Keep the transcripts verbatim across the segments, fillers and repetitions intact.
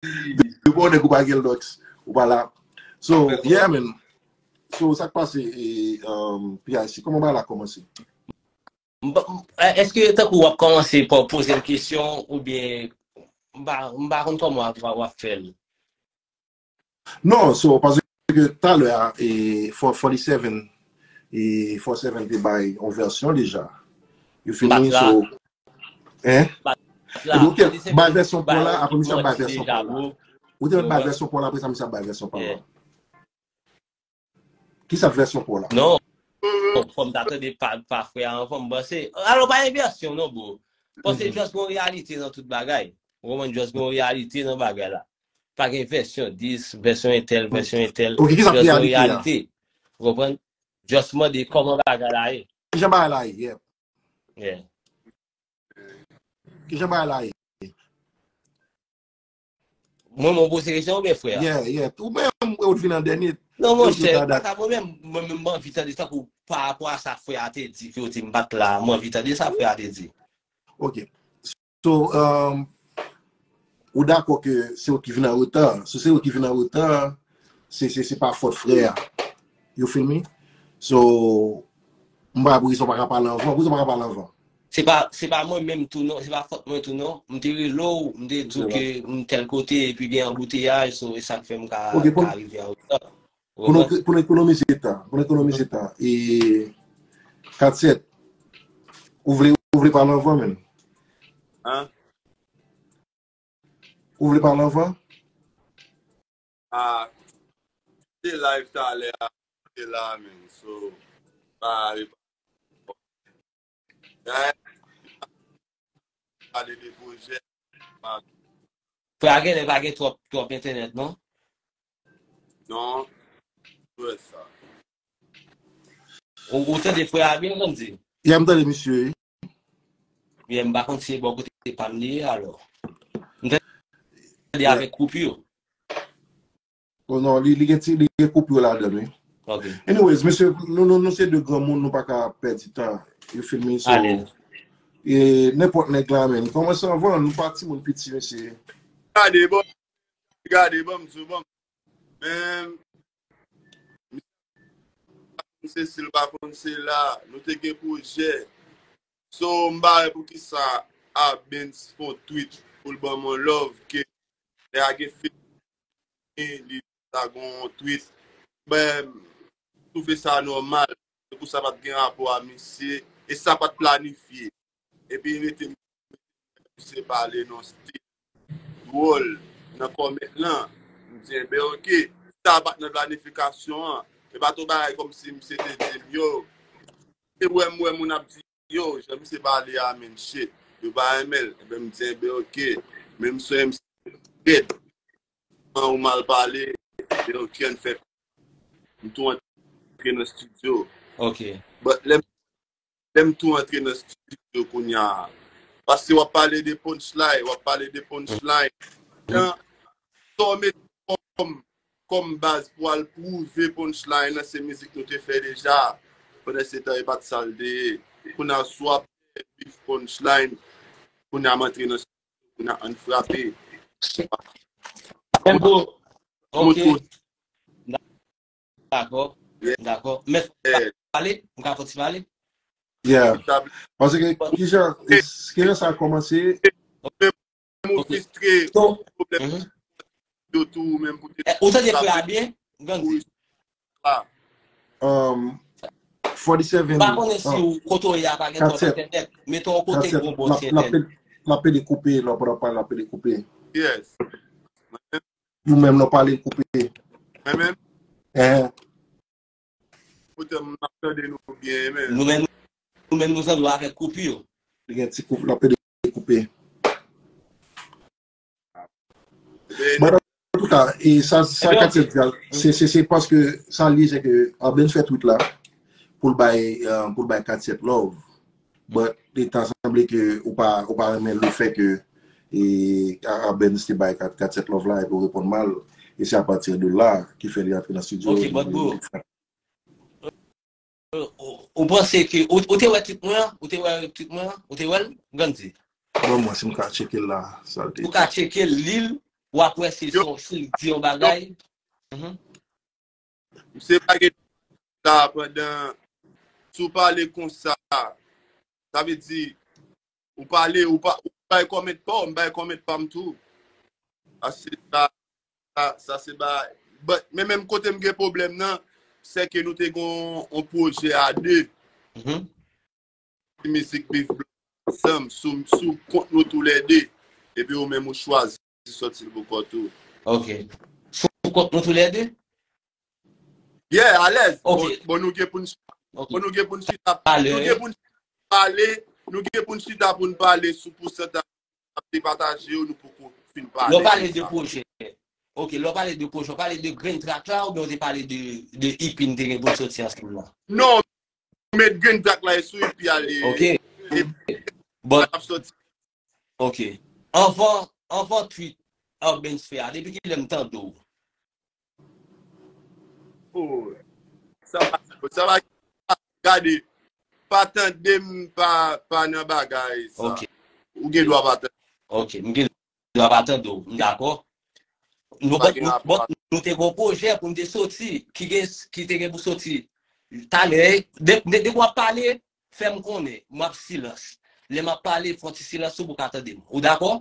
Depi w nèg ou pa gen lòks, ou pa la. So, yeah, man. So, sa k pase, e, um, P I C, kòman bagay la kòmanse? M pa- m- Èske tankou w ap kòmanse pa poze m kesyon oubyen m pa m pa konn kòman w ap, w ap fè l? Non, so, paske talè a, e, four- forty-seven, e, forty-seven te bay yon vèsyon deja. You feel me? So, hein? Epi, ok, bay vèsyon pa w la, apre misye ap bay vèsyon pa w la. Ou te mèt bay vèsyon pa w la, apre sa misye ap bay vèsyon pa w la. Kisa vèsyon pa w la? Non. Fò m ta tande pa, pa frè a anvan, m panse. Alò, pa gen vèsyon non, bro. Paske just gon reyalite nan tout bagay. Ou konprann? Just gon reyalite nan bagay la. Pa gen vèsyon dis, vèsyon entèl, vèsyon entèl. Ok, kisa reyalite a? Ou konprann? Just mande kòman bagay la ye. Kijan bagay la ye? Yeah. Yeah. Kijan bagay la ye? Mwen, mwen poze kesyon oubyen frè a? Yeah, yeah. Ou menm, ou vin an dènye. Non, monchè, pa sa mwen menm, mwen menm, mwen anvi tande sa pou pa rapò a sa frè a te di ke yo te m bat la. Mwen anvi tande sa frè a te di. Ok. So, um, ou dakò ke se ou ki vin an reta. Si se ou ki vin an reta, se, se, se pa fòt frè a. You feel me? So, m pa pou rezon pa ka pale anvan. Pou rezon pa ka pale anvan. Se pa, se pa mwen menm tou non, se pa fòt mwen tou non. M te rele w, m te di w ke m tèl kote, epi gen anbouteyaj, so e sa k fè m ka, ka rive an reta. Pou nou, pou nou ekonomize tan, pou nou ekonomize tan. E kat sèt, ou vle, ou vle pale anvan menm? Hein? Ou vle pale anvan? Ah, te live talè a, te la menm. So, pa, pa, pale de pwojè. Frè a genlè pa gen twòp, twòp entènèt non? Non, m wè sa. Ou, ou tande frè a byen, Grandy? Ya, m tande misye, wi. Byen, m pa konn si se bò kote pa m li ye, alò. M tande avèk koupi. Oh non, li, li gen ti, li gen koupi ladan, wi. Ok. Anyways, mesye, nou, nou, nou se de granmoun, nou pa ka pèdi tan. You feel me? So, e nenpòt nèg la, men. Kòmanse anvan, nou pa timoun piti, mesye. Gade, bon. Gade, bon, m di w, bon. Men, se si l pa konn se la, nou te gen pwojè. So, m pa wè poukisa Abens fè yon tweet pou l ban m yon love ke lè a gen fini, li ta gon tweet. Ben, m twouve sa nòmal. Se pou sa pa t gen rapò a misye. E sa pa t planifye. Epi rete misye pale nan stil dwòl nan kòmèt lan. M di, enben, ok. Sa pa t nan planifikasyon an. E pa t yon bagay kòmsi misye te di m, yo. Se wè m wè moun ap di, yo, jan misye pale a, men shit. Yo pa renmen l. Enben, m di, enben, ok. Men m sonje m rèd. Ou mal pale, enben, ok, ann fè. M tou antre nan estidyo. Ok. But lè m lè m tou antre nan estidyo kounye a. Paske w ap pale de punchline, w ap pale de punchline. Jan, sa w mete kòm, kòm baz pou al pwouve punchline lan, se mizik nou te fè deja. Pandan se tan, e pa t sa l te ye. Kounye a, si w ap fè beef punchline, kounye a, m antre nan estidyo, kounye a, ann frape. Tempo. Ok. Dakò. Dakò. Men, pale, m ka fè ti pale? Yeah. Paske, kijan, kijan sa kòmanse? Menm ou fistre, pwoblèm yo tou, menm pou te. Ou tande frè a byen? Grandy. Um, forty-seven. M pa konnen si ou kote w ye a pa gen twòp entènèt. Meton yon kote ki gon bon ti entènèt. L ap pede koupe, lè w pale, l ap pede koupe. Yes. Ou menm, lè w pale, l koupe. Mwen menm? Eh. Poutèt m ap tande nou byen, men. Nou menm, nou menm, nou tande w avèk koupi yo. Li gen ti koup, l ap pede koupe. But, antouka, e sa, sa Katyèt di a, se, se, se paske sa l ye, se ke Abens fè tweet la pou l bay, euh, pou l bay Katyèt love. But, li ta sanble ke ou pa, ou pa renmen lefè ke, e, Abens te bay Kat-, Katyèt love la, epi ou reponn mal, e se apati de la ki fè li antre nan estidyo. Ok, but bro, ou, ou panse ke, ou, ou te wè tweet mwen an? Ou te wè tweet mwen an? Ou te wè l, Grandy? Ban mwen si m ka tcheke l la, sa l te. Ou ka tcheke l, li l, w ap wè si l di yon bagay. Mhm. Se pa gen la pandan si w pale konsa, sa vle di ou pale, ou pa ou bay kòmèt pa w, m bay kòmèt pa m tou. Sa se sa, sa, sa se ba but men menm kote m gen pwoblèm nan, se ke nou te gen yon pwojè a de. Ti mizik Beef Blood ansanm sou sou kont nou toulède. Epi ou menm ou chwazi sòti l pou kò tou. Ok. Sou kont nou toulède? Yeah, alèz. Ok. Bon, bon nou gen pou n bon nou gen pou n chita nou gen pou n pale, nou gen pou n chita pou n pale sou pousantaj ap depataje yo, nou poko fin pale. Lè w pale de pwojè, ok, lè w pale de pwojè, w pale de grenn trak la oubyen w te pale de de EP n te gen pou n soti ansanm la? Non, met grenn trak la e sou epi ale. Ok. But, ok. Anvan, anvan tweet Urban Sphere a, depi kilè m tande w? Oh, sa va, sa va, gade, pa tande m pa, pa nan bagay sa. Ok. Ou gen dwa pa tande. Ok, m gen dwa pa tande w, m dakò. Nou, but, nou, but, nou te gen yon pwojè pou n te soti, ki gen, ki te gen pou soti talè. De, de, depi w ap pale, fè m konnen, m ap silans. Lè m ap pale, fè yon ti silans tou pou w ka tande m. Ou dakò?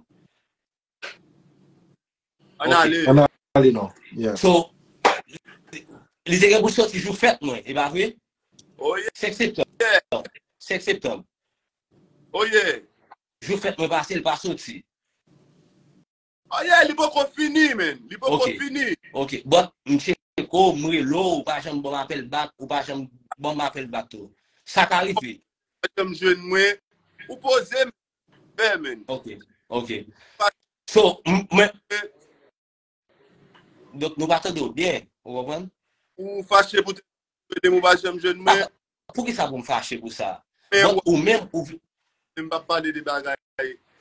Ann ale. Ann ale non. Yeah. So, li te gen pou soti jou fèt mwen, e pa vre? Oh yeah. Senk septanm. Senk septanm. Oh yeah. Jou fèt mwen pase, li pa soti. Oh yeah, li poko fini, man. Li poko fini. Ok. But, m tcheke w, m rele w, ou pa janm ban m apèl back, ou pa janm ban m apèl back tou. Sa ka rive. Ou pa janm jwenn mwen, ou poze m fè, man. Ok, ok. So, mwen, donk nou pa tande w byen, ou konprann? Ou fache pou te jwenn m, ou pa janm jwenn mwen. Poukisa pou m fache pou sa? Bon, ou menm, ou vin. M p ap pale de bagay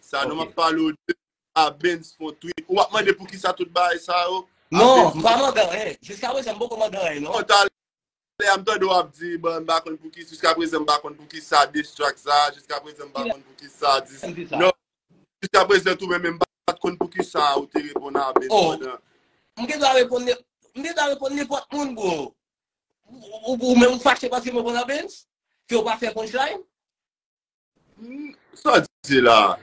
sa, non, m ap pale w de Abens fè yon tweet. Ou ap mande poukisa tout bagay sa yo? Non, m pa mande anyen. Jiskaprezan, m poko mande anyen, non. Talè a m tande w ap di, bon, m pa konn poukisa, jiskaprezan m pa konn poukisa diss track sa, jiskaprezan m pa konn poukisa dis. Non, jiskaprezan tou menm, m pa t konn poukisa ou te reponn a Benz pandan. M gen dwa reponn, m gen dwa reponn nenpòt moun, bro. Ou, ou menm ou fache paske m reponn a Benz? Ke w pa fè punchline? Sa w di la?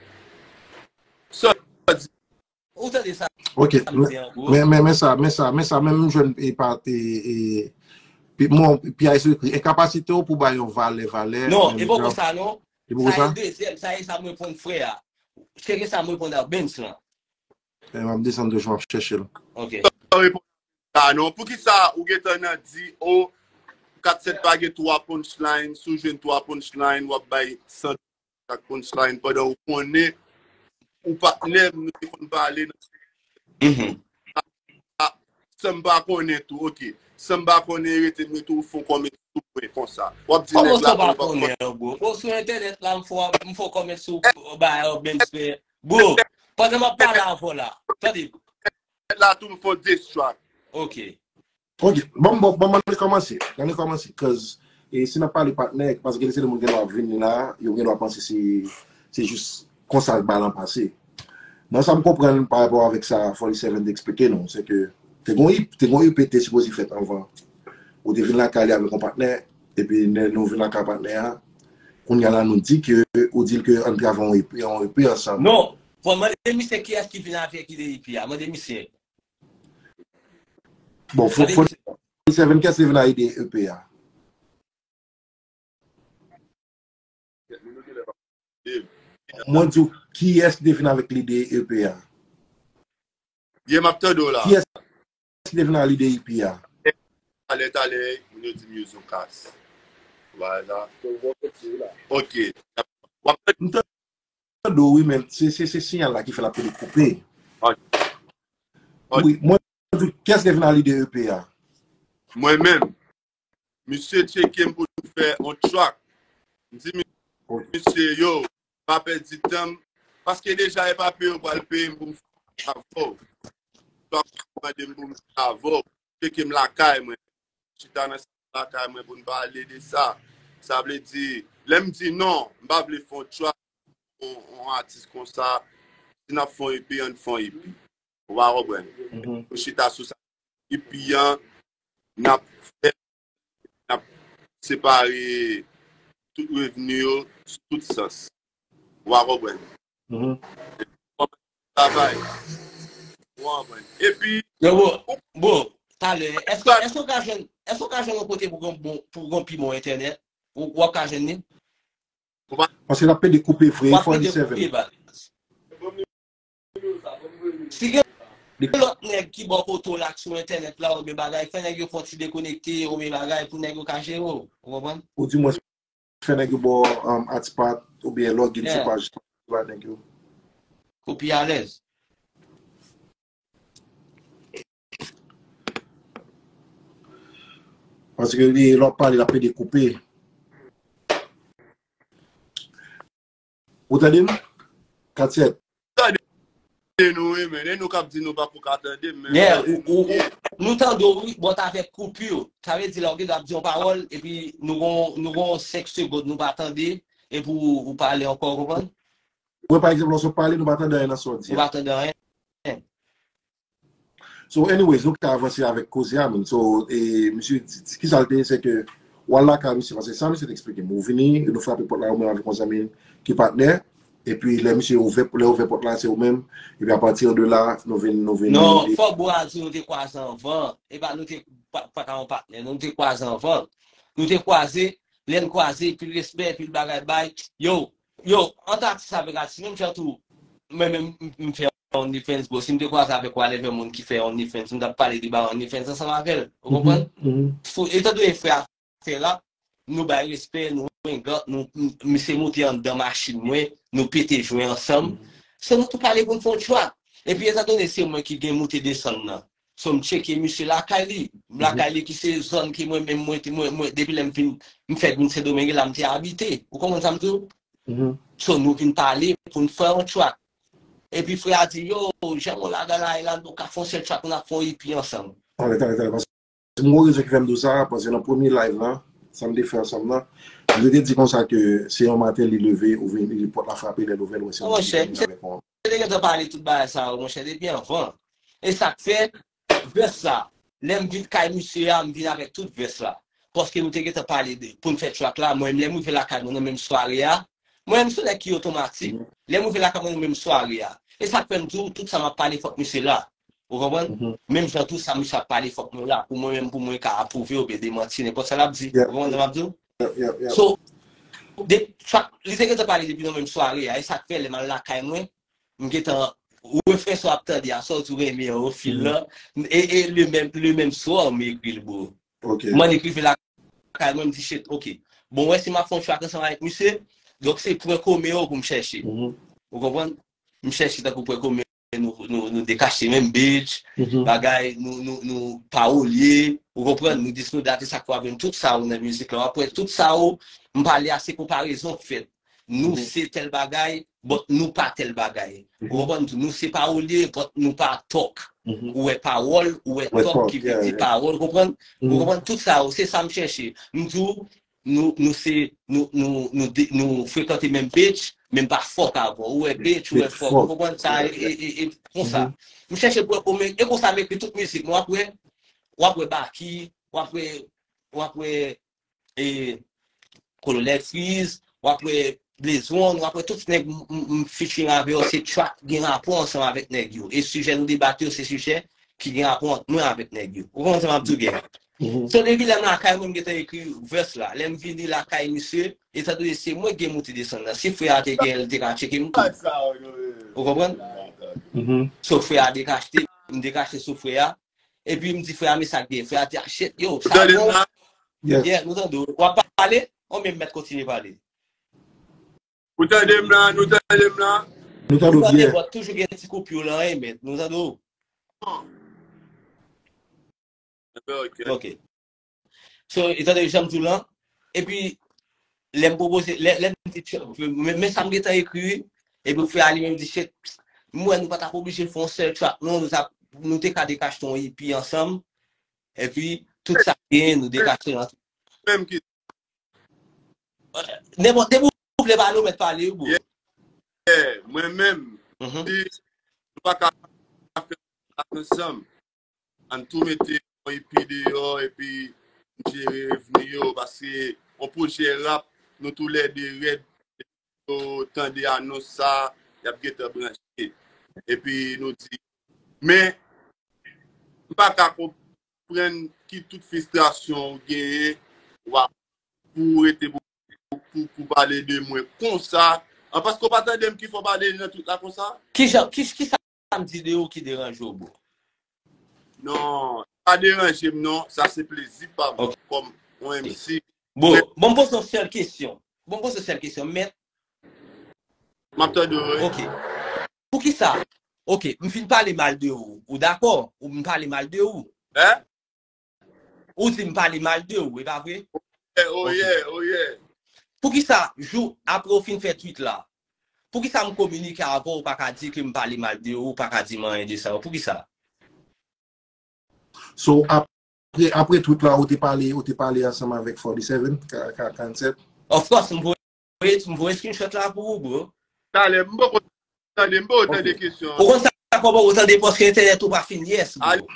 Sa w di? Ou tande sa? Ok, men men men sa, men sa, men sa, men m jwenn e pa e e pi mwen pi a esou ekri enkapasite w pou bay yon valè valè. Non, e poko sa non. Sa e dezyèm, sa e sa m reponn frè a. Cheke sa m reponn a Benz lan. E m ap desann toujou, m ap chèche l. Ok. Sa w reponn sa non. Poukisa ou gentan nan di o kat sèt pa gen twa punchline, si w jwenn twa punchline w ap bay san chak punchline pandan ou konnen ou patnè m nou te konn pale nan san m pa konnen tou, ok. San m pa konnen rete m rete ou fè w kòmèt sou mwen konsa. W ap di nèg la pa konnen. Kòman sa w pa konnen an bro? Bro, sou entènèt la m fè w kòmèt sou bagay Urban Sphere. Bro, pandan m ap pale avè w la, tande. Nèg la tou m fè w diss track. Ok. Ok, bon, bon, bon, ann kòmanse. Ann kòmanse, cause e, si n ap pale patnè, paske gen de moun gen dwa ap vini la, yo gen dwa panse se se jis konsa bagay lan pase. Nan sa m konprann pa rapò avèk sa forty seven te eksplike nou, se ke te gon te gon E P te sipoze fèt anvan. Ou te vin lakay li avèk yon patnè, epi lè nou vin lakay patnè a, kounye a la nou di ke ou di l ke ann travay yon E P, yon E P ansanm. Non, fò mande misye kiyès ki vin avèk ide E P a, mande misye. Bon, fò, fò, Seven Cats te vin a ide E P a. Mwen di w, kiyès ki te vin avèk lide E P a? Byen, m ap tande w la. Kiyès ki te vin a lide E P a? Talè, talè, moun yo di m yo zonkas. Bagay sa. Ok. W ap tande. Tande w wi, men se se se siyal la ki fè l ap pede koupe. Wi, mwen di w, kiyès te vin a lide E P a? Mwen menm. Misye tcheke m pou n fè yon track. M di misye, yo, pa pèdi tan m, paske deja e pa peye yo pral peye m pou m fè avè w. Track mande m pou m fè avè w. Tcheke m lakay mwen. Chita nan lakay mwen pou n pale de sa. Sa vle di, lè m di non, m pa vle fè yon track yon atis konsa, si n ap fè yon E P, ann fè yon E P. Ou pa konprann? Mhm. Nou chita sou sa. Epi an, n ap fè, n ap separe tout revni yo sou tout sans. Ou pa konprann? Mhm. Travay. Ou konprann? Epi, yo, bon, bon, talè, èske, èske w ka jwenn, èske w ka jwenn yon kote pou gon bon, pou gon pi bon entènèt? Ou, w ap ka jwenn li? Paske l ap pede koupe vre, e fò li sèvè. Si gen lòt nèg ki bò kote w la sou entènèt la, oubyen bagay, fè nèg yo fè yon ti dekonekte, oubyen bagay, pou nèg yo ka jere w. Ou konprann? Ou di mwen, fè nèg yo ba w, um, hotspot oubyen login sou paj la nèg yo. Pou pi alèz. Paske li, lè w ap pale, l ap pede koupe. Ou tande m? Katyèt. Tande nou, wi, men. E nou k ap di nou pa pou ka tande m, men. Yeah, ou, ou, ou, nou tande w, wi, but avèk koupi. Sa vle di la, ou gen dwa ap di yon pawòl, epi nou gon, nou gon senk segonn, nou pa tande, epi ou, ou pale ankò, ou konprann? Mwen, pa egzanp, lòske w pale, nou pa tande anyen nan sa w di a. Nou pa tande anyen. So, anyways, nou ka avanse avèk koze a, man. So, e, misye, di- kisa l te ye, se ke, w al lakay misye, paske sa misye te eksplike m. Ou vini, nou frape pòt la, ou menm avèk yon zanmi ki patnè, epi lè misye ouvè, lè ouvè pòt la, se ou menm, epi apati de la, nou vin, nou vin Non, fòk bro a di nou te kwaze anvan, e pa nou te pa, pa ka yon patnè, nou te kwaze anvan. Nou te kwaze, lè n kwaze, pil respè, pil bagay bay. Yo, yo, ant atis avèk atis, menm jan tou, mwen menm, m, m fè OnlyFans, bro. Si m te kwaze avèk whatever moun ki fè OnlyFans, m t ap pale de bagay OnlyFans ansanm avè l. Ou konprann? Fou, etan donné frè a fè rap, nou bay respè, nou hang out, nou, m, misye moute anndan machin mwen, nou pete jwe ansanm. So, nou tou pale pou n fè yon track. Epi, etan donné se mwen ki gen moute desann nan, so, m tcheke misye lakay li. Lakay li ki se zòn ke mwen menm, mwen, mwen, mwen, depi lè m vin, m fèt vin Sendomeng, la m te abite. Ou konprann sa m di w? So, nou vin pale pou n fè yon track. Epi frè a di, yo, jan mwen ladan la, la, nou ka fè yon sèl track, nou ap fè yon E P ansanm. Talè, talè, talè, paske m gon rezon ki fè m di w sa, paske nan premye live la, sa m te fè ansanm nan, m te di konsa ke se yon maten li leve, ou vin, li pòt la frape, lè l ouvè l wè se yon ti nèg avèk yon Yo te gentan pale tout bagay sa yo, monchè, depi anvan. E sa k fè, vès la, lè m vin kay misye a, m vin avèk tout vès la. Paske nou te gentan pale de, pou n fè track la, mwen, lè m rive lakay mwen nan menm sware a, mwen, m se yon nèg ki otomatik. Lè m rive lakay mwen nan menm sware a. E sa k fè m di w, tout sa m ap pale, fòk misye la. Ou konprann? Menm jan tou sa misye ap pale, fòk mwen la. Pou mwen menm, pou mwen ka apwouve oubyen demanti nenpòt sa l ap di. Ou konprann sa m ap di w? So, de, sa, li te gentan pale depi nan menm sware a, e sa k fè lè m al lakay mwen, m gentan refren sa w ap tande a, sa w di w renmen an, ou feel la, e, e le menm, le menm swa m ekri l, bro. M annik rive lakay mwen, m di, shit, ok. Bon, wè si m ap fè yon track ansanm avèk misye, donk se pwen komen yo pou m chèche. Ou konprann? M chèche tankou pwen komen nou, nou, nou dekache menm beat, bagay, nou, nou, nou pawolye, ou konprann, nou dis nou dat e sa k pral vin, tout sa yo nan mizik la, w ap wè tout sa yo, m pale a se konparezon k fèt. Nou se tèl bagay, but nou pa tèl bagay. Ou konprann tou, nou se pawolye, but nou pa talk. Ou wè pawòl, ou wè talk ki vle di pawòl, ou konprann? Ou konprann tout sa yo, se sa m chèche. M di w, nou, nou se, nou, nou, nou, de- nou frekante menm bitch, men m pa fuck avè w. Ou wè bitch, ou wè fuck, ou konprann sa, e, e, e, e konsa. M chèche pou wè kòman, e konsa m ekri tout mizik mwen, w ap wè, w ap wè Baky, w ap wè, w ap wè, e, Kolonèl Freeze, w ap wè Blaze One, w ap wè tout nèg m, m, m featuring avè yo, se track gen rapò ansanm avèk nèg yo. E sijè nou debate yo, se sijè ki gen rapò ant mwen avèk nèg yo. Ou konprann sa m ap di w, gang? So, depi lè m lakay mwen, m gentan ekri vès la. Lè m vini lakay misye, etan done se mwen ki gen moute desann nan. Si frè a te gen, li te ka tcheke m tou. Ou konprann? So, frè a dekachte, m dekachte sou frè a. Epi m di frè a, men sa k gen. Frè a di, ah, shit, yo, sa bon. Yeah, nou tande w. W ap pale? Ou menm mèt kontinye pale. Ou tande m la? Nou tande m la? Nou tande w byen. But toujou gen ti koupi w lan, men nou tande w. Ok. So, e tande jan m di w lan. Epi, lè m pwopoze, lè, lè m di, men, men sa m gentan ekri, wi. Epi, frè a li menm di, shit, m wè nou pa t ap oblije fè yon sèl track, non, nou t ap, nou te ka dekachte yon E P ansanm. Epi, tout sa k genyen, nou dekache l an. Menm ki Nenpòt, depi w vle pale, ou mèt pale, wi, bro. Yeah. Mwen menm, si nou pa ka fè ansanm. Ann tou mete yon ipi deyò, epi n jere revni yo, paske yon pwojè rap, nou toulède rèd, yo tande anons sa, y ap gentan branche. Epi nou di, men, m pa ka konprann ki tout fristrasyon ou genyen, w ap pou w rete pou, pou, pou pale de mwen konsa. An, paske w pa tande m ki fè w pale nan tout la konsa? Ki jan, ki, ki sa m di de ou ki deranje w, bro? Non, pa deranje m, non. Sa se plezi pa m kòm yon M C. Bon, bon, m poze yon sèl kesyon. Bon, m poze yon sèl kesyon. Mèt, m ap tande w, wi. Ok. Poukisa? Ok, m fin pale mal de ou. Ou dakò? Ou m pale mal de ou? Hein? Ou di m pale mal de ou, e pa vre? Oh yeah, oh yeah. Poukisa, jou apre ou fin fè tweet la, poukisa m kominike avè w, ou pa ka di ke m pale mal de ou, ou pa ka di m anyen de sa yo? Poukisa? So, apre, apre tweet la, ou te pale, ou te pale ansanm avèk forty-seven, ka- ka- karannsenk? Of course, m voye, m voye screenshot la pou ou, bro. Talè, m poko tande, m poko tande kesyon an. Ou konn sa, kòman ou tande paske entènèt ou pa fin yes, bro.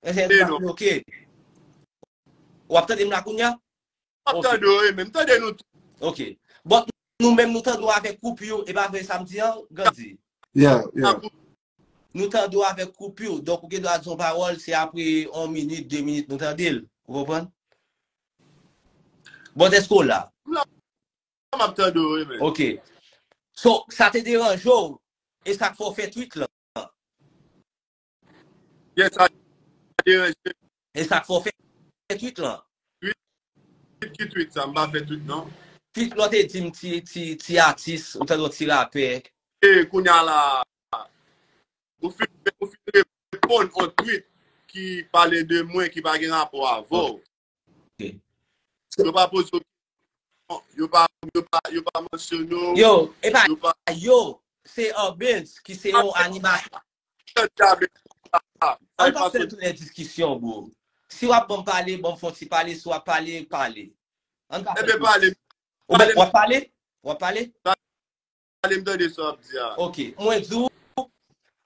Entènèt ou pa fin ok. W ap tande m la kounye a? M ap tande w, wi, men m tande nou tou. Ok. But nou menm nou tande w avèk koupi, e pa vre sa m di an, Gandhi? Yeah, yeah. Nou tande w avèk koupi, donk ou gen dwa di yon pawòl, se apre yon minit, de minit nou tande l. Ou konprann? But èske w la? M la, m ap tande w, wi, men. Ok. So, sa te deranje w, e sa k fè w fè tweet lan? Yes, sa deranje. E sa k fè w fè tweet lan? Tweet, ki tweet sa? M pa fè tweet, non. Tweet lè w te di m ti, ti, ti atis, ou tande yon ti rapè. E, kounye a la, ou fin, ou fin reponn yon tweet ki pale de mwen, ki pa gen rapò avè w. Ok. Yo pa poze w kesyon, yo pa, yo pa, yo pa mansyone w. Yo, e pa yo, se Orbens ki se yon animatè. An pa fè tounen diskisyon, bro. Si w ap ban m pale, ban m fè yon ti pale, si w ap pale, pale. An pa fè tounen diskisyon. Ou mèt, w ap pale? W ap pale? Pale, m tande sa w ap di a. Ok, mwen di w,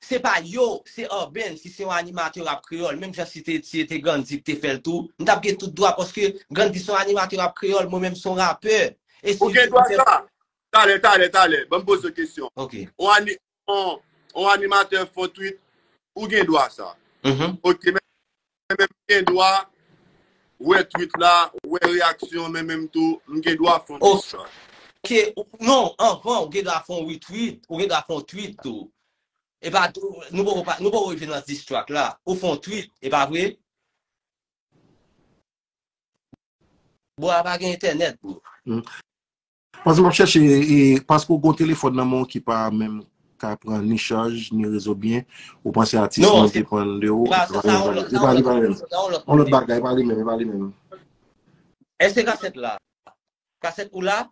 se pa yo, se Orbens ki se yon animatè rap kreyòl, menm jan si te, si te Gandhi ki te fè l tou, m t ap gen tout dwa, paske Gandhi se yon animatè rap kreyòl, mwen menm se yon rapè. E si ou gen dwa sa? Talè, talè, talè, ban m poze w kesyon. Ok. Yon ani-, yon, yon animatè fè yon tweet, ou gen dwa sa. Mhm. Ok, men men m gen dwa wè tweet la, wè reyaksyon, men menm tou, m gen dwa fè yon diss track. Ok, non, anvan, ou gen dwa fè yon retweet, ou gen dwa fè yon tweet tou. E pa tou, nou poko pa, nou poko rive nan diss track la. Ou fè yon tweet, e pa vre? Bro, a pa gen entènèt, bro. Hmm. Paske m ap chèche, e, paske w gen yon telefòn nan men w ki pa menm ka pran ni chaj, ni rezo byen, ou panse atis mwen depann de ou, e pa li menm. Yon lòt bagay, e pa li menm, e pa li menm. Èske kasèt la? Kasèt ou la?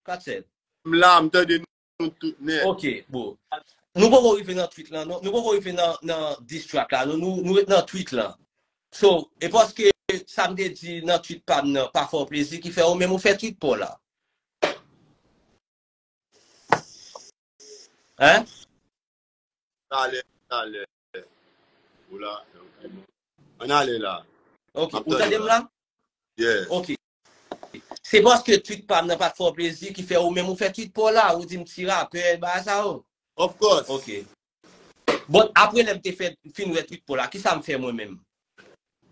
Kasèt. M la, m tande nou tout nèt. Ok, bon. Nou poko rive nan tweet lan, non. Nou poko rive nan, nan diss track la, non. Nou, nou ret nan tweet lan. So, e paske sa m te di nan tweet pa m nan, pa fè w plezi, ki fè ou menm ou fè tweet pa w la. Hein? Talè, talè. Ou la, ok, bon. Ann ale la. Ok, ou tande m la? Yeah. Ok. Se paske tweet pa m nan pa t fè w plezi ki fè ou menm ou fè tweet pa w la, ou di m ti rapè, bagay sa yo. Of course. Ok. Bon, apre lè m te fè, fin wè tweet pa w la, kisa m fè mwen menm?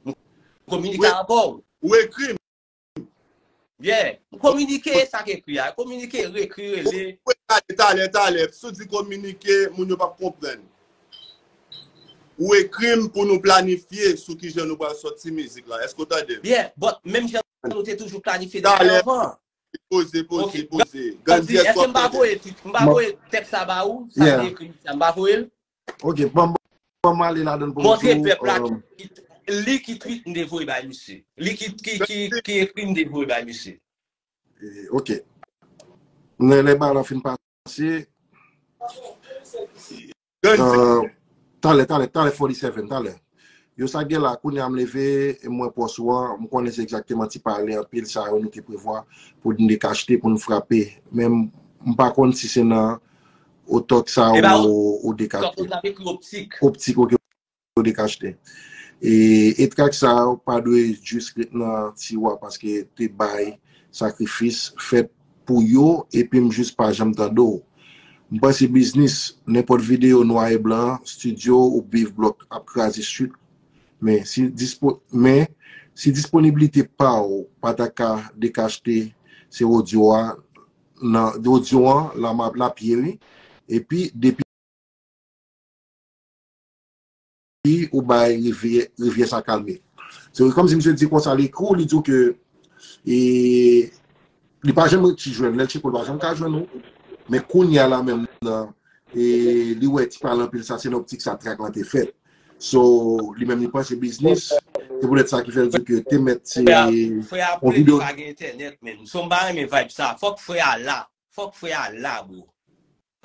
M kominike avè w. Ou ekri m. Yeah. M kominike, sa k ekri a. Kominike, ekri, rele. Ou ekri talè, talè, talè. Si w di kominike, moun yo p ap konprann. Ou ekri m pou nou planifye sou kijan nou pral sòti mizik la. Èske w tande m? Yeah, but menm jan nou te toujou planifye depi anvan. Poze, poze, poze. Gandhi, èske m pa voye, m pa voye tèks la ba ou? Sa m te ekri, sa m pa voye l? Ok, ban m, ban m ale ladan l pou m di w. Montre pèp la, li ki tweet m te voye bay misye. Li ki, ki, ki, ki ekri m te voye bay misye. Eh, ok. Lè, lè bagay la fin pase, euh, talè, talè, talè, forty-seven, talè. Yo sa gen la, kounye a m leve, e m wè pòs ou an, m konnen se egzakteman ti pale anpil sa yo nou te prevwa pou n dekachte, pou n frape. Men m, m pa konn si se nan otòk sa ou, ou dekachte. Optik, ok. yo dekachte. E, e trak sa yo pa dwe jis ret nan tiwa paske te bay sakrifis fèt pou yo epi m jis pa janm tande w. M panse biznis, nenpòt videyo nwa e blan, stidyo ou Beef Block ap kraze swit. Men si dispo, men si disponiblite pa w pa ta ka dekachte se odyo a, nan odyo an la m ap la pye wi. Epi depi ou bay rivyè, rivyè sa kalme. Se kòmsi misye di konsa, li ekri w, li di w ke e, li pa janm ti jwenn, lè l tcheke w, li pa janm ka jwenn ou. Men kounye a la menm nan, e, li wè ti pale anpil sa, se nan optik sa trak lan te fèt. So, li menm li panse biznis, se poutèt sa ki fè l di ke te mèt se yon videyo. Frè a pa gen entènèt menm. So m pa renmen vibe sa. Fòk frè a la. Fòk frè a la, bro.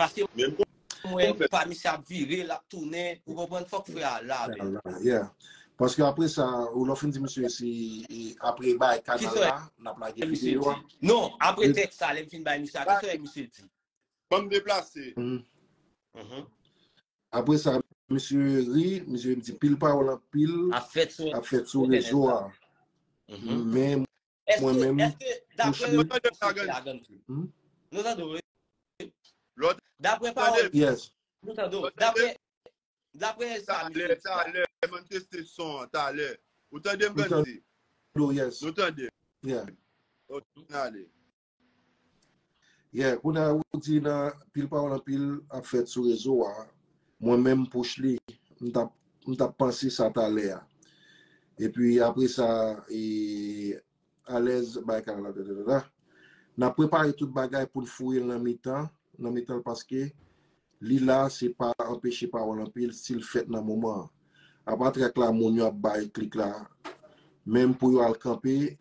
Paske mwen pa misye ap vire, l ap tounen, ou konprann, fòk frè a la, man. Yeah. Paske apre sa, ou lè w fin di misye si e, apre bay kanal la, n ap lage videyo a. Non, apre tèks sa, lè m fin bay misye a, kisa misye di? Ban m deplase. Mhm. Apre sa, misye ri, misye di pil pawòl anpil ap fèt sou rezo a. Men mwen menm, èske, èske, daprè nou tande sa, Ganti? Nou tande w, wi. Daprè pawòl, yes. Nou tande w. Daprè, daprè sa, talè, talè, m ap teste son an, talè. Ou tande m, Ganti? Yes. Nou tande. Yeah. Ok, n ale. Yeah, kounye a ou di nan pil pawòl anpil ap fèt sou rezo a. Mwen menm Pouchli, m t ap, m t ap panse sa talè a. Epi apre sa, e, alèz bay kanal la, tatata. N ap prepare tout bagay pou n fouye l nan mitan, nan mitan l paske li la, se pa anpeche pawòl anpil si l fèt nan moman an. Apa trak la, moun yo ap bay klik la, menm pou yo al kanpe,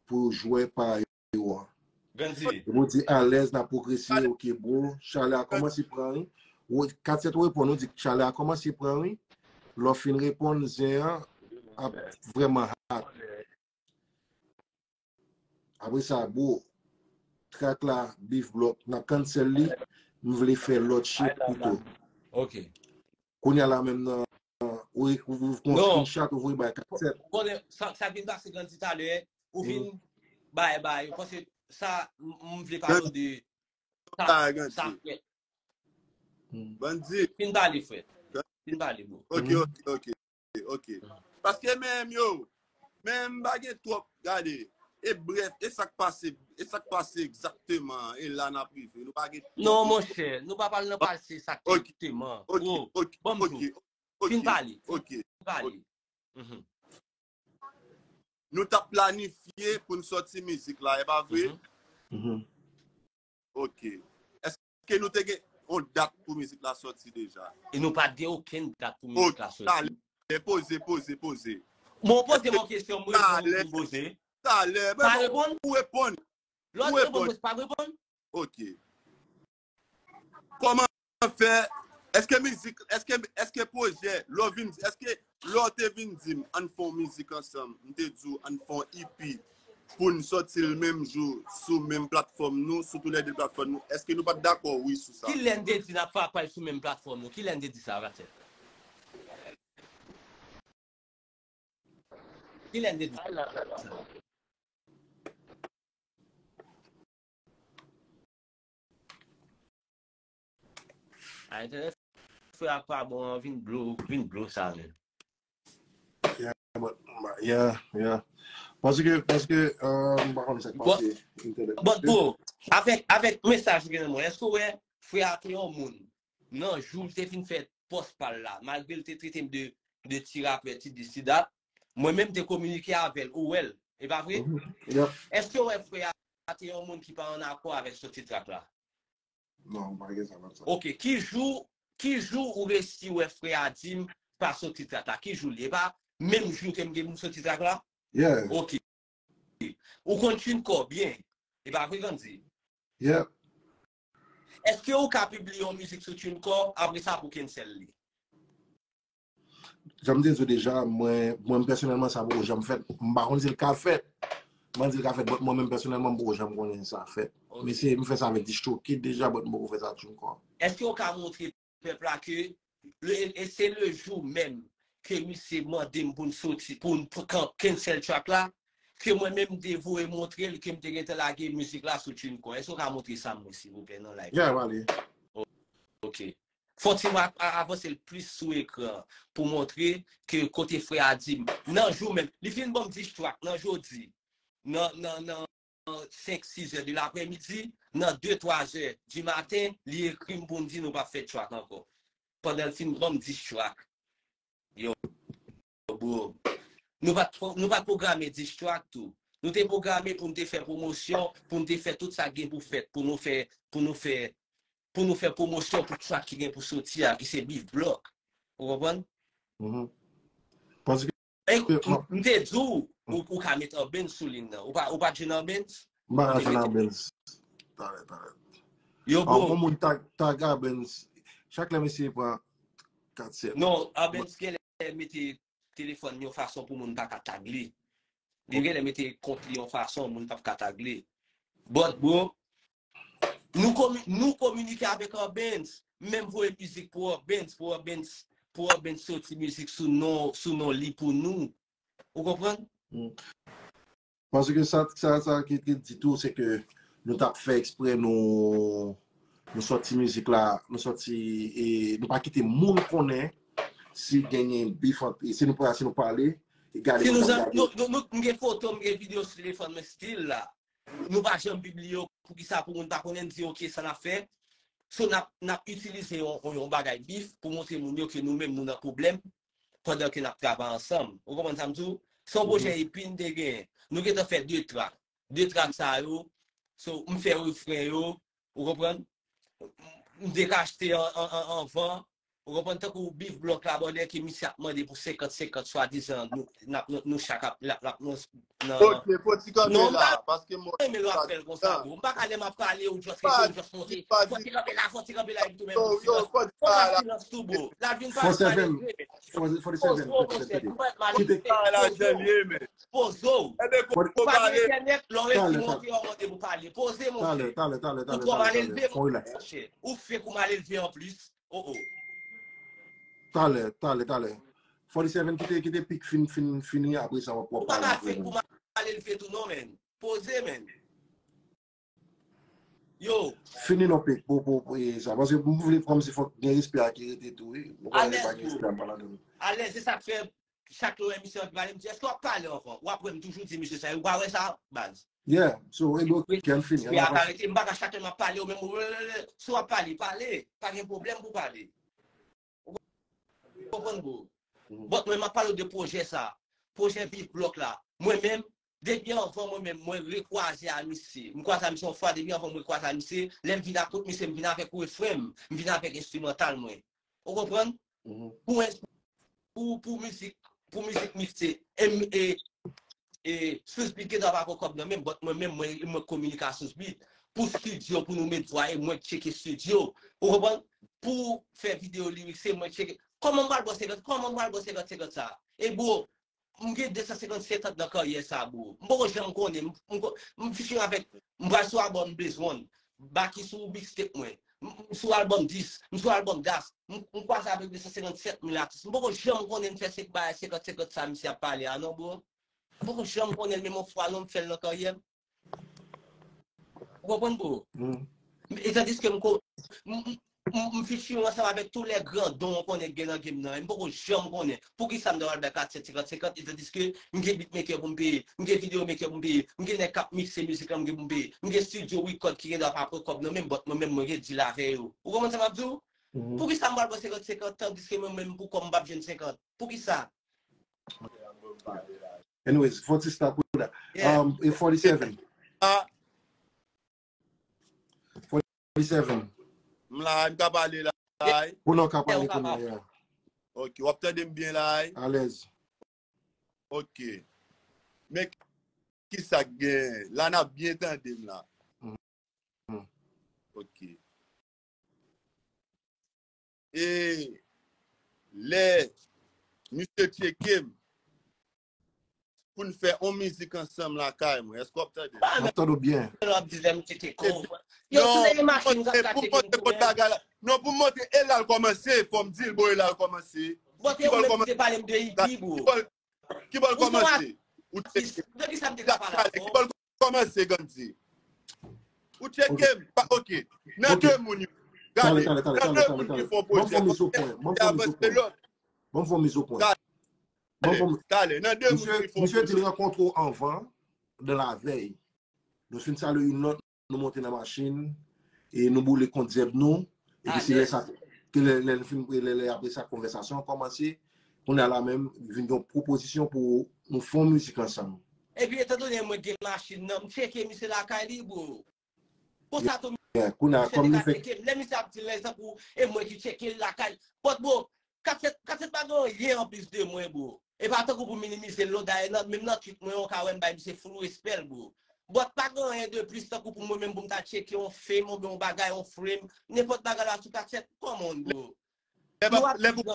pou jwè pa yo an. Ganti. Epi w di alèz, n ap pwogrese, ok, bro. Chalè a kòmanse pran, wi. Ou, Katyèt ou reponn, ou di chalè a kòmanse pran, wi. Lè w fin reponn, zen an ap vrèman hot. Apre sa, bro, trak la, Beef Block, n ap cancel li, m vle fè lòt shit pito. Ok. Kounye a la menm nan, ou, ou, ou pran screenshot, ou voye bay Katyèt. Konnen, sa, sa k vin pase Ganti talè, ou vin bay, bay, paske sa, m, m vle pale de sa, sa frè. Ganti. Fin pale, frè. Fin pale, bro. Ok, ok, ok, ok. Paske menm yo, men m pa gen twòp, gade. E brèf, e sa k pase, e sa k pase egzakteman, e la n ap rive. Nou pa gen twòp. Non, monchè, nou pa pral nan pase sa egzakteman. Ok, ok, ok, ok. Fin pale, fin pale. Nou t ap planifye pou n sòti mizik la, e pa vre? Ok. Èske nou te gen yon dat pou mizik la sòti deja? E nou pa t gen okenn dat pou mizik la sòti. Talè, poze, poze, poze. Bon, poze m yon kesyon, m reponn ou, poze. Talè, pa reponn? Ou reponn. Lè w reponn, mwen pa reponn. Ok. Kòman fè, èske mizik, èske, èske pwojè, lè w vin, èske lè w te vin di m, ann fè yon mizik ansanm, m te di w, ann fè yon E P, pou n sòti l menm jou, sou menm platfòm nou, sou toulède platfòm nou, èske nou pa t dakò, wi, sou sa? Kilè n te di n ap fè apay sou menm platfòm nou? Kilè n te di sa, Ratchet? Kilè n te di sa? A, entènèt frè a pa bon an, vin blo, vin blo sa menm. Yeah, but, yeah, yeah. Paske, paske, euh, m pa konn sa k pase entènèt. But, bro, avèk, avèk mesaj ou gen nan men w, èske w wè frè a te yon moun nan jou l te fin fè pòs pa l la, malgre l te trete m de, de ti rapè, ti dis, ti dat, mwen menm te kominike avè l, ou wè l, e pa vre? Èske w wè frè a te yon moun ki pa ann akò avèk sòti trak la? Non, m pa gen sa konsa. Ok, ki jou, ki jou ou resi wè frè a di m pa sòti trak la? Ki jou l ye? E pa menm jou ke m gen pou m sòti trak la? Yeah. Ok. Ou konn TuneCore byen. E pa vre, Ganti? Yeah. Èske ou ka pibliye yon mizik sou TuneCore, apre sa pou cancel li? Jan m te di w deja, mwen, mwen pèsonèlman, sa poko janm fèt. M pa konn si l ka fèt. Mwen di l ka fèt, but mwen menm pèsonèlman, m poko janm konnen sa fèt. Ok. M eseye, m fè sa avèk DistroKid deja, but m poko fè sa TuneCore. Èske w ka montre pèp la ke le, e se le jou menm ke misye mande m pou n soti, pou n pou kan- cancel track la, ke mwen menm m te voye montre l ke m te gentan lage mizik la sou TuneCore. Èske w ka montre sa mwen, silvouplè, nan live? Yeah, m ale. Ok. Fò ti mwen a- a- avanse l plis sou ekran pou montre ke kote frè a di m. Nan jou menm, li fin ban m dis track nan jodi. Nan, nan, nan senk, sis è de laprèmidi, nan de, twa è di maten, li ekri m pou m di nou p ap fè track ankò. Pandan l fin ban m dis track. Yo, bro. Nou pa t, nou pa t pwograme dis track tou. Nou te pwograme pou n te fè pwomosyon, pou n te fè tout sa k gen pou fèt, pou nou fè, pou nou fè, pou nou fè pwomosyon pou track ki gen pou soti a, ki se Beef Block. Ou konprann? Mhm. Paske E, ke- m, m te di w, ou, ou ka met Urbanz sou liy nan. Ou pa, ou pa t jwenn Urbanz? M pa ka Ou te jwenn mete Urbanz. Talè, talè. Yo, An bro. Yon moun tag, tag Urbanz. Chak lè mesye pran kat sèt. Non, Urbanz genlè mete telefòn yon fason pou moun pa ka tag li. Li genlè mete kont li yon fason moun p ap ka tag li. But, bro, nou, komi, nou kominike avèk Urbanz. Menm voye mizik pou Urbanz, pou Urbanz, pou Urbanz soti mizik sou non, sou non li pou nou. Ou konprann? Mm. Paske sa, sa, sa ki, ki di tou, se ke nou t ap fè eksprè nou, nou sòti mizik la, nou sòti, e nou pa kite moun konnen si genyen bif ant, e si nou pa, si nou pale, e gade Si moun nou t ap jan, gade. nou, nou, nou, m gen foto, m gen videyo sou telefòn mwen still la. Nou pa janm pibliye yo, poukisa pou moun pa konnen, n di, ok, sa n ap fè. So, n ap, n ap itilize yon, yon, yon bagay bif pou montre moun yo ke nou menm nou nan pwoblèm pandan ke n ap travay ansanm. Ou konprann sa m di w? Se yon pwojè epi n te genyen. Nou gentan fè de trak. De trak sa yo, so, m fè refren yo, ou konprann? M te ka achte an, an, an, anvan, ou konprann? Tankou Beef Block la, brother, ke misye ap mande pou senkant senkant, swadizan, nou, n ap, nou, nou chak ap, l ap, l ap nan, nan, Ok, fò ti kanpe non, m la, pa paske m wè renmen lè w ap fè l konsa, bro. M pa ka lè m ap pale, ou just rete, ou just monte. Fò ti kanpe la, fò ti kanpe la, epi tou menm. Yo, yo, fò ti Fò pale la la. Silans tou, bro. Ladvin pa Fò pale seven. vre. Fò seven. Poze w, monchè. Ou pa t malelve. Pale la, jan l ye, men. Poze w. Ede Ou pa gen entènèt, lè w resi monte, w ap mande pou pale. Poze, monchè. Talè, talè, talè, Ou twò malelve, fò relax. Monchè. Ou fake ou malelve anplis. Oh, oh. Talè, talè, talè. Fòti seven, kite, kite Pik fin, fin, fini, apre sa w ap Ou pa ka pale. fake ou malelve tou non, men. Poze, men. Yo. Fini non, Pik, pou, pou, pou e sa. Paske m vle kòmsi fòk gen respè a ki rete tou, wi. Nou konnen pa gen respè a pa ladan. Alèz, se sa k fè chak lè w wè misye anvi pale, m di, èske w ap pale anvan? W ap wè m toujou di misye sa, ou pa wè sa, baz? Yeah, so, e do kè l fini. Respè a pa rete, m pa ka chak lè m ap pale, ou menm, ou, si w ap pale, pale. Pa gen pwoblèm pou pale. Ou konprann, bro? But mwen, m ap pale w de pwojè sa. Pwojè Beef Block la. Mwen menm, depi anvan mwen menm, mwen rekwaze a misye. M kwaze a misye yon fwa, depi anvan mwen rekwaze a misye, lè m vin ak kot misye, m vin avèk refren m, m vin avèk enstrimantal mwen. Ou konprann? Pou, pou, pou mizik, pou mizik mixe. E, e, e Swizz Beatz gen dwa pa pran kòb nan men m, but mwen menm, mwen, mwen kominike a Swizz Beatz. Pou studio, pou nou met vwa, e mwen k tcheke studio. Ou konprann? Pou fè videyo lirik, se mwen k tcheke. Kòman m pral ba w senkant, kòman m pral ba w senkant, senkant sa? E bro, m gen de san senkant senkant nan karyè sa, bro. M poko janm konnen, m, m, m featuring avèk, m pral sou album Blaze One, Baky sou mixtape mwen. M, m sou album dis, m sou album Das. M, m kwaze avèk de san senkant sèt mil atis. M poko janm konnen m fè se bagay senkant senkant sa misye ap pale a non, bro. M poko janm konnen l menm yon fwa non, m fè l nan karyè m. Ou konprann, bro? E tandiske m ko, m, m, m, m featuring ansanm avèk tout lè gran don w konnen k gen nan game nan. E m poko janm konnen. Poukisa m dwe al bay kat sèt senkant senkant, e tandiske m gen beatmaker pou m peye, m gen video maker pou m peye, m gen nèg k ap mixe mizik lan m gen pou m peye, m gen studio record ki gen dwa pa pran kòb nan men m, but mwen menm mwen gen deal avè yo. Ou konprann sa m ap di w? Poukisa m pral pran senkant senkant tandiske mwen menm pou kò m m p ap jwenn senkant? Poukisa? Anyways, fòti stop with that. Um, e fòti seven. Ah, Fòti seven. M la, m ka pale la. Pou nou ka pale kounye a, yeah. Ok, w ap tande m byen la? Alèz. Ok. Men ki sa k gen? La n ap byen tande m la. Mhm. Ok. E lè misye tcheke m pou n fè on mizik ansanm lakay mwen, èske w ap tande m? M ap tande w byen. Lè w ap di lè m tcheke kò w. Yo, tou lè machin k ap Pou m montre kot bagay la. Non, pou m montre e la l kòmanse, fò m di l, bon, e la l kòmanse. Bon, se ou menm ki te pale m de hippie, bro. Ki bò l kòmanse? Ou tcheke. De ki sa m te ka pale avè w? Ki bò l kòmanse, Gandhi? Ou tcheke m. Ok. Nan de moun yo. Gade, nan de moun ki fè yon pwojè, youn avanse lòt. Ban m fè yon miz o pwen. Ban m fè yon miz o pwen. Talè, talè. Nan de moun ki fè yon pwojè. Misye di l rankontre w anvan, nan lavèy. Nou fin salye youn lòt, nou monte nan machin, e nou boule kont zèb nou, epi se lè sa, ke lè, lè, lè, lè, lè, apre sa, konvèsasyon an kòmanse, kounye a la menm, vin gen yon pwopozisyon pou nou fè yon mizik ansanm. Epi, etandone mwen gen machin nan, m tcheke misye lakay li, bro. Konsa tou, misye te ka tcheke m. Lè misye ap di l, tankou, e mwen ki tcheke l lakay. But, bro, Kat sèt, Kat sèt pa gen anyen anplis de mwen, bro. E pa tankou pou minimize l, non, dayè, nan, menm nan tweet mwen, ou ka wè m bay misye full respè l, bro. But pa gen anyen de plis tankou pou mwen menm pou m ta tcheke yon fame, oubyen yon bagay, yon frame, nenpòt bagay la sou Kat sèt, come on, bro. Lè pou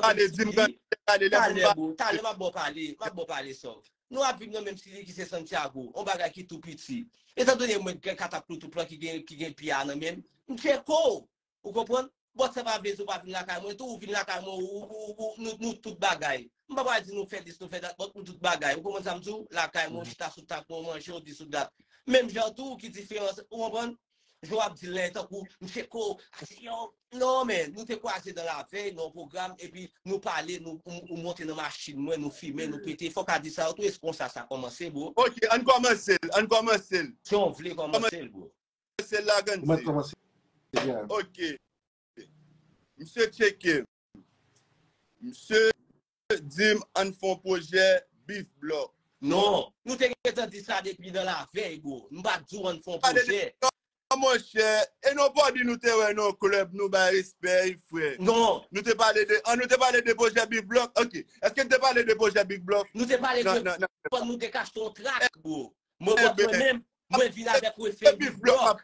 pale, di m, pale, lè pou pale. Talè, bro, talè, m ap ba w pale, m ap ba w pale, sòf. Nou ap viv nan menm sili ki se Santiago, yon bagay ki tou piti. Etandone mwen gen kataploutoup lan ki gen, ki gen pye a nan men m, m tcheke w. Ou konprann? But sa pa vle di ou pa vin lakay mwen tou, ou vin lakay mwen, ou, ou, ou, nou, nou tout bagay. M pa pral di nou fè dis, nou fè dat, but nou tout bagay. Ou konprann sa m di w? Lakay mwen, ou chita sou tab mwen, ou manje, ou dis ou dat. Menm jan tou, ki diferans, ou konprann? Jan w ap di l la, tankou, misye ko, yo, non, men, nou te kwaze nan lavèy, nan yon pwogram, epi nou pale, nou, ou, ou monte nan machin mwen, nou fimen, nou pete. Fòk a di sa yo tou, e se konsa sa kòmanse, bro. Ok, ann kòmanse l, ann kòmanse l. Si w vle kòmanse l, bro. Se la, Gandhi. Ou mèt kòmanse. Ok. Misye tcheke m. Misye di m ann fè yon pwojè Beef Block. Non, nou te gentan di sa depi nan lavèy, bro. Nou pa t di w ann fè yon pwojè. Non, monchè, e non pa w di nou te wè nan yon klèb, nou bay respè, frè. Non. Nou te pale de, an, nou te pale de pwojè Beef Block. Ok. Èske n te pale de pwojè Beef Block? Nou te pale de, pandan nou te ka achte yon track, bro. Mwen, mwen menm, mwen vin avèk refren Beef Block.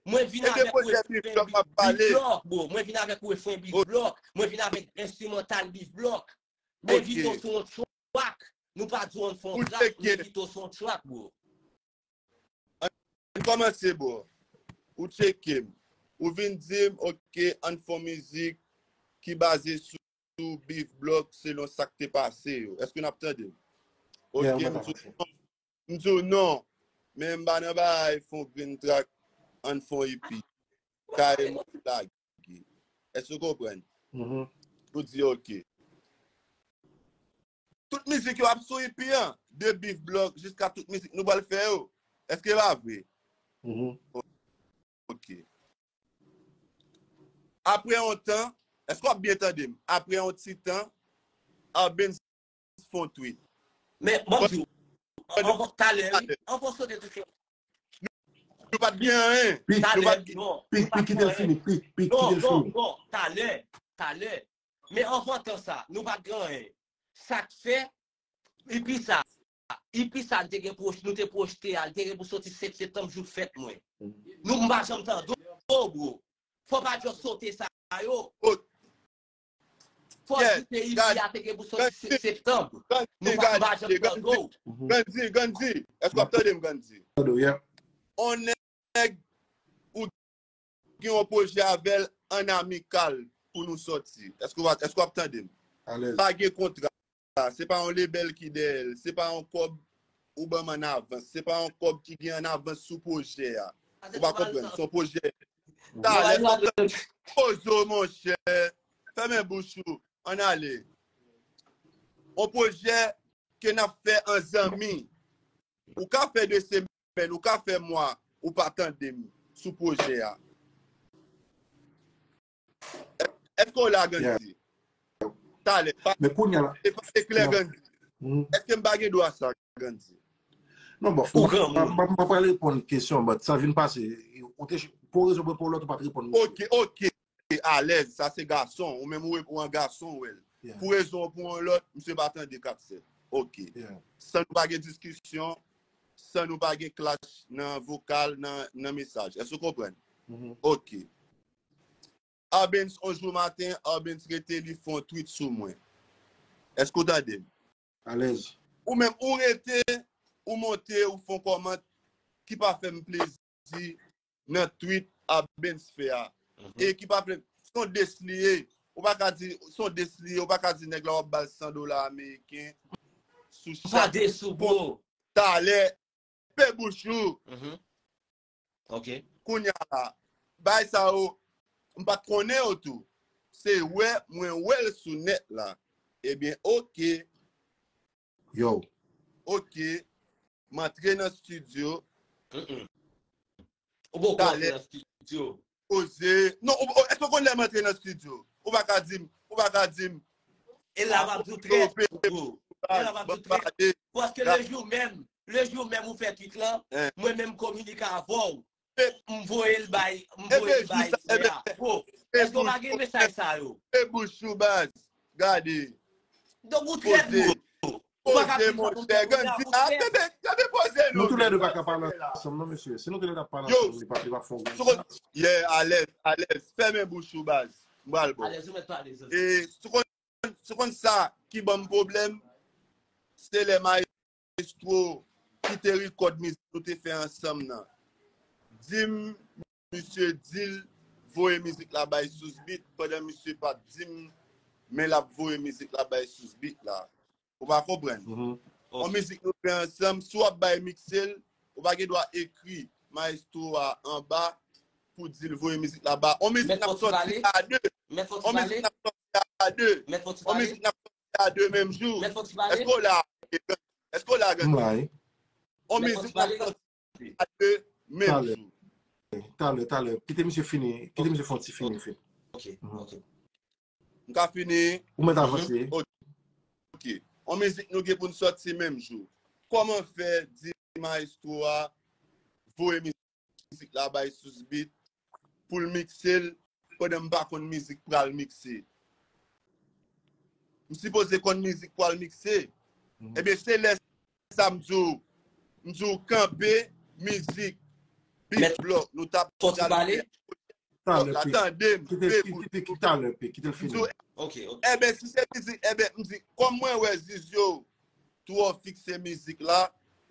Mwen vin avèk refren Beef Block, bro. Mwen vin avèk refren Beef Block. Mwen vin avèk enstrimantal Beef Block. Mwen envite w sou yon track. Nou pa di w ann fè yon track, mwen envite w sou yon track, bro. Ann kòmanse, bro. Ou tcheke m. Ou vin di m, ok, ann fè yon mizik ki baze sou Beef Block selon sa k te pase yo. Èske n ap tande m? Ok, m di w non. M di w non. Men m pa nan bagay fè yon green track, ann fè yon E P. Kareman lage. Èske w konprann? Ou di ok. Tout mizik yo ap sou E P an, de Beef Block jiska tout mizik nou pral fè yo. Èske pa vre? Ok. Apre yon tan, èske w ap byen tande m? Apre yon ti tan, Arbenz fè yon tweet. Men, bon, di w, anvan, talè, wi. Anvan sote tout sa. Nou pa t gen anyen. Pi, talè, non, pi, pi kite l fini. Pi, pi kite l fini. Non, non, talè, talè. Men anvan tan sa, nou pa t gen anyen. Sa k fè, epi sa, epi sa, nou te gen pwoj-, nou te pwojte a, li te gen pou soti sèt septanm, jou fèt mwen. Nou, m pa janm tande w, bro. Fò pa just sote sa yo. Fò di ke epi a te gen pou soti sèt septanm. Nou pa, nou pa janm tande w. Gandhi, Gandhi, èske w ap tande m, Gandhi? On nèg ou gen yon pwojè avè l an amikal pou nou sòti. Èske w ap, èske w ap tande m? Pa gen kontra. Se pa yon lebèl ki dèyè l. Se pa yon kòb ou ban m an avans. Se pa yon kòb ki gen an avans sou pwojè a. Ou pa konprann? Se yon pwojè. Talè, poze w, monchè. Fèmen bouch ou. Ann ale. Yon pwojè ke n ap fè an zanmi. Ou ka fè de semèn, ou ka fè mwa, ou pa tande m sou pwojè a. Èske w la, Gandhi? Talè, pa, e pale klè, Gandhi. Èske m pa gen dwa sa, Gandhi? Non, bon, m pa pral reponn kesyon, but sa vin pase. Ou te, pou rezon, pou lòt, ou pa t reponn misye. Ok, ok. Alèz, sa se gason. Ou menm ou, ou an gason, ou wè l. Pou rezon, pou yon lòt, misye pa tande Kat sèt. Ok. San nou pa gen diskisyon, san nou pa gen clash nan vokal, nan, nan mesaj. Èske w konprann? Ok. Arbenz, yon jou maten, Arbenz rete, li fè yon tweet sou mwen. Èske w tande m? Alèz. Ou menm, ou rete, ou monte, ou fè yon kòmant ki pa fè m plezi nan tweet Arbenz fè a. E ki pa fè, se yon diss li ye. ou pa ka di, se yon diss li ye, ou pa ka di nèg la w ap ba l san dola ameriken sou chak. Ou pa diss ou, bro. Talè, pe bouch ou. Mhm. Ok. Kounye a la, bay sa yo, m pa t konnen yo tou. Se wè, mwen wè l sou nèt la. Ebyen, ok. Yo. Ok. M antre nan estidyo. Mm-mm. Ou poko antre nan estidyo. Poze. Non, ou, ou, èske w konn lè m antre nan estidyo? Ou pa ka di m, ou pa ka di m. E la m ap di w trè, bro. E la m ap di w trè. Paske le jou menm, le jou menm ou fè twit lan, mwen menm m kominike avè w. M voye l bay, m voye l bay frè a. Bro, èske w pa gen mesaj sa yo? E bouch ou baz. Gade. Donk ou trèt, bro. Ou pa ka viv monchè, Gandhi. Ah, tande, tande poze nou. Nou toulède pa ka pale ansanm, non, mesye. Si nou toulède ap pale ansanm, li pa, li pa fè yon grenn sans. Yeah, alèz, alèz. Fèmen bouch ou, baz. M pral bon. Alèz, ou mèt pale, Zozé. E, sou konn, sou konn sa ki ban m pwoblèm, se lè maestro ki te rekòd mizik nou te fè ansanm nan. Di m, misye di l voye mizik la bay Sousbit, pandan misye pa t di m, men l ap voye mizik la bay Sousbit la. Ou pa konprann? Mhm. Ok. On mizik nou fè ansanm, si w ap bay mikse l, ou pa gen dwa ekri maestro a anba pou di l voye mizik la ba. On mizik n ap sòti a de. On mizik n ap sòti a de. On mizik n ap sòti a de menm jou. Èske w la? Èske w la, Gandhi? M la, wi. On mizik n ap sòti a de menm jou. Talè, talè. Kite misye fini, kite misye fè yon ti fini, fini. Ok, ok. M ka fini? Ou mèt avanse. Ok. Ok. On mizik nou gen pou n sòti menm jou. Kòman fè di maestro a voye mizik la bay Sousbit pou l mikse l pandan m pa konn mizik pral mikse? M sipoze konn mizik pral mikse. Mhm. Ebyen, se lè sa m di w, m di w kanpe mizik, beat block, nou t ap pral fè. Talè, P. Tande m, kite, kite, kite talè, P. Kite l fini. Ok, ok. Ebyen, si se mizik, ebyen, m di, kòm mwen wè Zizyo twò fikse mizik la,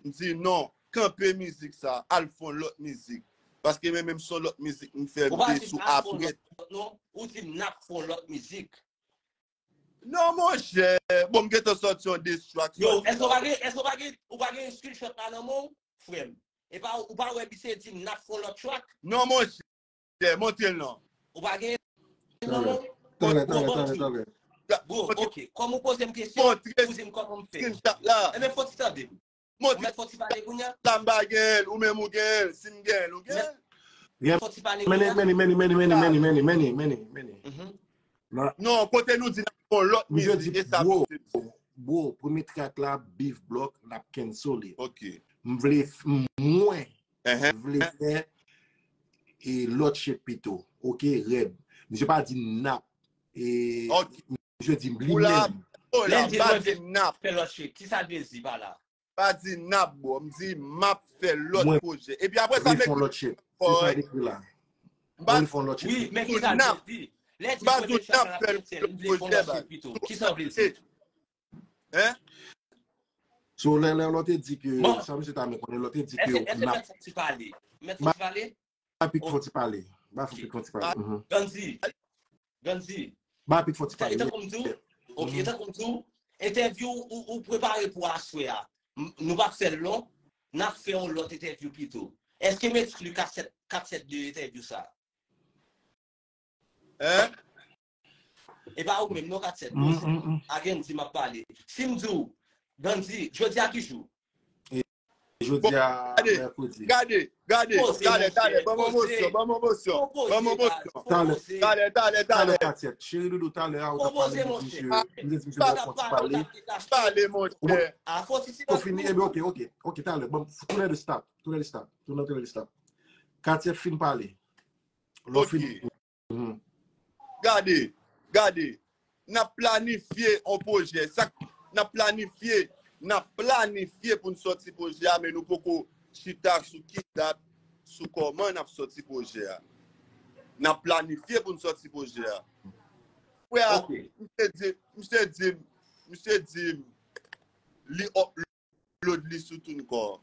m di non, kanpe mizik sa, al fè yon lòt mizik. Paske mwen menm se yon lòt mizik m fè, m te sou apre. Ou pa di m al fè yon lòt, non, ou di m n ap fè yon lòt mizik. Non, monchè. Bon, m gentan sòti yon diss track. Yo, èske w pa gen, èske w pa gen, ou pa gen screenshot la nan men w, frè m? E pa, ou pa wè misye di m n ap fè yon lòt track? Non, monchè, montre l non. Ou pa gen nan men w? Talè, talè, talè, talè. Bro, ok. Kòm ou poze m kesyon, ou di m kòman m fè. Ebyen, fò w ti tande m. Ou mèt fò ti pale kounye a? La m pa gen l, ou menm ou gen l, si m gen l, ou gen l. Fò ti pale kounye a? Many, many, many, many, many, many, many, many, many, many, many. Mhm. Non, kote nou di n ap fè yon lòt mizik, e sa misye di. Bro, premye track la, Beef Block, n ap cancel it. Ok. M vle, mwen, m vle fè e lòt shit pito. Ok, rèd. Misye pa di n ap. E misye di li menm. Lè l di mwen vle fè lòt shit, kisa l vle di pa la? Pa di n ap, bro. M di m ap fè lòt pwojè. Epi apre sa, m ekri lòt shit. Se sa l ekri la. M vle fè yon lòt shit. Wi, men kisa l vle di? Lè l di premye track la, m vle fè yon lòt shit pito. Kisa w vle di? Hein? So, lè, lè, lè w te di ke, sa misye ta renmen konnen, lè w te di ke n ap. Èske, èske mèt fò ti pale? Mèt fò ti pale? Ba Pik fò ti pale. Ba Pik fò ti pale. Mhm. Gandhi. Gandhi. Ba Pik fò ti pale. E tankou m di w, ok, e tankou m di w, entèvyou ou, ou prepare pou aswè a, m-, nou p ap fè l long, n ap fè yon lòt entèvyou pito. Èske m ekskli kat sèt, kat sèt de entèvyou sa? Hein? E pa ou menm, non, kat sèt. Mm, mm, mm. A Gandhi m ap pale. Si m di w, Gandhi, jodi a ki jou? E jodi a mèkredi. Gade, gade, talè, talè, ban m emosyon, ban m emosyon, ban m emosyon. Talè, talè, talè, talè. Talè, kat sèt. Cheri doudou, talè a, ou t ap pale, m di misye, m di misye fò ti pale. Pale, monchè. Ou fini, ebyen, ok, ok, ok, talè. Ban m, tounen de stop, tounen de stop, tounen, tounen de stop. Kat sèt fin pale. Lè w fin. Mhm. Gade, gade. N ap planifye yon pwojè. Sa k, n ap planifye, n ap planifye pou n sòti pwojè a, men nou poko chita sou ki dat, sou kòman n ap sòti pwojè a. N ap planifye pou n sòti pwojè a. Frè a, misye di, misye di, misye di, li upload li sou TuneCore.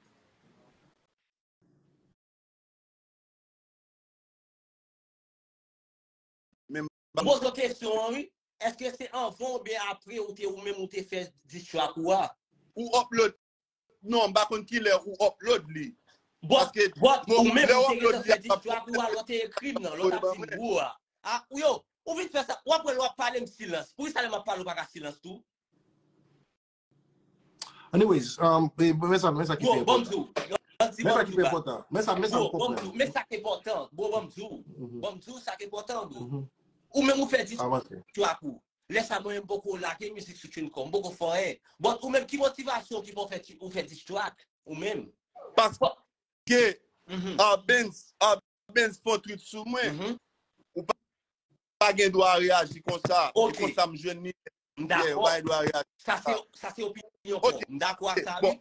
Men m M poze w kesyon an, wi. Èske se anvan oubyen apre ou te, ou menm ou te fè diss track ou a? Ou upload. Non, m pa konn kilè ou upload li. But, but, ou menm ou te gentan fè diss track ou a, lè w te ekri m nan, lè w t ap di m bro a. A, yo, ou vin fè sa, w ap wè lè w ap pale m silans. Poukisa lè m ap pale ou pa ka silans tou? Anyways, um, men sa, men sa ki pi enpòtan. Men sa ki pi enpòtan. Men sa, men sa m konprann. Men sa ki enpòtan. Bro, ban m di w. Ban m di w sa ki enpòtan, bro. Ou menm ou fè diss track ou. Lè sa mwen menm m poko lage mizik sou TuneCore, m poko fè anyen. But ou menm ki motivasyon ki fè w fè diss track ou menm? Paske a Benz, a Benz fè yon tweet sou mwen. Ou pa gen dwa reyaji konsa. E konsa m jwenn li. M dakò. Sa se, sa se opinyon pa w. M dakò ak sa wi.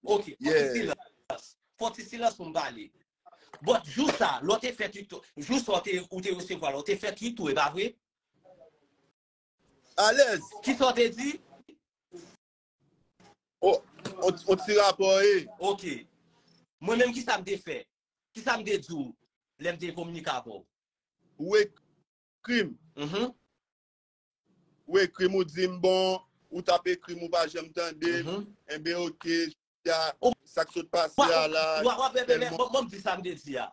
Ok, fè yon ti silans. Fè yon ti silans pou m pale. But jou sa, lè w te fè tweet, jou sa w te, ou te resevwa l, ou te fè tweet ou, e pa vre? Alèz. Kisa w te di? O, o, o ti rapò e. Ok. Mwen menm kisa m te fè? Kisa m te di w lè m te kominike avè w? Ou ekri m. Ou ekri m, ou di m bon, ou t ap ekri m, ou pa janm tande m. Enben ok, sa k sot pase a la. Bon, m di sa m te di a.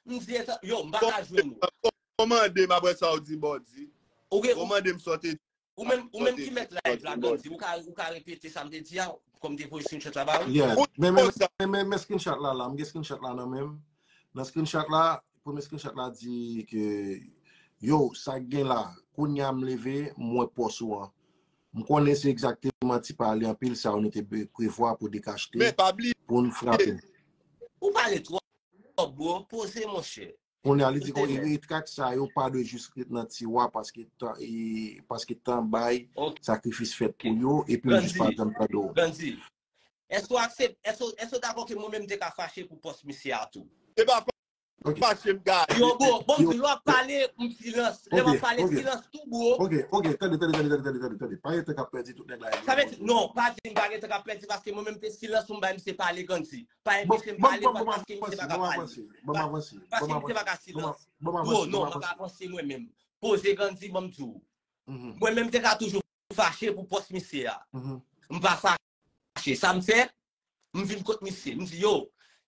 M di, yo, m pa ka jwenn ou. Ou mande m apre sa ou di bon, di. Ou mande m sa w te di. Ou menm, ou menm ki mèt live la, Gandhi, ou ka, ou ka repete sa m te di a, kòm te voye screenshot la ba ou? Yeah. Men, men, men, men, men screenshot la la, m gen screenshot la nan men m. Nan screenshot la, premye screenshot la di ke, yo, sa k gen la, kounye a m leve, m wè pòs ou an. M konnen se egzakteman ti pale anpil sa yo nou te prevwa pou dekachte, pou n frape. Ou pale twòp, bro, poze monchè. Kounye a, li di konsa, e trak sa yo pa dwe jis ret nan tiwa paske tan, e, paske tan bay, sakrifis fèt pou yo, epi yo jis pa janm tande w. Gandhi, èske w aksepte, èske, èske w dakò ke mwen menm m te ka fache pou pòs misye a tou? E pa fache m ka. Yo, bro, bon, lè w ap pale, m silans. Lè w ap pale, silans tou, bro. Ok, ok, tande, tande, tande, tande, tande, tande. Pa gen tan k ap pèdi tout nèg la. Sa vle di, non, pa di m pa gen tan k ap pèdi paske mwen menm se silans pou m bay misye pale, Gandhi. Pa enpeche m pale paske misye pa ka pale. Paske misye pa ka silans. Bro, non, mwen pa avanse mwen menm. Poze Gandhi, ban m di w. Mwen menm m te ka toujou fache pou pòs misye a. M pa fache. Sa m fè, m vin kot misye. M di, yo,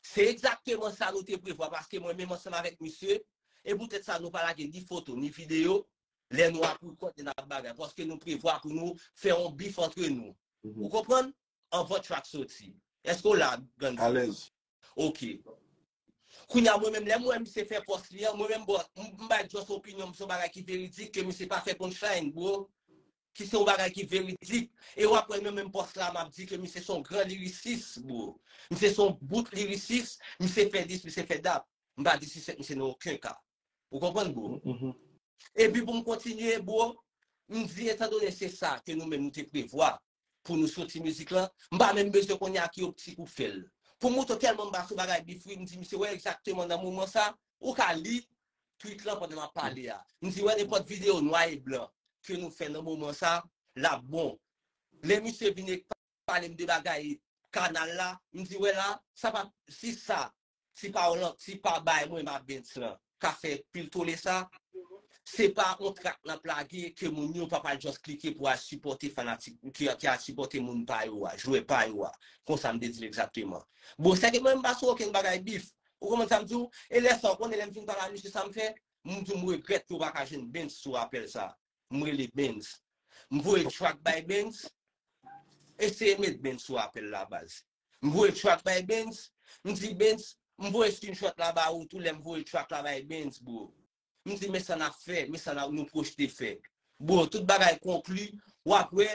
se egzakteman sa nou te prevwa paske mwen menm ansanm avèk misye, e poutèt sa nou pa lage ni foto, ni videyo, lè nou ap rekòde n ap bagay, paske nou prevwa pou nou fè yon bif antre nou. Ou konprann? Anvan track soti. Èske w la, Gandhi? Alèz. Ok. Kounye a, mwen menm, lè m wè misye fè pòs li an, mwen menm, bon, m bay just opinyon m, se yon bagay ki veridik, ke misye pa fè punchline, bro. Ki se yon bagay ki veridik. E w ap wè nan menm pòs la, m ap di ke misye se yon gran lirisis, bro. Misye se yon bout lirisis, misye fè dis, misye fè dat. M pa disrespect misye nan okenn ka. Ou konprann, bro? Epi pou m kontinye, bro, m di, etandone se sa ke nou menm nou te prevwa pou nou soti mizik lan, m pa menm bezwen konnen a ki optik ou fè l. Pou m montre w tèlman m pa sou bagay bif wi, m di, misye, wè egzakteman nan moman sa, ou ka li tweet lan pandan m ap pale a. M di, wè nenpòt videyo nwa e blan ke nou fè nan moman sa, l ap bon. Lè misye vin pale m de bagay kanal la, m di, wè la, sa pa, si sa, si pa w lan, si pa bay mwen m a Benz lan ka fè pil tole sa, se pa yon trak n ap lage ke moun yo pa pral just klike pou al sipòte fanatik, ki, ki al sipòte moun pa yo a, jwè pa yo a. Konsa m te di l egzakteman. Bon, sèke mwen m pa sou okenn bagay bif. Ou konprann sa m di w? E lè sa, ou konnen lè m fin pale a misye sa m fè, m di w m regrèt ke w pa ka jwenn Benz sou apèl sa. M rele Benz. M voye track bay Benz. Eseye met Benz sou apèl la, baz. M voye track bay Benz. M di Benz, m voye screenshot la ba ou tou lè m voye track la bay Benz, bro. M di, men sa n ap fè, men sa n ap, nou pwojte fè. Bro, tout bagay konkli, w ap wè,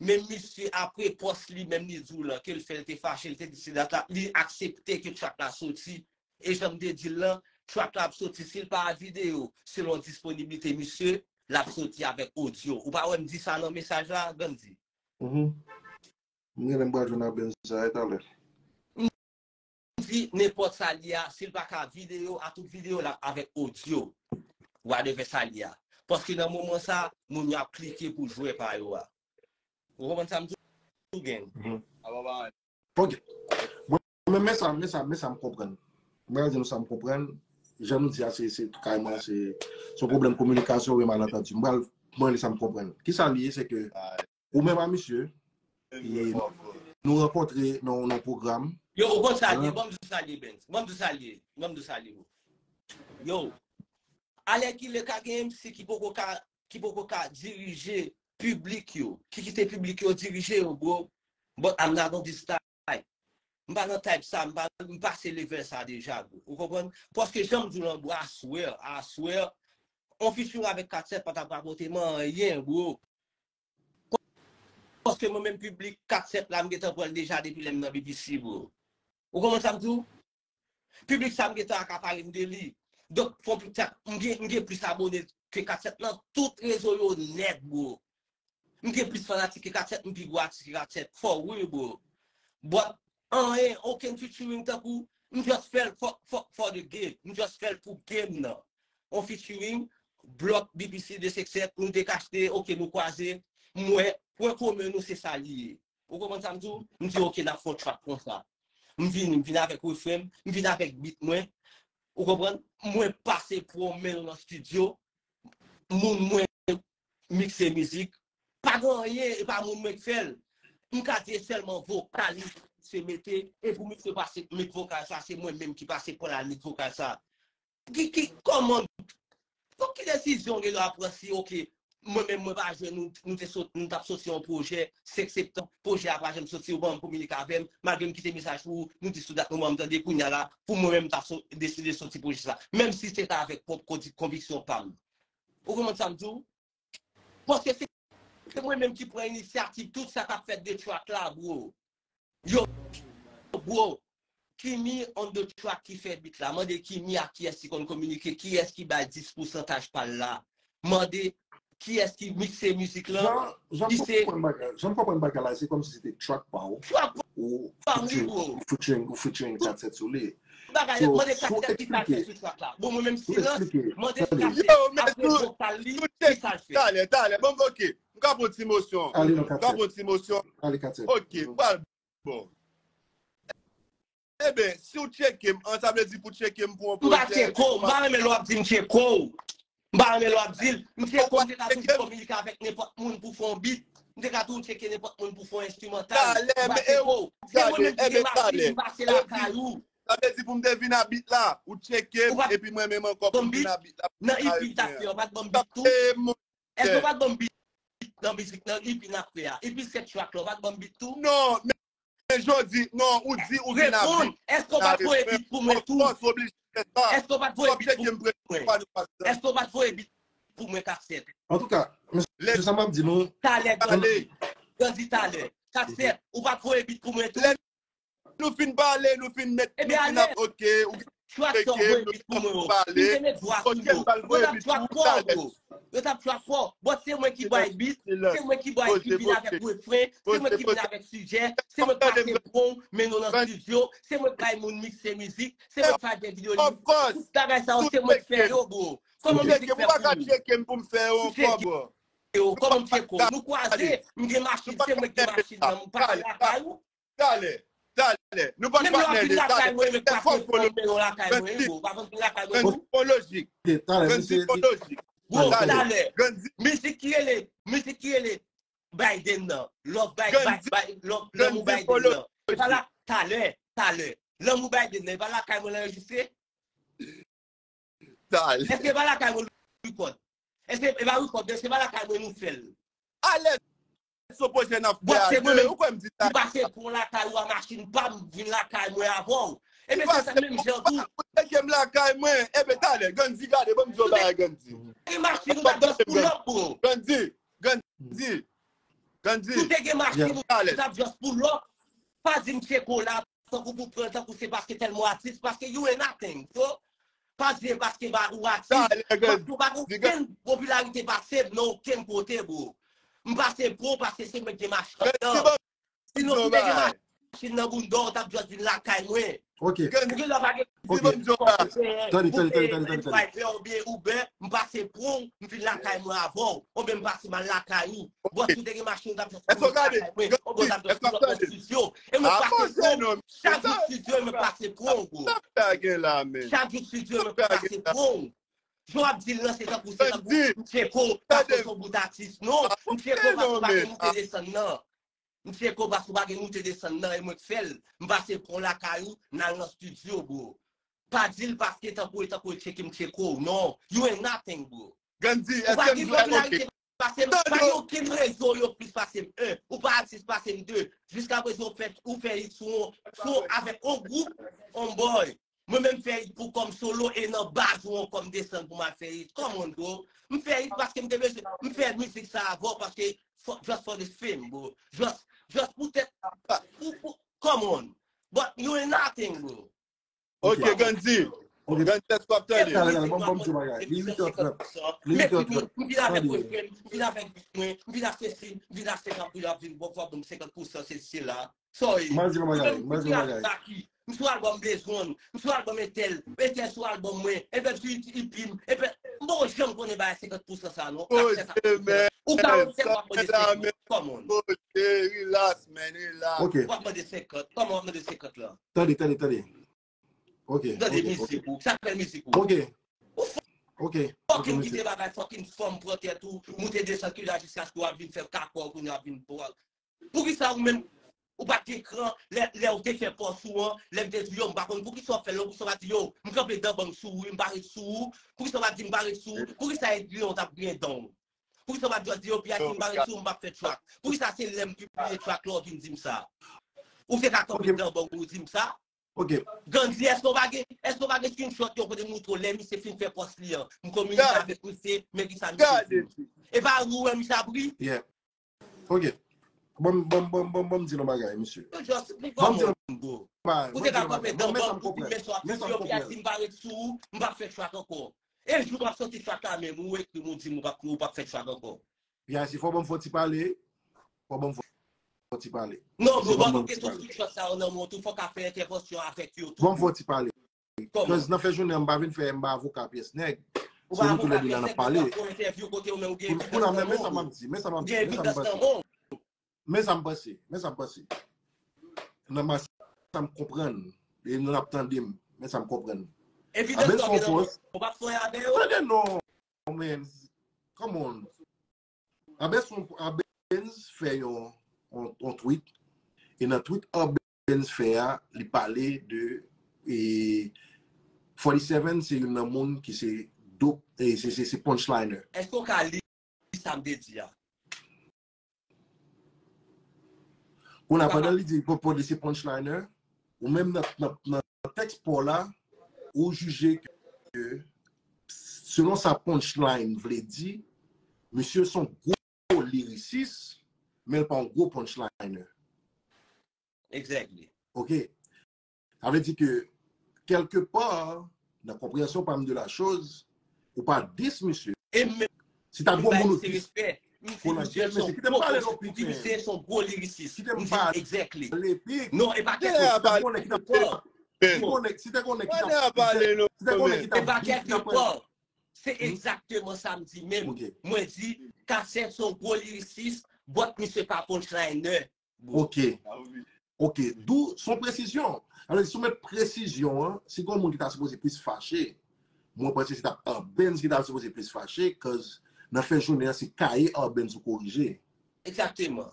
men misye apre pòs li menm li di w lan, ke l fè l te fache, l te di se dat la, li aksepte ke track la soti. E jan m te di l lan, track la ap soti, si l pa a videyo, selon disponiblite misye, l ap soti avèk odyo. Ou pa wè m di sa nan mesaj la, Gandhi? M genlè m pral jwenn a Benz sa e talè. M di nenpòt sa li a, si l pa ka videyo, a tout videyo l ap avèk odyo. Whatever sa li a. Paske nan moman sa, moun yo ap klike pou jwè pa yo a. Ou konprann sa m di w, gang? Ok. Bon, men, men sa, men sa, men sa m konprann. Mwen di nou sa m konprann. jan nou di a, se, se kareman, se, se yon pwoblèm kominikasyon oubyen malantandi. M pral, mwen, sa m konprann. Kisa l ye, se ke ou menm a misye, e nou rankontre nan, nan yon pwogram. Yo, ou konn sa l ye, ban m di w sa l ye, Benz. Ban m di w sa l ye. Ban m di w sa l ye, bro. Yo, alèkile ka gen M C ki poko ka, ki poko ka dirije piblik yo, ki kite piblik yo dirije yo, bro. But I'm not on this type. M pa nan type sa, m pa, m pase level sa deja, bro. Ou konprann? Paske jan m di w lan, bro, I swear, I swear, on featuring avèk kat sèt pa t ap rapòte m anyen, bro. Paske mwen menm piblik kat sèt la, m gentan pran l deja depi lè m nan B P C, bro. Ou konprann sa m di w? Piblik sa m gentan akapare m de li. Donk, fò m, m gen, m gen plis abone ke kat sèt nan tout rezo yo nèt, bro. M gen plis fanatik ke kat sèt, m pi gwo atis ke kat sèt. For real, bro. But, anyen, okenn featuring tankou, m just fè l for, for, for the game. M just fè l pou game nan. On featuring, Block, B P C, de senk sèt, nou te kachte, ok, nou kwaze, m wè, pwen komen nou se sa li ye. Ou konprann sa m di w? M di, ok, n ap fè yon track konsa. M vini, m vin avèk refren m, m vin avèk beat mwen. Ou konprann? Mwen pase pran men l nan studio, moun mwen mikse mizik. Pa gen anyen, e pa moun mwen k fè l. M ka di e sèlman vokal li se mete, e pou misye pase met vokal sa, se mwen menm ki pase pran la met vokal sa. Ki, ki, kòman, bon, ki desizyon Gelo a pran si, ok, mwen menm mwen pa jwenn nou, nou te sot, nou t ap soti yon pwojè, senk septanm, pwojè a pa janm soti, ou pa janm kominike avè m, malgre m kite mesaj pou ou, nou di sou dat nou ban m tande, kounye a la, pou mwen menm m ta so, deside soti pwojè sa. Menm si se ta avèk pwòp konvi-, konviksyon pa m. Ou konprann sa m di w? Paske se, se mwen menm ki pran inisyativ tout sa k ap fèt de track la, bro. Yo, bro, Kimi on the track ki fè beat la. Mande Kimi a kiyès ki konn kominike, kiyès ki bay dis pousantaj pa l la. Mande kiyès ki mikse mizik lan. Jan, jan m konprann bagay, jan m konprann bagay la, se kòmsi se te track pa w. Track pa m, wi, bro. Ou featuring, ou featuring kat sèt sou li. Bagay, mande kat sèt ki sa l fè sou track la. Bon, mwen menm silans, mande kat sèt, apre vokal li, ki sa l fè. Talè, talè, bon, ok. M ka pran ti mosyon. M ka pran ti mosyon. Ok, m pral bon. Eben, si w tcheke m, an, sa vle di pou tcheke m pou yon pwojè. M pa tcheke w, m pa renmen lè w ap di m tcheke w. M pa renmen lè w ap di l. M tcheke w, m te ka toujou kominike avèk nenpòt moun pou fè yon beat. M te ka toujou tcheke nenpòt moun pou fè yon enstrimantal. M pa tcheke w. Se mwen menm ki gen machin, m pase lakay ou. Sa vle di pou m te vin a beat la, ou tcheke m, epi mwen menm ankò pou m vin a beat la. Nan E P m t ap fè, w pa t ban m beat tou? Èske w pa t ban m beat nan mizik nan E P n ap fè a? E P se track la, w pa t ban m beat tou? Non, men, men jodi, non, ou di ou vin a beat. Reponn, èske w pa t voye beat pou mwen tou? Of course, oblije fè sa. Èske w pa t voye beat pou mwen? Èske w pa t voye beat pou mwen, kat sèt? Antouka, mesye, sa m ap di nou. Talè, Grandy. Grandy, talè. Kat sèt, ou pa t voye beat pou mwen tou? Nou fin pale, nou fin met, nou fin ap, ok, ou gen track sa w voye beat pou mwen yo. M te met vwa sou yo. Yo t ap track fò, bro. Yo t ap track fò. But se mwen ki bay beat, se mwen ki bay, ki vin avèk refren, se mwen ki vin avèk sijè, se mwen k pase pran w, mennen w nan estidyo, se mwen k bay moun mikse mizik, se mwen k fè de videyo li. Tout bagay sa yo, se mwen k fè yo, bro. Kòman mizik fè pou ou? Ou tcheke m pou m fè yo ankò, bro. Yo, kòman m tcheke w? Nou kwaze, m gen machin, se mwen ki gen machin nan, m pase lakay ou. Talè, talè. Nou pa t patnè de talè. Menm lè w ap vin lakay mwen, men pa konn pran men w lakay mwen, bro. Pa konn vin lakay mwen, bro. Ganzi, fon lojik. Ganzi, fon lojik. Bro, talè. Mizik ki rele, mizik ki rele Biden nan. Love Biden, love, lanmou Biden nan. E pa la, talè, talè. Lanmou Biden nan, e pa lakay mwen l anrejistre? Èske e pa lakay mwen nou record? Èske e pa record, èske e pa lakay mwen nou fè l? Alèz, se yon pwojè n ap fè a de. Ou kwè m di sa? M pase pran lakay ou a machin pa m, vin lakay mwen avè w. Ebyen, se sa menm jan tou. Ou tcheke m lakay mwen. Ebyen, talè, Ganzi, gade, ban m di w bagay, Ganzi. E machin ou t ap just pull up, bro. Ganzi, Ganzi, Ganzi. Si w te gen machin, ou t ap just pull up. Pa di m tcheke w la. Tankou pou pran l tankou se paske tèlman atis, paske you ain't nothing, bro. Pa di paske ou atis, paske ou pa gen okenn popilarite pase m nan okenn kote, bro. M pase pran w paske se mwen ki gen machin nan. Sinon, si w te gen machin, machin nan bounda w, w t ap just vin lakay mwen. Ok. Ou gen lè pa gen kòmantè, Tande, tande, tande, tande, tande, tande. Driver oubyen Uber, m pase pran w, m vin lakay mwen avè w, oubyen m pase m al lakay ou. Bò si w te gen machin, w t ap just vin lakay mwen, oubyen w t ap just pull up nan studio. E mwen pase pran w, chak jou studio, e mwen pase pran w, bro. Chak jou studio, e mwen pase pran w. Jan w ap di l lan, se tankou, se tankou, m tcheke w, paske w se yon bout atis. Non, m tcheke w paske w pa gen moute desann nan. M tcheke w paske w pa gen moute desann nan, e mwen k fè l. M pase pran w lakay ou, n al nan studio, bro. Pa di l paske tankou e tankou e tcheke m tcheke w. Non, you ain't nothing, bro. Ou pa gen popilarite pase m, pa gen okenn rezo yo plis pase m. En, ou pa atis pase m. De, jiskaprezan ou fè, ou fè hit sou, sou avèk on gwoup, on boy. Mwen menm fè hit pou kòm solo e nan baz ou an kòm desann pou m al fè hit. Come on, bro. M fè hit paske m te bezwen, m fè mizik sa avè w paske for, just for the fame, bro. Just, just poutèt, pou, pou, come on. But you ain't nothing, bro. Ok, Gandhi. Gandhi, èske w ap tande? Talè, talè, ban m, ban m di yon bagay. Li uit è trant. Li uit è trant. Tande. M vin avèk refren, m vin avèk bit mwen, m vin ak sesi, m vin ak senkant pou y ap vin, bon, fò ban m senkant pousan, se, se la. Sorry. M al di yon bagay, m al di yon bagay. M sou albòm Blaze One, m sou albòm entèl, entèl sou albòm mwen, entèl sou EP m, entèl, m poko janm konnen bagay senkant pousan sa non. Ou ka wè m tèlman ap mande senkant, come on. Relax, man, relax. Ok, W ap mande senkant, kòman w ap mande senkant la? Tande, tande, tande. Ok, Tande ok, ok. Mizik ou, sa k fè mizik ou? Ok, ok, ok, Fucking mesye. Kite bagay fucking fanm pran tèt ou, moute desann ki la jiskaske w ap vin fè kakò kounye a ap vin pran. Poukisa ou menm ou pa t gen kran lè, lè ou te fè pòs ou an, lè m te di yo m pa konn poukisa w ap fè l non, poukisa w pa di yo m kanpe dan bang sou ou wi, m pa ret sou ou, poukisa w pa di m pa ret sou ou, poukisa e griyen w t ap griyen dan w? Poukisa w pa t just di yo P I C m pa ret sou ou, m p ap fè track? Poukisa se lè m pibliye track la w vin di m sa? Ou te ka kanpe dan bang ou di m sa? Ok. Gandhi, èske w pa gen, èske w pa gen screenshot yo kote m moutre w lè misye fin fè pòs li an? M kominike avèk misye, men kisa misye di m. E pa ou wè misye ap ri? Yeah. Ok. Bon, bon, bon, bon, bon, m di nou bagay, mesye. Yo just li Bon, m di kòman nou bro. bagay. Ou te ka kanpe dan bòm pou di men sa, misye yo P I C m pa ret sou ou, m p ap fè track ankò. E jou m ap soti track la menm, ou ekri m, ou di m ou p ap, ou p ap fè track ankò. P I C, fò ban m fò ti pale. Fò ban m fò ti pale. Non, bro, Fò ban ban m m kesyon fò ti pale. Screenshot sa yo nan men w tou, fò w ka fè entèvansyon avèk yo tou. Ban m fò ti pale. Kòman? Cause nan fè jounen an, m pa vin fè, m pa avoka pyès nèg. Ou Se pa nou tou lè avoka de la n pyès ap nèg, pale. ou pa fè yon entèvyou kote ou menm ou gen Pou, pou la men, men sa m ap di, men sa m ap di, gen men sa m evidans panse. Nan men w. Men sa m panse, men sa m panse. Nan mas sa m konprann, e nou ap tande m, men sa m konprann. Evidans Abens ou gen fon nan men pòs. Ou pa fè yon avè yo. Tande non, man. Come on. Abens, Abens fè yon, yon, yon tweet. E nan tweet Abens fè a, li pale de e, forty-seven se youn nan moun ki se dope, e se, se, se punchliner. Èske w ka li sa m te di a? Kounye a, pandan li di Popo de se punchliner, ou menm nan, nan, nan tèks pa w la, ou jije ke, selon sa punchline vle di, misye se yon gwo lirisis, men l pa yon gwo punchliner. Exactly. Ok? Sa vle di ke, kèlke pa, nan konpreyansyon pa m de la choz, ou pa dis misye. E menm Si ta gon moun ou se dis, respè. M di konan misye gen, se mesye, yon kite m gwo pale pwofesyon, non, m di Pik, misye se yon gwo lirisis. Kite m M di pale. Exactly. Pale, Pik. Non, e pa Gen kèk a pale non. Si te konnen ki t ap, si te konnen, si te konnen ki t ap, Gen a pale non. si te konnen ki t E ap, pa ki t ap kèlke pa. Se egzakteman sa m di menm. Ok. Mwen di, Kasèt se yon gwo lirisis, but misye pa punchliner. Ok. Ok. Dou, se yon presizyon. Alò, si w met presizyon an, si gon moun ki ta sipoze plis fache, mwen panse se t ap Arbenz ki ta sipoze plis fache, cause nan fen jounen an, se kaye Arbenz ou korije. Egzakteman.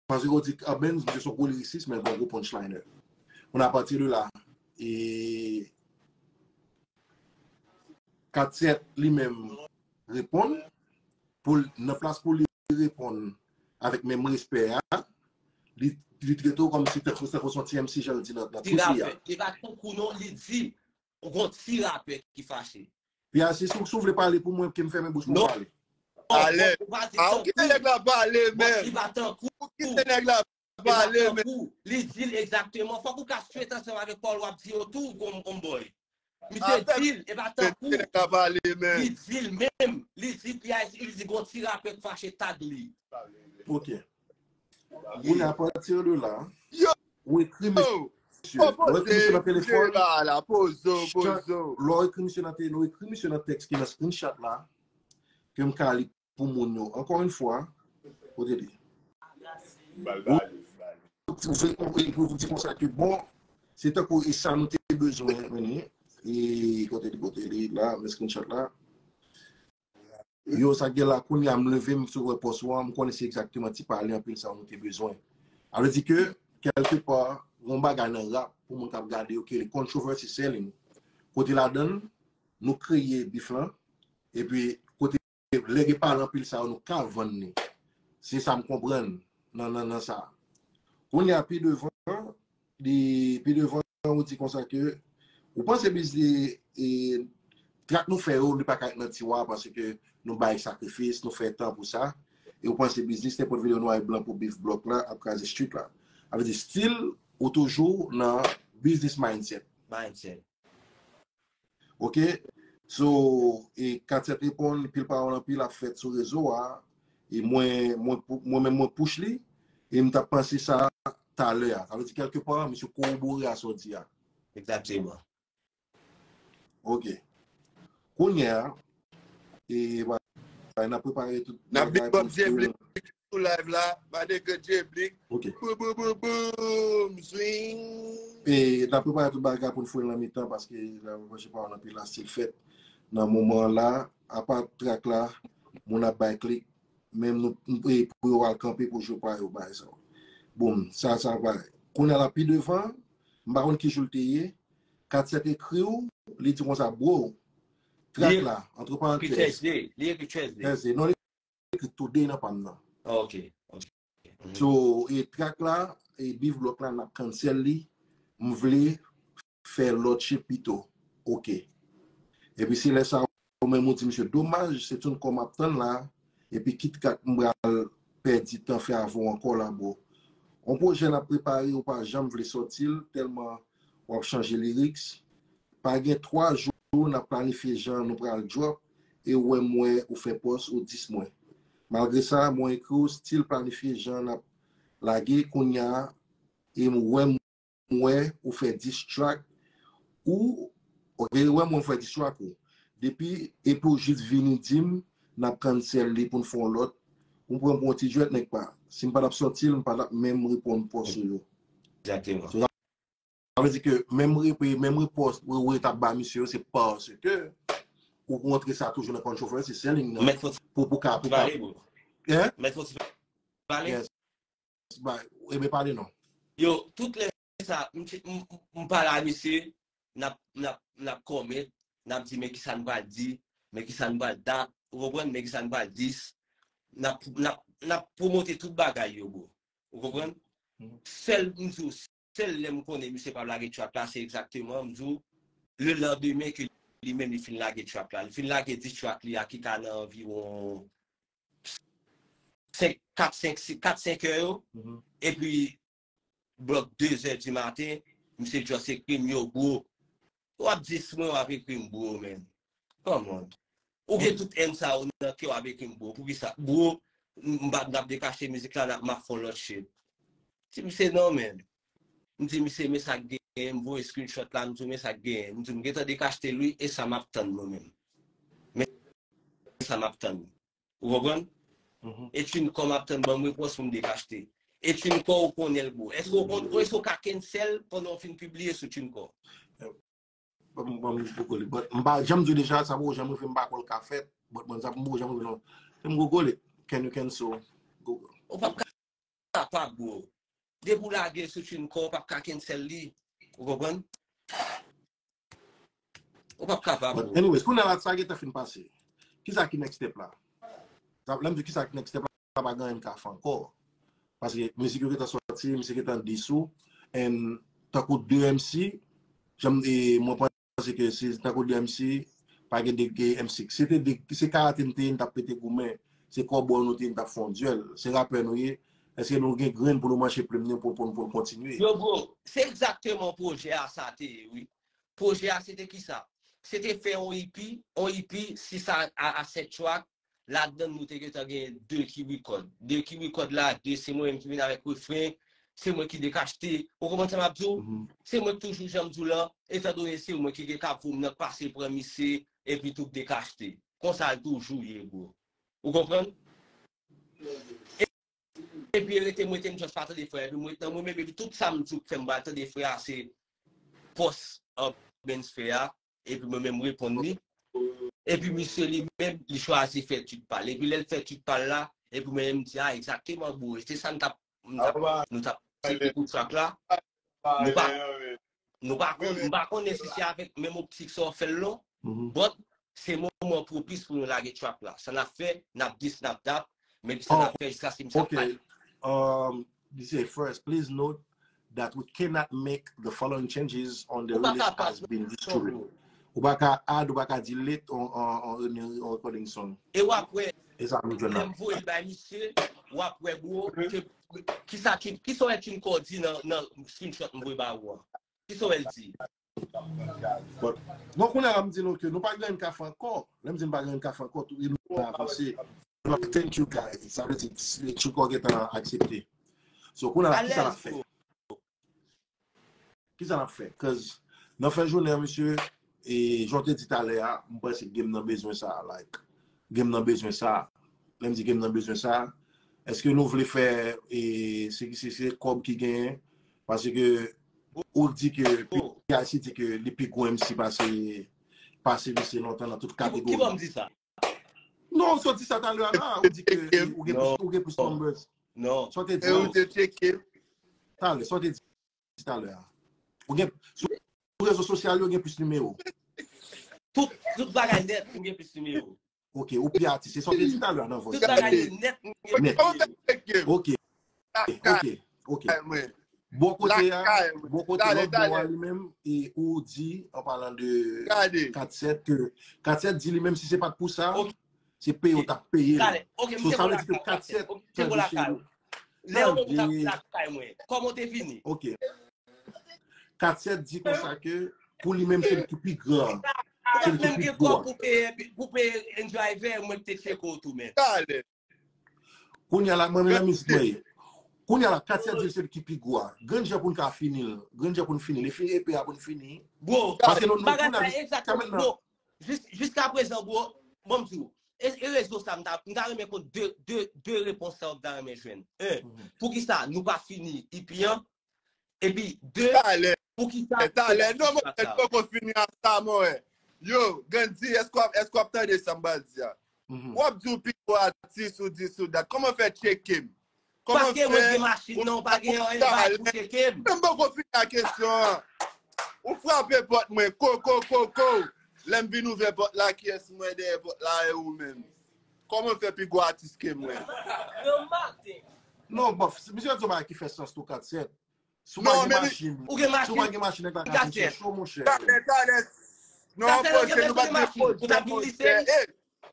Paske ou di Arbenz, misye se yon gwo lirisis, men l pa yon gwo punchliner. Kounye a, apati de la, e Kasèt li menm reponn, pou l, nan plas pou li reponn avèk menm respè a, li, li trete w kòmsi tankou, tankou se yon ti M C jan l di nan, nan Ti tweet li a. Rapè. Li pa tankou non, li di, ou gon ti rapè ki fache. P I C, si w, si w vle pale pou mwen, ke m fèmen bouch mwen Non. pale. Alèz. Ou pa di A, ou kite tankou. nèg la pale, Bon, men. li pa tankou. Ou kite nèg la Li pa pale, men. Tankou. Li di l egzakteman. Fòk ou ka straight ansanm avèk pawòl w ap di yo tou, gon, gon boy. Misye Avèk di l, e pa Men, tankou. kite nèg la pale, men. Li di l menm. Li di P I C, li di gon ti rapè k fache tag li. Ok. Kounye a, apati de la, Yo! ou ekri misye. Yo! Lè w ekri misye nan telefòn, Poze la, poze, chat, poze. lè w ekri misye nan te-, lè w ekri misye nan tèks ki nan screenshot la, ke m ka li pou moun yo. Ankò yon fwa, kote li? Bal, bal, bal. Ou vle, ou vle, ou di konsa ke bon, se tankou e sa nou te bezwen, men, e kote li, kote li, la, men screenshot la. Yo, sa gen la, kounye a m leve, m sou wè pòs ou an, m konnen se egzakteman ti pale anpil sa nou te bezwen. Sa vle di ke, kèlke pa, yon bagay nan rap, pou moun k ap gade yo, ke controversy selling. Kote ladan l, nou kreye bif lan, epi kote lè gen pale anpil sa yo, nou ka vann li. Se sa m konprann nan, nan, nan sa. Kounye a pi devan, li, pi devan, ou di konsa ke, ou panse biznis, e, trak nou fè yo, li pa ka ret nan tiwa, paske nou bay sakrifis, nou fè tan pou sa. E ou panse biznis, nenpòt videyo nwa e blan pou bif blòk la, ap kraze street la. Sa vle di, still, ou toujou nan business mindset. Mindset. Ok? So, e Katsèt reponn, pil pawòl anpil ap fèt sou rezo a. E mwen, mwen, mwen menm mwen push li. E m t ap panse sa talè a. Sa vle di kèlke pa, misye kowobore a sa w di a. Egzakteman. Ok. Kounye a, e, ba, ba, n ap prepare tout N ap bagay big up pou Jay Blink sou live la. Madange Jay Blink. Ok. Boum, boum, boum, boum, swing. E n ap prepare tout bagay pou n foure nan mitan paske la, mwen, se pa nan pil la stil fèt nan moman la. Apa trak la, moun ap bay klik. Menm nou, nou, e, pou yo al kanpe pou jwe pa yo bay sa. Bon, sa, sa bay. Kounye a la pi devan, m pa konn ki jou l te ye. Katsèt ekri w, li di konsa, bro, trak la, antre parantèz, Thursday, li ekri Thursday. Thursday. Non, li ekri today nan pa m nan. Ok, ok. So, e trak la, e bif blòk la, n ap cancel li. M vle fè lòt shit pito. Ok. Epi se lè sa, ou menm ou di, misye, domaj, se TuneCore m ap tann la. Epi KitKat m pral pèdi tan fè avè w ankò la, bro. On pwojè n ap prepare, ou pa janm vle sòti l, tèlman w ap chanje lyrics. Pa gen twa jou, n ap planifye jan nou pral drop, e ou wè m wè ou fè pòs, ou dis mwen. Malgre sa, mwen ekri w, still planifye jan n ap lage, kounye a, e m wè m wè ou fè diss track, ou, ok, wè mwen fè diss track ou. Depi, epi ou jis vini di m, n ap cancel li pou n fè yon lòt, ou pran pou yon ti jwèt nèg pa. Si m pa t ap sòti l, m pa t ap menm reponn pòs ou yo. Egzakteman. So, sa vle di ke menm repi, menm repòs ou, ou t ap ba misye yo, se paske ou kontre sa toujou nan controversy selling nan. Mèt fò Pou, pou ka, pou ka. Pale, bro. Hein? Mèt fò pale. Yes. Ba, e ben pale non. Yo, tout lè sa, m, m, m pale a misye, n ap, n ap, n ap comment, n ap di men kisa n pral di, men kisa n pral dat, ou konprann, men kisa n pral dis. N ap, n ap, n ap pwomote tout bagay yo, bro. Ou konprann? Sèl, m di w, sèl lè m konnen misye p ap lage track la, se egzakteman, m di w, le lendemain ke li menm li fin lage track la. Li fin lage diss track li a ki ka nan anviwon senk, kat, senk, kat, senk è yo. Epi, blòk de zè di maten, misye just ekri m, yo, bro. W ap dis mwen, w ap ekri m, bro, man. Come on. Ou gen tout èn sa yo nan kè w ap ekri m, bro. Poukisa? Bro, m, m, m ap dekache mizik la, m ap fè yon lòt shit. Di misye non, man. M di misye, men sa k genyen, m voye screenshot la, m di men sa k genyen. M di m gentan dekachte l wi, e sa m ap tann mwen menm. Men sa m ap tann. Ou konprann? E TuneCore m ap tann ban m repons pou m dekachte. E TuneCore ou konnen l, bro. Èske ou konn, èske ou ka cancel pandan w fin pibliye sou TuneCore? Ban m, ban m Google li. But m pa janm di w deja, sa poko janm rive m pa kwè l ka fèt. But mwen sa m poko janm rive non. Se m Google it. Can you cancel? Google. Ou p ap kapab, bro. Depi w lage sou TuneCore, ou p ap ka cancel li. Ou konprann? Ou p ap kapab, But bro. Anyways, kounye a la sa gentan fin pase. Kisa ki next step la? Sa, lè m di kisa ki next step la, pa gen anyen m ka fè ankò. Paske mizik yo gentan sòti, misye gentan disou. And tankou de M C, jan m, e, mwen panse ke se tankou de M C, pa gen de, de M C. Se te de, se karate n te ye, n t ap pete goumen. Se kòbòy nou te ye, n t ap fè yon dyèl. Se rapè nou ye. Èske nou gen grenn pou nou manche plim nou pou, pou, pou n kontinye? Yo, bro, se egzakteman pwojè a sa te ye, wi. Pwojè a se te kisa? Se te fè yon E P, yon E P, sis a, a, a sèt track, ladan nou te gentan gen de ki rekòd. De ki rekòd la, de se mwen menm ki vin avèk refren, se mwen ki dekachte. Ou konprann sa m ap di w? Se mwen ki toujou, jan m di w lan, etan done se mwen ki gen kap voum nan k pase pran misye, epi tou k dekachte. Konsa l toujou ye, bro. Ou konprann? Epi rete mwen te m just pa tande frè. Epi mwen nan mwen menm, epi tout sa m di w k fè m pa tande frè a, se pòs Urbanz fè a. Epi mwen menm reponn li. Epi misye li menm, li chwazi fè tit pa l. Epi lè l fè tit pa l la, epi mwen menm m di, a, egzakteman, bro. Se sa n t ap, n t ap, nou t ap sete pou track la. Nou pa, nou pa konn, m pa konnen si se avèk menm optik sa w fè l non. But se moman pwopis pou nou lage track la. Sa n ap fè, n ap dis, n ap dap, men sa n ap fè jiskaske misye ap pale. Um, this is first. Please note that we cannot make the following changes on the release has been distributed. Ou pa ka add, ou pa ka delete on, on, on, on recording song. E w ap wè, lè m voye l bay misye, w ap wè bro, kisa Tune, kisa w wè Tune Core di nan, nan screenshot m voye ba ou an? Kisa w wè l di? Bon, kounye a la m di nou ke nou pa gen anyen ka fè ankò. Lè m di nou pa gen anyen ka fè ankò, tou nou avanse. Thank you guys. Sa vle di Tune Core gentan aksepte. So kounye a la kisa n ap fè? Kisa n ap fè? Cause nan fen jounen an mesye, e jan w te di talè a, m panse game nan bezwen sa, like, game nan bezwen sa. Lè m di game nan bezwen sa, èske nou vle fè, e se, se, se kòb ki genyen? Paske ou di ke P I C di ke li pi gwo M C pase, pase misye lontan nan tout kategori. Ki bò m di sa? Non, sa w di sa talè a la, ou di ke ou gen plis, ou gen plis numbers. Non. Sa w te di. E ou te tcheke. Talè, sa w te di talè a. Ou gen, sou rezo sosyal yo gen plis nimewo. Tout, tout bagay nèt, ou gen plis nimewo. Ok, ou pi atis. Se sa w te di talè a nan vòs. Tout bagay yo nèt, ou gen plis nimewo. Ok, ok, ok. Bò kote a, bò kote lòt bò a li menm, e ou di, an palan de Kat Sèt, ke Kat Sèt di li menm si se pa t pou sa, se peye w t ap peye l. So sa vle di ke Kat Sèt chanje cheri. Lè yon moun t ap vin lakay mwen, kòman w te vini? Ok. Kat Sèt di konsa ke pou li menm se li ki pi gran. Se li ki pi gwo. Pou peye, pou peye Enjoy Vè, mwen ki te tcheke w tou menm. Kounye a la, mwen menm nan mizik mwen ye. Kounye a la, Kat Sèt di l se li ki pi gwo a. Grenn jan pou n ka fini l. Grenn jan pou n fini l. E fini E P a pou n fini. Bro, paske nou, nou, bagay sa egzakteman, bro. Jiskaprezan, bro, bon m di w, e, e rezo sa, m ta, m ta renmen konn de, de, de repons sa w ta renmen jwenn. En, poukisa nou pa fini E P an? Epi, de, poukisa. Talè, talè, non, mwen, m poko fini ak sa, mwen. Yo, Gandhi, èske w ap, èske w ap tande sa m pral di a? W ap di w pi gwo atis, ou di sou dat. Kòman fè tcheke m? Paske mwen gen machin nan, ou pa gen anyen bay pou tcheke m. Men m poko fini ak kesyon an. Ou frape pòt mwen, ko, ko, ko, ko. Lè m vin ouvè pòt la, kiyès mwen dèyè pòt la, e ou menm. Kòman fè pi gwo atis ke mwen? Non, bòf, misye di yon bagay ki fè sans tou, Kat Sèt. Si w pa gen machin, si w pa gen machin, nèg la ka vin chèche w, monchè. Talè, talè. Non, poze, nou pa t gen poze, monchè.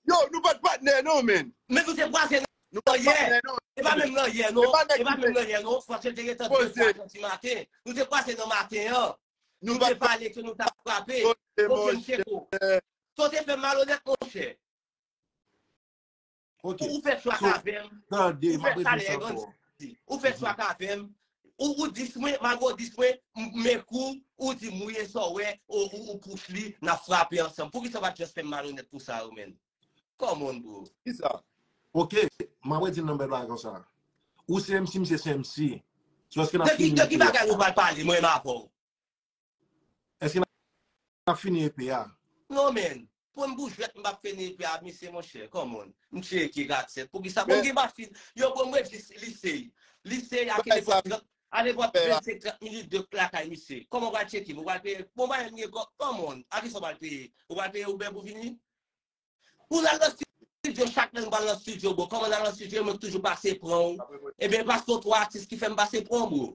Yo, nou pa t patnè non, menn. Men nou te kwaze nan yè. E pa menm nan yè non. E pa menm nan yè non. Paske te gentan de twa jan di maten. Nou te kwaze nan maten an. Nou te pale ke nou t ap frape. Oke, m tcheke w. Sa w te fè m malonèt, monchè. Ou fè swak avè m. Ou fè talè, Gandhi. Ou fè swak avè m. Ou, ou dis mwen, malgre w dis mwen, m, m ekou, ou di m wi e sa w wè, ou, ou, ou pous li, n ap frape ansanm. Poukisa w pa t just fè m malonèt pou sa yo, menn? Come on, bro. Kisa? Ok, m ap redi l nan bèl bagay konsa. Ou se M C, misye se M C. So, èske n ap fini? De ki, de ki bagay nou pral pale, mwen menm avè w? Èske n ap fini E P a? Non, menn. Pou m boujwèt, m p ap fini E P a, misye, monchè. Come on. M tcheke Kat Sèt. Poukisa? Bon, gen machin. Yo, bon, mwen jis lisey. Lisey ak elefant trant, ale pran vennsenk trant minit de lakay misye. Kòman w pral tcheke m? Ou pral peye? Bon, bagay m gen kò. Come on. A kisa w pral peye? Ou pral peye Uber pou vini? Pou n al nan estidyo, chak lè n pral nan estidyo, bro, kòman n al nan estidyo, mwen ki toujou pase pran w? Ebyen, paske w twa atis ki fè m pase pran w, bro.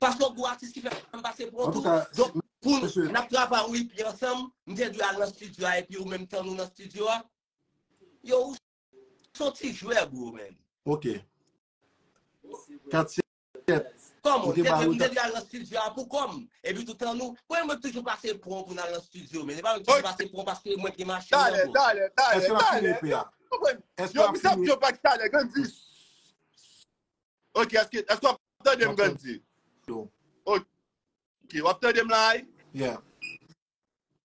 Paske w gwo atis ki fè m pase pran w tou. Donk, pou n ap travay yon E P ansanm, m te dwe al nan estidyo a, epi ou menm tann ou nan estidyo a. Yo, ou se yon ti jwè, bro, menn. Ok. Kat Sèt. Ou te ba yo tan. M te dwe al nan estidyo a pou kò m. Epi toutan nou, mwen, mwen toujou pase pran pou n al nan estidyo, men se pa mwen ki toujou pase pran paske mwen gen machin nan, bro. Talè, talè, talè, talè. Èske l ap fimen, P A? Èske l ap fimen? Yo, misye ap di yon pakèt talè, Gandhi. Ok, èske, èske w ap tande m, Gandhi? Ok, w ap tande m la, wi? Yeah.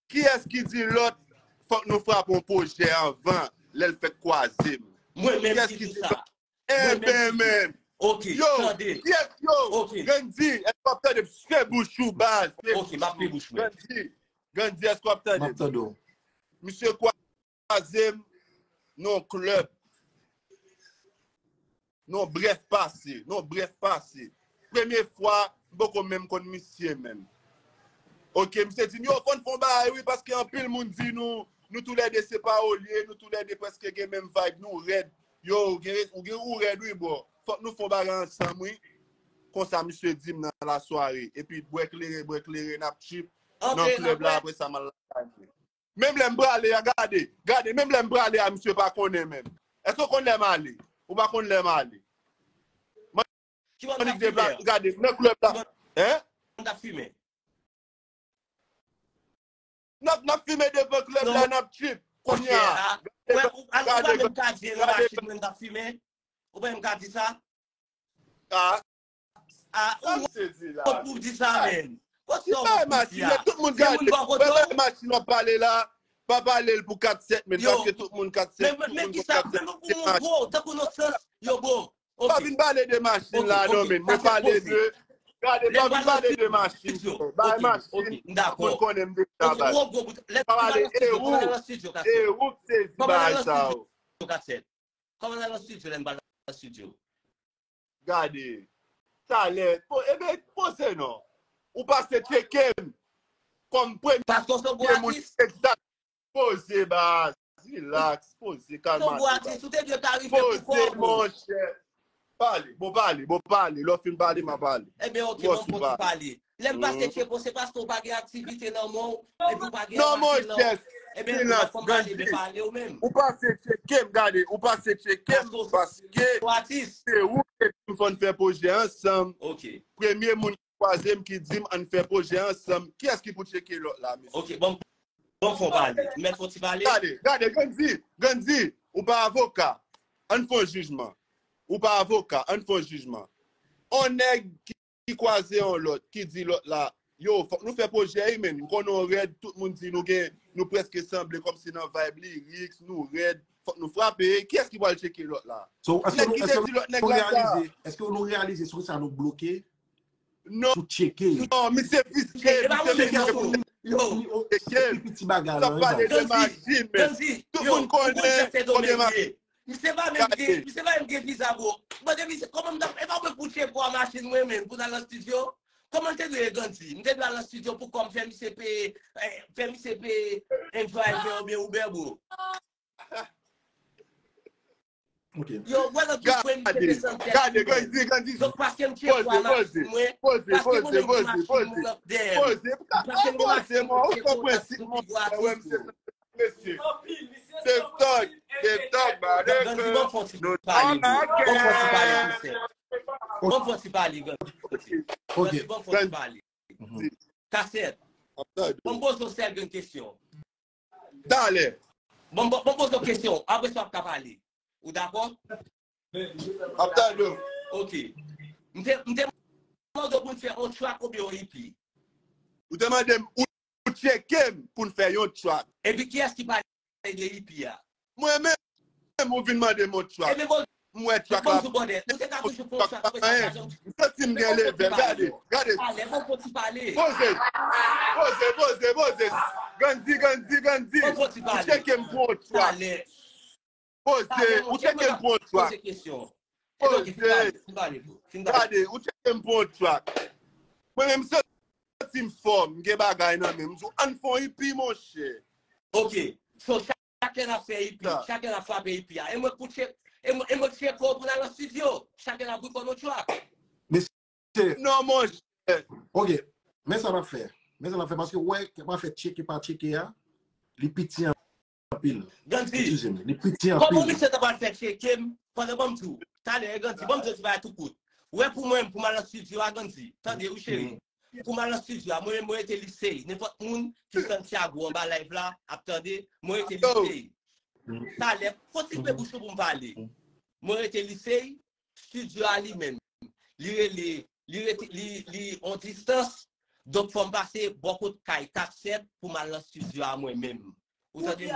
Kiyès ki di lòt fòk nou frape yon pwojè anvan lè l fèk kwaze m? Mwen menm ki di sa. Enben, men. Ok, yo, tande. Kiyès, yo, ok. Gandhi, èske w ap tande m? Fè bouch ou, baz. Ok, m ap fè bouch mwen. Gandhi, Gandhi, èske w ap tande m? M ap tande w. Misye kwaze m nan yon klèb. Non, brèf pase, non, brèf pase. Premye fwa, m poko menm konn misye menm. Ok, misye di m, yo, fò n fè yon bagay, wi, paske anpil moun di nou, nou toulède se pawolye, nou toulède prèske gen menm vibe, nou rèd. Yo, ou gen, ou gen, ou rèd, wi, bro. Fòk nou fè yon bagay ansanm, wi. Konsa, misye di m nan lasware. Epi, bwè kleren, bwè kleren, n ap trip nan klèb la, apre sa, m al lakay mwen. Menm lè m prale a, gade, gade, menm lè m prale a, misye pa konnen menm. Èske w konn lè m ale? Ou pa konn lè m ale. Ki bò n t ap fimen an? Gade, nan klèb la. Hein? N t ap fimen. N ap, n ap fimen devan klèb la, n ap trip. Kounye a. Ou pa menm ka di e nan machin mwen n t ap fimen? Ou pa menm ka di sa? Ah. Ah, ou wont pou w di sa, men. Kote w wont pou w di a? Tout moun gade. Wè, wè, machin w ap pale la, pa pale l pou kat sèt mèt, paske tout moun kat sèt, tout moun konn kat sèt mèt se machin. Yo, bro. Pa vin pale de machin la, non, men. Mwen pale de, gade, pa vin pale de machin. Bay machin, tout moun konnen m deja, bay. Pa pale, e ou, e ou k sezi bagay sa yo. Kòman n al nan estidyo lè n pa al nan estidyo? Gade. Talè. Po, ebyen, poze non. Ou pase tcheke m kòm premye moun egzak. Poze baz. Relax. Poze, kalmate baz. Paske w se yon gwo atis. Ou te dwe ka rive pou kò w, bro. Poze, monchè. Pale. Bon, pale. Bon, pale. Lè w fin pale, m a pale. Ebyen, ok, bon, kontinye pale. Lè m pase tcheke w, se paske w pa gen aktivite nan men w, epi w pa gen machin nan men w. Ebyen, ou pa fè m pale, men pale w menm. Ou pase tcheke m, gade, ou pase tcheke m, paske se ou ki te di m fò n fè pwojè ansanm. Ok. Premye moun ki kwaze m ki di m ann fè pwojè ansanm. Kiyès ki pou tcheke lòt la, mesye? Ok, bon, bon, fò pale. M mèt fò ti pale? Gade, gade, Gandhi, Gandhi, ou pa avoka. Ann fè yon jijman. Ou pa avoka, ann fè yon jijman. On nèg ki ki kwaze yon lòt, ki di lòt la, yo, fòk nou fè pwojè wi, men. M konnen w rèd, tout moun di nou gen, nou prèske sanble, kòmsi nan vibe lyrics, nou rèd, fòk nou frape. Kiyès ki pral tcheke lòt la? Nèg ki te di lòt nèg la sa. Èske nou reyalize, èske nou reyalize sou sa nou bloke? Non. Sou tcheke. Non, misye visye, misye visye pou tcheke. Yo, se pi piti bagay la, wi, baz. Sa pale de machin, men. Tout moun konnen konbyen machin. Misye pa menm gen, misye pa menm gen viza, bro. Mande misye, kòman m t ap, e pa mwen k pou tcheke w a machin mwen menm, pou n al nan estidyo? Kòman l te dwe ye, Gandhi? M te dwe al nan estidyo pou kò m fè misye peye, eh, fè misye peye en driver oubyen Uber, bro. Ok. Yo, wè nan ki pwen misye desann tèt li menm. Gade, Gandhi, Gandhi. Donk, paske m tcheke w a machin mwen, paske mwen menm gen machin mwen nan dèyè m. Paske m gen machin mwen, m tcheke w nan pi gwo atis, bro. Mesye. Dev Tòg, Dev Tòg, ba, Gandhi, ban m fè yon ti pale, bro. Ban m fè yon ti pale, tou sèl. Ban m fè yon ti pale, Gandhi. Gandhi, ban m fè yon ti pale. Kasèt. Ban m poze w sèl grenn kesyon. Talè. Ban m, ban m poze w kesyon. Apre sa, w ap ka pale. Ou dakò? M ap tande w. Ok. M te, m te mande w pou n fè yon track oubyen yon E P. Ou te mande m, ou, ou tcheke m pou n fè yon track. Epi kiyès ki pale de E P a? Mwen menm, ou vin mande m yon track. Ebyen, bon, m wè track la. Ou te ka toujou fè yon track apre sa, sa jan. M santi m gen level. Gade, gade. Talè, ban m fè yon ti pale. Poze. Poze, poze, poze. Gandhi, Gandhi, Gandhi. Ou tcheke m pou yon track. Talè. Poze, ou tcheke m pou yon track. Poze. Gade, ou tcheke m pou yon track. Mwen menm, m santi m fò, m gen bagay nan men m. M di w, ann fè yon E P, monchè. Ok. So, chakenn ap fè E P, chakenn ap frape E P a. E mwen k pou tcheke, e mwen, e mwen k tcheke w pou n al nan estidyo. Chakenn ap record yon track. Non, monchè. Ok. Men sa n ap fè. Men sa n ap fè, paske w wè, w ap fè tcheke pa tcheke a, li piti anpil. Gandhi, eskize m, li piti anpil. Kòman misye ta pral fè tcheke m pandan, ban m di w, talè, Gandhi, ban m di w ti bagay tou kout. Ou wè, pou mwen, pou m al nan estidyo a, Gandhi, tande wi, cheri. Pou m al nan estidyo a, mwen menm, mwen rete Lisey. Nenpòt moun ki Santiago anba live la ap tande, mwen rete Lisey. Talè, fò ti koupe bouch ou pou m pale. Mwen rete Lisey, estidyo a li menm. Li rele, li rete, li, li on distans. Donk, fò m pase bò kot kay kat sèt pou m al nan estidyo a mwen menm. Ou tande m?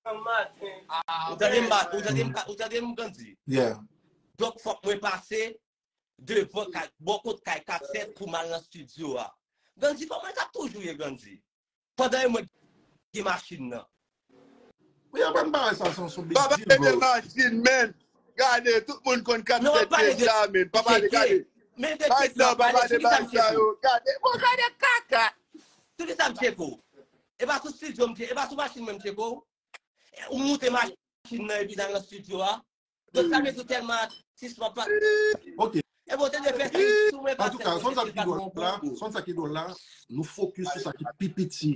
Ou tande m, ou tande m, ou tande m, Gandhi? Donk, fòk mwen pase devan kay, bò kot kay kat sèt pou m al nan estidyo a. Gandhi, kòman sa ap toujou ye, Gandhi? Pandan e mwen ki gen machin nan. Wi, anpil bagay sa, se yon big deal, bro. Papa gen machin, men. Gade, tout moun konn kat sèt deja, men. Papa de gade. Men de tcheke, pale, tcheke sa m tcheke. Gade, bon, gade kaka. Tcheke sa m tcheke. E pa sou studio m tcheke, e pa sou machin mwen m tcheke. Ou moute machin nan epi nan nan studio a. Donk sa vle di tèlman atis mwen pa. Ok. E bon, te de fè si sou mwen pa. Antouka, sonn sa ki dwòl la, sonn sa ki dwòl la, nou fokis sou sa ki pi piti.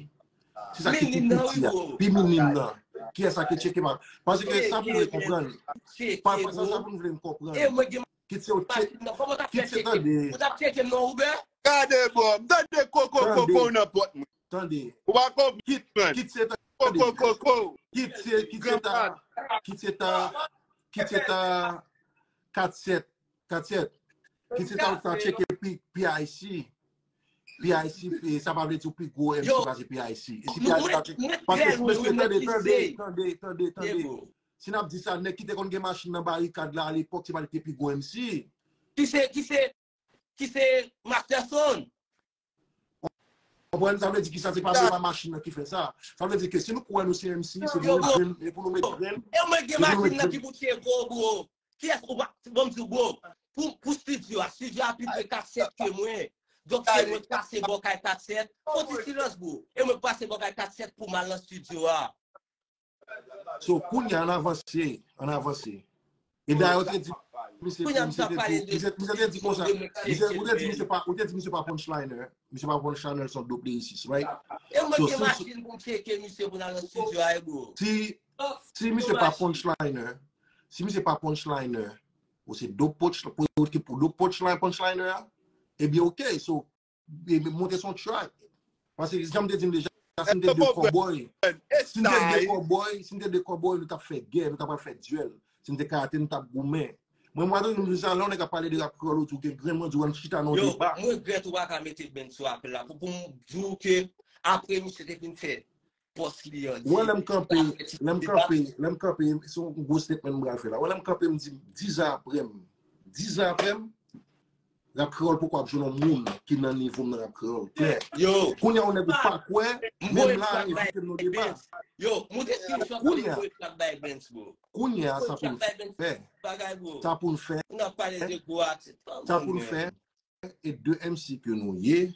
Se sa ki pi piti a, pi minim nan. Kiyès sa ki tcheke pa? Paske sa pou vle konprann. Sa pou vle konprann. Kit se ou tcheke, kit se tande. Gade bon, m tande koko koko nan pòt mwen. Tande. Ou pa konprann. Kit, kit se tande. Koko koko. Kit se, kit se ta, kit se ta, kit se ta kat sèt, kat sèt. Kit se ta ou ta tcheke pi, pi ayisi. P I C, sa pa vle di ou pi gwo M C pase P I C. E si P I C pa tcheke. Paske mesye, tande, tande, tande, tande, tande. Si n ap di sa, nèg ki te konn gen machin nan barikad la alepòk, se pa li ki te pi gwo M C. Ki se, ki se, ki se Masterson. Konprann? Sa vle di ki sa, se pa, se pa machin nan ki fè sa. Sa vle di ke si nou kwè nou se M C, se pou nou met grenn, e pou nou met grenn. E mwen gen machin nan ki pou tcheke w, bro. Kiyès ou pa, bon m di w, bro, pou, pou studio a, studio a pi pre kat sèt ke mwen. Donk se mwen k pase bò kay kat sèt. Fon ti silans, bro. E mwen k pase bò kay kat sèt pou m al nan studio a. So, kounye a, ann avanse, ann avanse. E dayè, ou te di, misye, misye te di, misye, misye te di konsa, misye, ou te di misye pa, ou te di misye pa punchliner, misye pa punchliner, se yon dope lyricist, right? E mwen gen machin pou m tcheke misye pou n al nan studio a, bro. Si, Si misye pa punchliner, si misye pa punchliner, ou se dope punch, pou, pou dope punchline, punchliner a, ebyen ok, so, e, monte son track. Paske jan m te di m deja, si m te de cowboy, si m te de cowboy, si m te de cowboy, nou t ap fè gè, nou t ap al fè duel. Si m te karate, nou t ap goumen. Mwen, mwen, toujou m di sa, lè yon nèg ap pale de rap kreyòl, ou di w gen grenn, mwen di w ann chita nan yon deba. Yo, mwen regrèt ou pa ka mete Benso a plat la pou, pou m di w ke apre misye te fin fè pòs li an. Ou wè lè m kanpe, lè m kanpe, lè m kanpe, se yon gwo statement m pral fè la. Ou wè lè m kanpe, m di, dizan apre m, dizan apre m, rap kreyòl poko ap jwenn yon moun ki nan nivo m nan rap kreyòl. Klè. Yo. Kounye a yon nèg ou pa kwè, menm la, envite m nan deba. Yo, moute screenshot mwen voye plat bay Benso, bro. Kounye a, sa pou n fè. Sa pou n fè. Sa pou n fè. E de M C ke nou ye,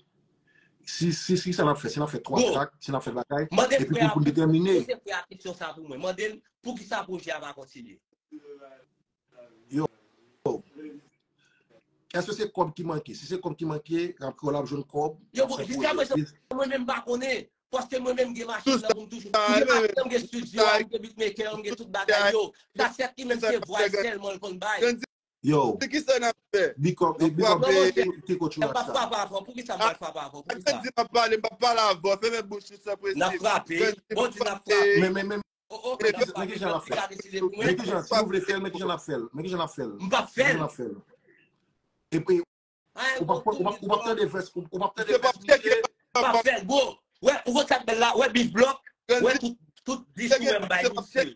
si, si, si sa n ap fè, si n ap fè twa trak, si n ap fè bagay, epi pou, pou n detèmine. Poze frè a kesyon sa pou mwen. Mande l poukisa pwojè a pa kontinye. Yo. Èske se kòb ki manke? Si se kòb ki manke, rap kreyòl ap jwenn kòb. Yo, bon, jiskaprezan, mwen menm m pa konnen. Paske mwen menm m gen machin nan pou m toujou. M gen machin nan, m gen studio a, m gen beatmaker, m gen tout bagay yo. Kasèt li menm se vwa sèlman l konn bay. Yo. Di kisa n ap fè? Big up, big up, big up, Kiko Churachka. M p ap frape avan. Poukisa m pral frape avan? Poukisa? Di m ap pale, m p ap pale avan. Fèmen bouch ou san prensip. N ap frape. Bon, di n ap frape. Men, men, men, men kijan n ap fè l? Men kijan, si nou vle fè l, men kijan n ap fè l? Men kijan n ap fè l? M p ap fè l. Men kijan n ap fè l? Epi, ou p ap, ou p ap, ou p ap tande vès, ou p ap tande vès misye. M p ap fè l, bro. Wè, ou wè sa k bèl la? Wè Big Block? Wè tout, tout dis ou wè m bay misye.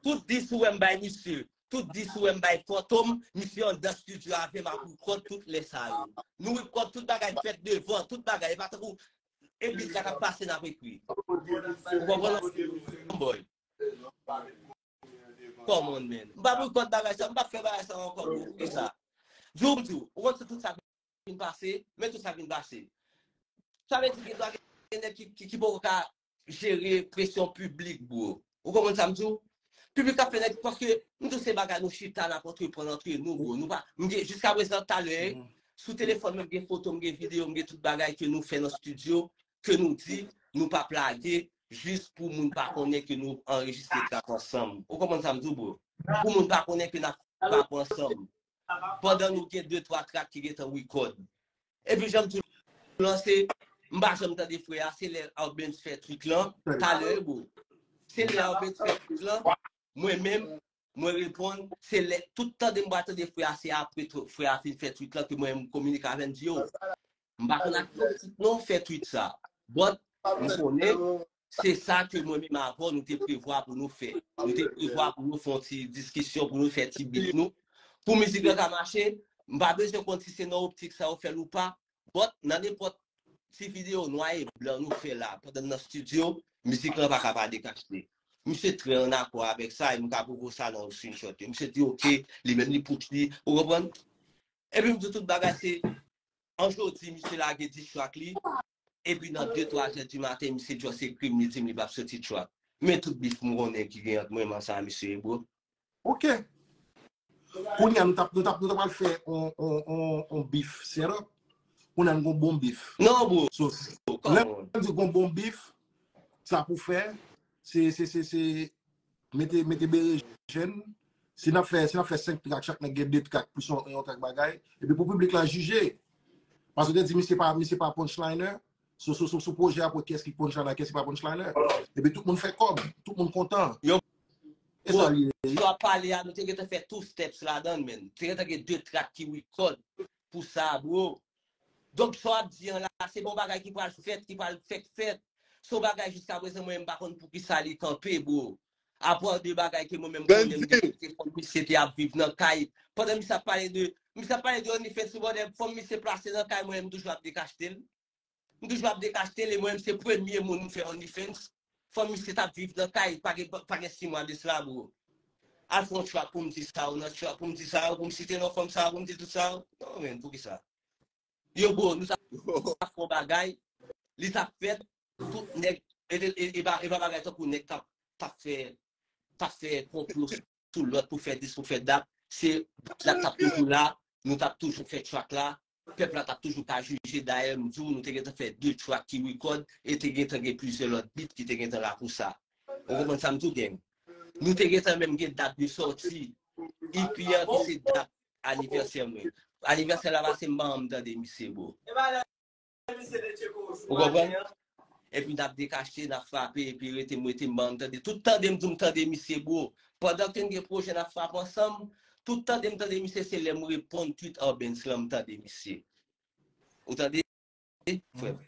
Tout dis ou wè m bay misye. Tout dis ou wè m bay Fantom, misye anndan studio avè m ap record tout lè sa yo. Nou record tout bagay fèt devan, tout bagay. E pa tankou e beat la k ap pase n ap ekri. Ou konprann, boy? Come on, man. M p ap record bagay sa, m p ap fè bagay sa ankò, bro. Poukisa? Di w, m di w, ou konn tout sa vin pase, men tout sa vin pase. Sa vle di gen dwa gen nèg ki, ki, ki poko ka jere presyon piblik, bro. Ou konprann sa m di w? Piblik ap fè nèg, paske m di w se bagay nou chita n ap antreprann antre nou, bro. Nou pa, m gen, jiskaprezan talè, sou telefòn mwen m gen foto, m gen videyo, m gen tout bagay ke nou fè nan estidyo, ke nou di, nou p ap lage, jis pou moun pa konnen ke nou anrejistre trak ansanm. Ou konprann sa m di w, bro? Pou moun pa konnen ke n ap rap ansanm. pandan nou gen de twa trak ki gentan record. Epi jan m di w lan, se, m pa janm tande frè a, se lè Albens fè tweet lan, talè, bro. Se lè Albens fè tweet lan, mwen menm, mwen reponn, se lè, tout tande m pa tande frè a, se apre tw- frè a fin fè tweet lan ke mwen m kominike avè l, m di, yo, m pa konn ak non fè tweet sa. But, m konnen, se sa ke mwen menm avè w, nou te prevwa pou nou fè. Nou te prevwa pou nou fè yon ti diskisyon, pou nou fè ti beef nou. Pou mizik lan ka mache, m pa bezwen konn si se nan optik sa yo fè l ou pa. But, nan nenpòt ti videyo nwa e blan nou fè la, pandan n nan estidyo, mizik lan pa ka pa dekachte. Misye trè an akò avèk sa, e m ka poko sa nan yon screenshot yo. Misye di, oke, li menm li put li, ou konprann? Epi m di tout bagay se, an jodi, misye lage dis track li, epi nan de twa zè di maten, misye just ekri m, li di m li p ap soti track. Men tout beef m konnen ki gen ant mwen menm ansanm ak misye, bro. Ok. Kounye a, nou t ap nou t ap nou t ap al fè on, on, on, on beef setup. Kounye a, nou gon bon beef. Non, bro. So, lè m di gon bon beef, sa pou fè, se, se, se, se, mete, mete berejèn. Si n ap fè, si n ap fè senk track, chak nèg gen de track, plis yon, yon track bagay. Epi pou piblik la jije. Paske w te di, misye pa, misye pa punchliner. Sou, sou, sou, sou pwojè a, pou kiyès ki punchliner, kiyès ki pa punchliner. Epi tout moun fè kòb, tout moun kontan. Yo, E sa li ye. Sa w ap pale a, nou te gentan fè two steps ladan l, men. Te gentan gen de track ki record pou sa, bro. Donk, sa w ap di an la, se bon bagay ki pral fèt, ki pral fèk fèt. Se yon bagay jiska prezan, mwen, m pa konn poukisa li kanpe, bro. Apre de bagay ke mwen menm konnen, m te fòm misye te ap viv nan kay. Pandan misye ap pale de, misye ap pale de OnlyFans, bòdè, fòm misye plase nan kay, mwen, m toujou ap dekachte l. M toujou ap dekachte l, e mwen, m se premye moun m fè OnlyFans. Fòm misye t ap viv nan kay, pa gen, pa gen sis mwa de sila, bro. Al fè yon track pou m di sa, ou nan track pou m di sa, pou m site non fòm sa, pou m di tout sa. Non, men, poukisa? Yo, bro, nou t ap fè yon bagay, li t ap fèt, tout nèg, e, e, e, e pa, e pa bagay tankou nèg t ap, t ap fè, t ap fè konplo sou lòt pou fè dis, pou fè dat. Se dat la t ap toujou la, nou t ap toujou fè track la, pèp la t ap toujou ka jije. Dayè, m di w, nou te gentan fè de track ki record, e te gentan gen plizyè lòt beat ki te gentan la pou sa. Ou konprann sa m di w, gang? Nou te gentan menm gen dat de sòti. Ipi an ki se dat anivèsè mwen. Anivèsè la pase, m pa janm tande misye, bro. Ou konprann? Epi n ap dekache, n ap frape, epi rete m, rete m, ban m tande. Tout tande m di m tande misye, bro. Pandan ke n gen pwojè n ap frape ansanm, tout tande m tande misye, se lè m reponn tweet Albens lan, m tande misye. Ou tande, frè m?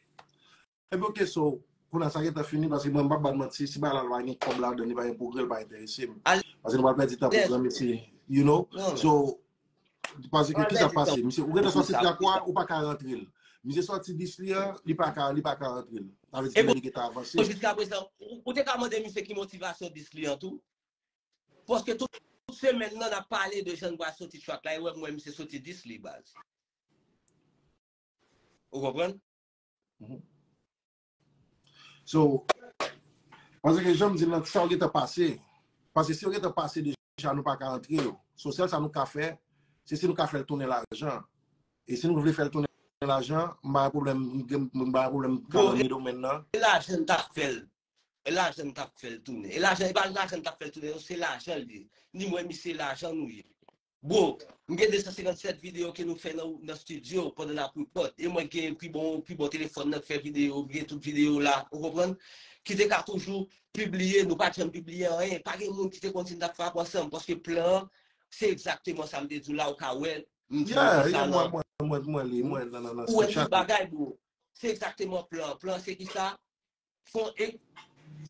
Epi ok, so, kounye a sa gentan fini, paske mwen m p ap ba n manti, si bagay la pa gen kòb ladan, li pa gen pwogrè, li pa enterese m. Paske nou pral pèdi tan pou gran mesye, you know? So, paske ki sa pase? Misye, ou gentan sòti trak ou a, ou pa ka rantre l. Misye sòti dis li an, li pa ka, li pa ka rantre l. Sa vle di ke li gentan avanse. Jiska prezan, ou, ou te ka mande misye ki motivasyon dis li an tou? Paske tout, tout semèn nan, n ap pale de jan n pral soti track la, e wè m wè misye soti dis li, baz. Ou konprann? So, paske jan m di l lan, sa yo gentan pase. Paske si yo gentan pase deja, nou pa ka antre yo. So, sèl sa nou ka fè, se si nou ka fè l tounen lajan. E si nou vle fè l tounen lajan, m pa gen pwoblèm, m gen- m pa gen pwoblèm ka nan men domèn nan. E lajan n t ap fè l. E lajan n t ap fè l tounen. E lajan, e pa lajan n t ap fè l tounen, non, se lajan l ye. Ni mwen, misye, lajan nou ye. Bro, m gen de san senkannsèt videyo ke nou fè nan, nan estidyo pandan n ap record. E mwen gen pi bon, pi bon telefòn nan k fè videyo, m gen tout videyo la, ou konprann? Ki te ka toujou pibliye, nou pa t janm pibliye anyen. Pa gen moun ki te konn si n t ap frape ansanm, paske plan an, se egzakteman sa m te di w la, ou ka wè, m di w sa nan. Mwen, mwen, mwen, mwen li, mwen nan, nan, nan screenshot. Ou wè tout bagay, bro. Se egzakteman plan an. Plan an, se ki sa? Fon e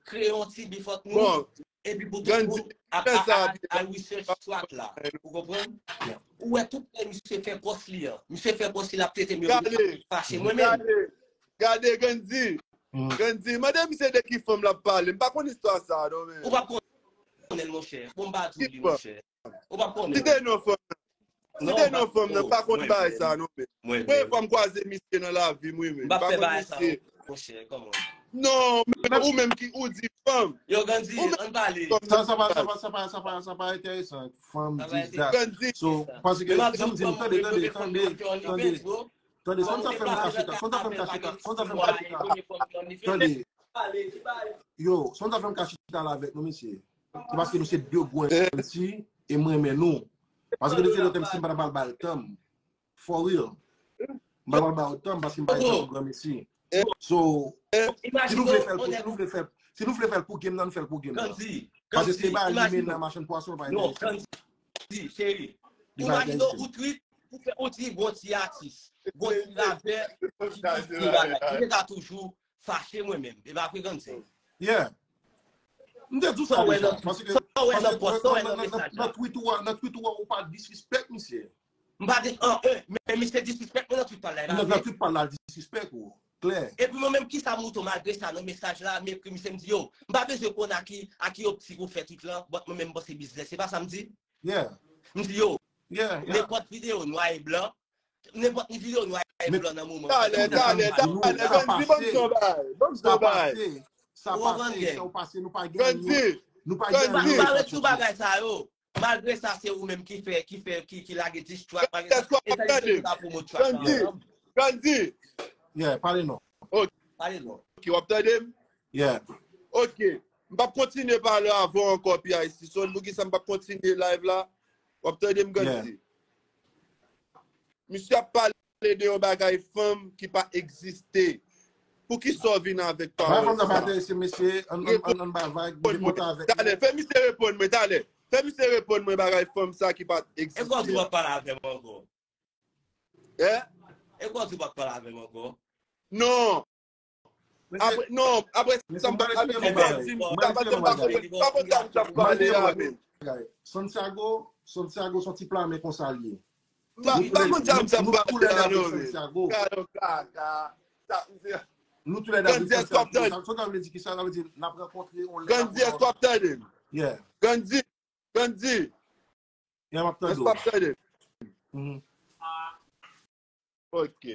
kreye yon ti beef ant nou, epi pou tout moun al research track la. Ou konprann? Ou wè tout lè misye fè pòs li an. Misye fè pòs li, l ap trete m, yo fache mwen menm. Gade, Gandhi. Gandhi, mande misye de ki fanm l ap pale. M pa konn istwa sa a, non, men. Ou p ap konnen l, monchè. Bon, m pa di w li, monchè. Ou p ap konnen. Site non fanm nan. Site non fanm nan, pa konn bagay sa, non, men. Premye fwa m kwaze misye nan lavi m, wi, men. M pa konn misye. Non, men ou menm ki ou di fanm. Yo, Gandhi, ann pale. Sa, sa pa, sa pa, sa pa, sa pa, sa pa enteresan. Fanm, dis dat. So, paske, jan m di, tande, tande, tande, tande. Tande, sa w t ap fè m ka chita, sa w t ap fè m ka chita, sa w t ap fè m ka chita. Tande. Yo, sa w t ap fè m ka chita la avèk nou, mesye. Se paske nou se de gwo M C e m renmen nou. Paske de se lòt M C m pa ta pral ba l tan m. For real. M pa pral ba l tan m paske m pa gen tan pou granmesi. So, si nou vle fè l pou, si nou vle fè, si nou vle fè l pou game nan, nou fè l pou game nan. Paske se pa li men nan machann pwason, pa enterese. Di, cheri. Imajine ou trip, ou fè ou trip gon ti atis, gon ti rapè, ki ki ki bagay. Ki te ka toujou fache mwen menm. E pa frekanse. Yeah. M te di w sa deja. Paske nan tweet ou a, nan tweet ou a, ou pa disrespect misye. M pa di an, men misye disrespect mwen nan tweet pa la. Nan tweet pa la, disrespect ou. Klè. Epi mwen menm kisa mouton malgre sa nan mesaj la, m ekri misye m di yo, m pa bezwen konn a ki a ki optik ou fè tweet lan, but mwen menm m panse biznes, se pa sa m di? Yeah. M di yo, nenpòt videyo nwa e blan, nenpòt videyo nwa e blan nan moman. Talè, talè, talè, Gandhi, ban m son bagay, ban m son bagay. Sa pase, sa pase, sa pase, nou pa gen anyen. Nou pa gen anyen. M pa ret sou bagay sa yo. Malgre sa, se ou menm ki fè, ki fè, ki, ki lage diss track, malgre sa. E sa li fè ki pa pwomot track sa. Gandhi, Gandhi. Yeah, pale non. Ok. Pale non. Ok, w ap tande m? Yeah. Ok. M p ap kontinye pale avè w ankò, P I C. Son, poukisa m p ap kontinye live la? W ap tande m, Gandhi? Misye ap pale de yon bagay fanm ki pa egziste. Poukisa w vin avèk pawòl sa? Fanm nan pa enterese mesye, ann ann ann bay vag, m te kontan avèk li. Talè, fè misye reponn mwen, talè. Fè misye reponn mwen bagay fanm sa ki pa t egziste. E kòman w ap pale avè m ankò? Hein? E kòman w ap pale avè m ankò? Non. Apre, non, apre sa, m pa, apre sa, m pa di, m pa konn sa m t ap pale a menm. Santiago, Santiago se yon ti pla men konsa l ye. M pa konn sa m t ap pale a non, men. Kado kaka. Nou toulède ap viv Santiago. Sa vle di kisa? Sa vle di n ap rankontre yon lè. Gandhi, èske w ap tande m? Gandhi, Gandhi. Yeah, m ap tande w. Èske w ap tande m? Ok.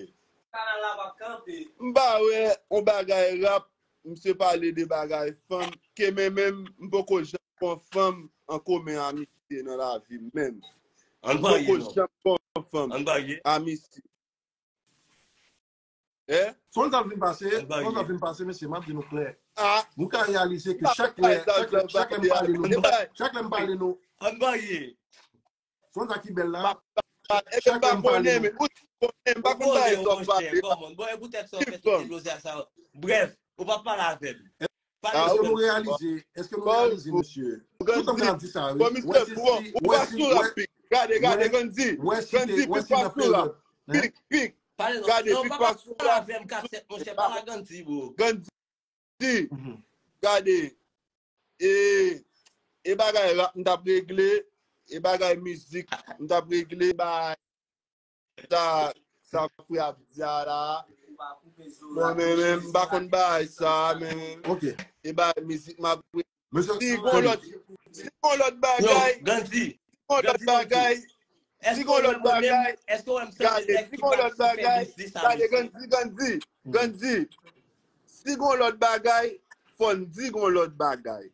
M pa wè yon bagay rap, misye pale de bagay fanm, ke men menm, m poko janm pran fanm an komen amistye nan lavi m menm. M poko janm pran fanm amistye. Hein? Sonn sa vin pase, sonn sa vin pase, mesye, m ap di nou klè. Nou ka reyalize ke chak lè, chak lè, chak lè m pale nou, chak lè m pale nou. Ann barye. Sonn sa ki bèl la. Chak lè m pale nou. Ou konnen, m pa konn bagay sa w pale. Bon, e poutèt sa w fè tout deblozay sa. Brèf, ou p ap pale avè m. Èske nou reyalize, èske nou reyalize, mesye? Tout tan m ap di sa, wi. Wè si, wè si, wè, gade, gade, Gandhi, Gandhi, pik pa sou rap. Pik, pik. Gade, pik pa sou rap. Gandhi, gade, e, e bagay rap m t ap regle, e bagay mizik m t ap regle, bay sa, sa frè ap di a la. Mwen menm, m pa konn bagay sa, men e bagay mizik m ap regle. Si gon lòt, si gon lòt bagay, si gon lòt bagay, si gon lòt bagay, gade, si gon lòt bagay, gade, Gandhi, Gandhi, Gandhi, si gon lòt bagay, fò n di gon lòt bagay.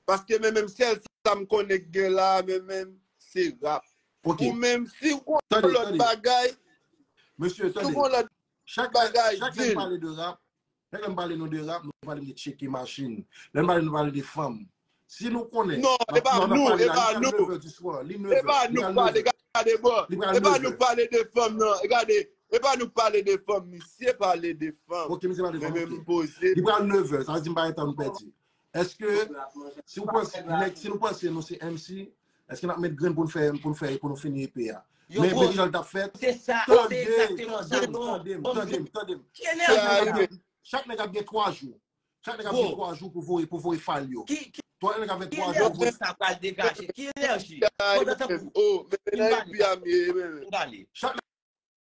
Paske men menm sèl sa m konnen k gen la, men menm, se rap. Ou menm, si w gon lòt bagay, si w gon lòt bagay, di l. Chak lè m pale de rap, chak lè m pale nou de rap, nou pale m de tcheke machin. Lè m pale nou pale de fanm. Si nou konnen. Non, e pa nou, e pa nou. E pa nou k pale, gade, bro. E pa nou k pale de fanm, non. E gade, e pa nou k pale de fanm, misye pale de fanm. Ok, misye pale de fanm, ok. Li pral nevè, sa vle di m pa gen tan nou pèdi. Èske, si w panse, nèg, si nou panse nou se M C, èske n ap met grenn pou n fè, pou n fè, pou nou fini E P a? Men, men kijan l t ap fèt? Se sa, se egzakteman sa, non. Tande m, tande m, tande m. Chak nèg ap gen twa jou. Chak nèg ap gen twa jou pou voye, pou voye file yo. Twa nèg ap gen twa jou pou voye. Ki enèji sa pral degaje? Ki enèji? Pandan tankou, oh, men nan E P a m ye, men. Chak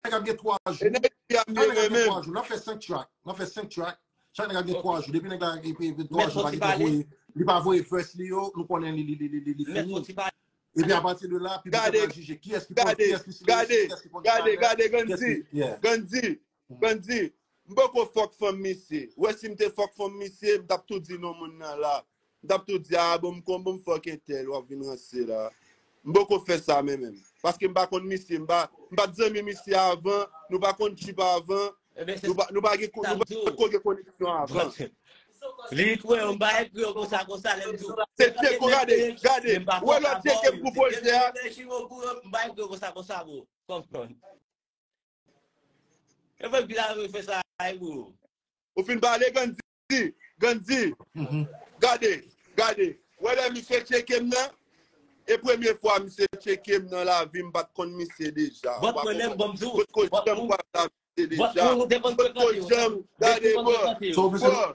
nèg ap gen twa jou. Chak nèg ap gen twa jou. N ap fè senk track. N ap fè senk track. Chak nèg ap gen twa jou. Depi nèg la gen twa jou, pa gentan voye, li pa voye verse li yo, nou konnen li, li, li, li, li fini. Epi apati de la, piblik la pral jije kiyès ki pwodui, kiyès ki sileyi, kiyès ki pwodui. Gade, gade, gade, Gandhi, Gandhi, Gandhi, m poko fòk fanm misye. Wè si m te fòk fanm misye, m t ap tou di non moun nan la. M t ap tou di, a, bon, m konn, bon, m fòk entèl, w ap vin ranse la. M poko fè sa, men menm. Paske m pa konn misye, m pa, m pa t zanmi misye avan, nou pa konn trip avan, nou pa, nou pa gen, nou pa ko gen koneksyon avan. Li kwè yo, m pa ekri yo konsa, konsa, lè m di w. Se tcheko, gade, gade. Wè lòt tcheke m pou pwojè a. M pa ekri yo konsa, konsa, bro. Konprann. E fè ki la fè sa, ay, bro. Ou fin pale, Gandhi. Gandhi. Gade, gade. Wè lè misye tcheke m nan. E premye fwa misye tcheke m nan lavi m, m pa t konn misye deja. Bòt mwen menm, bon, m di w. Bòt mwen, ou te konn frekante yo. Gade, bro.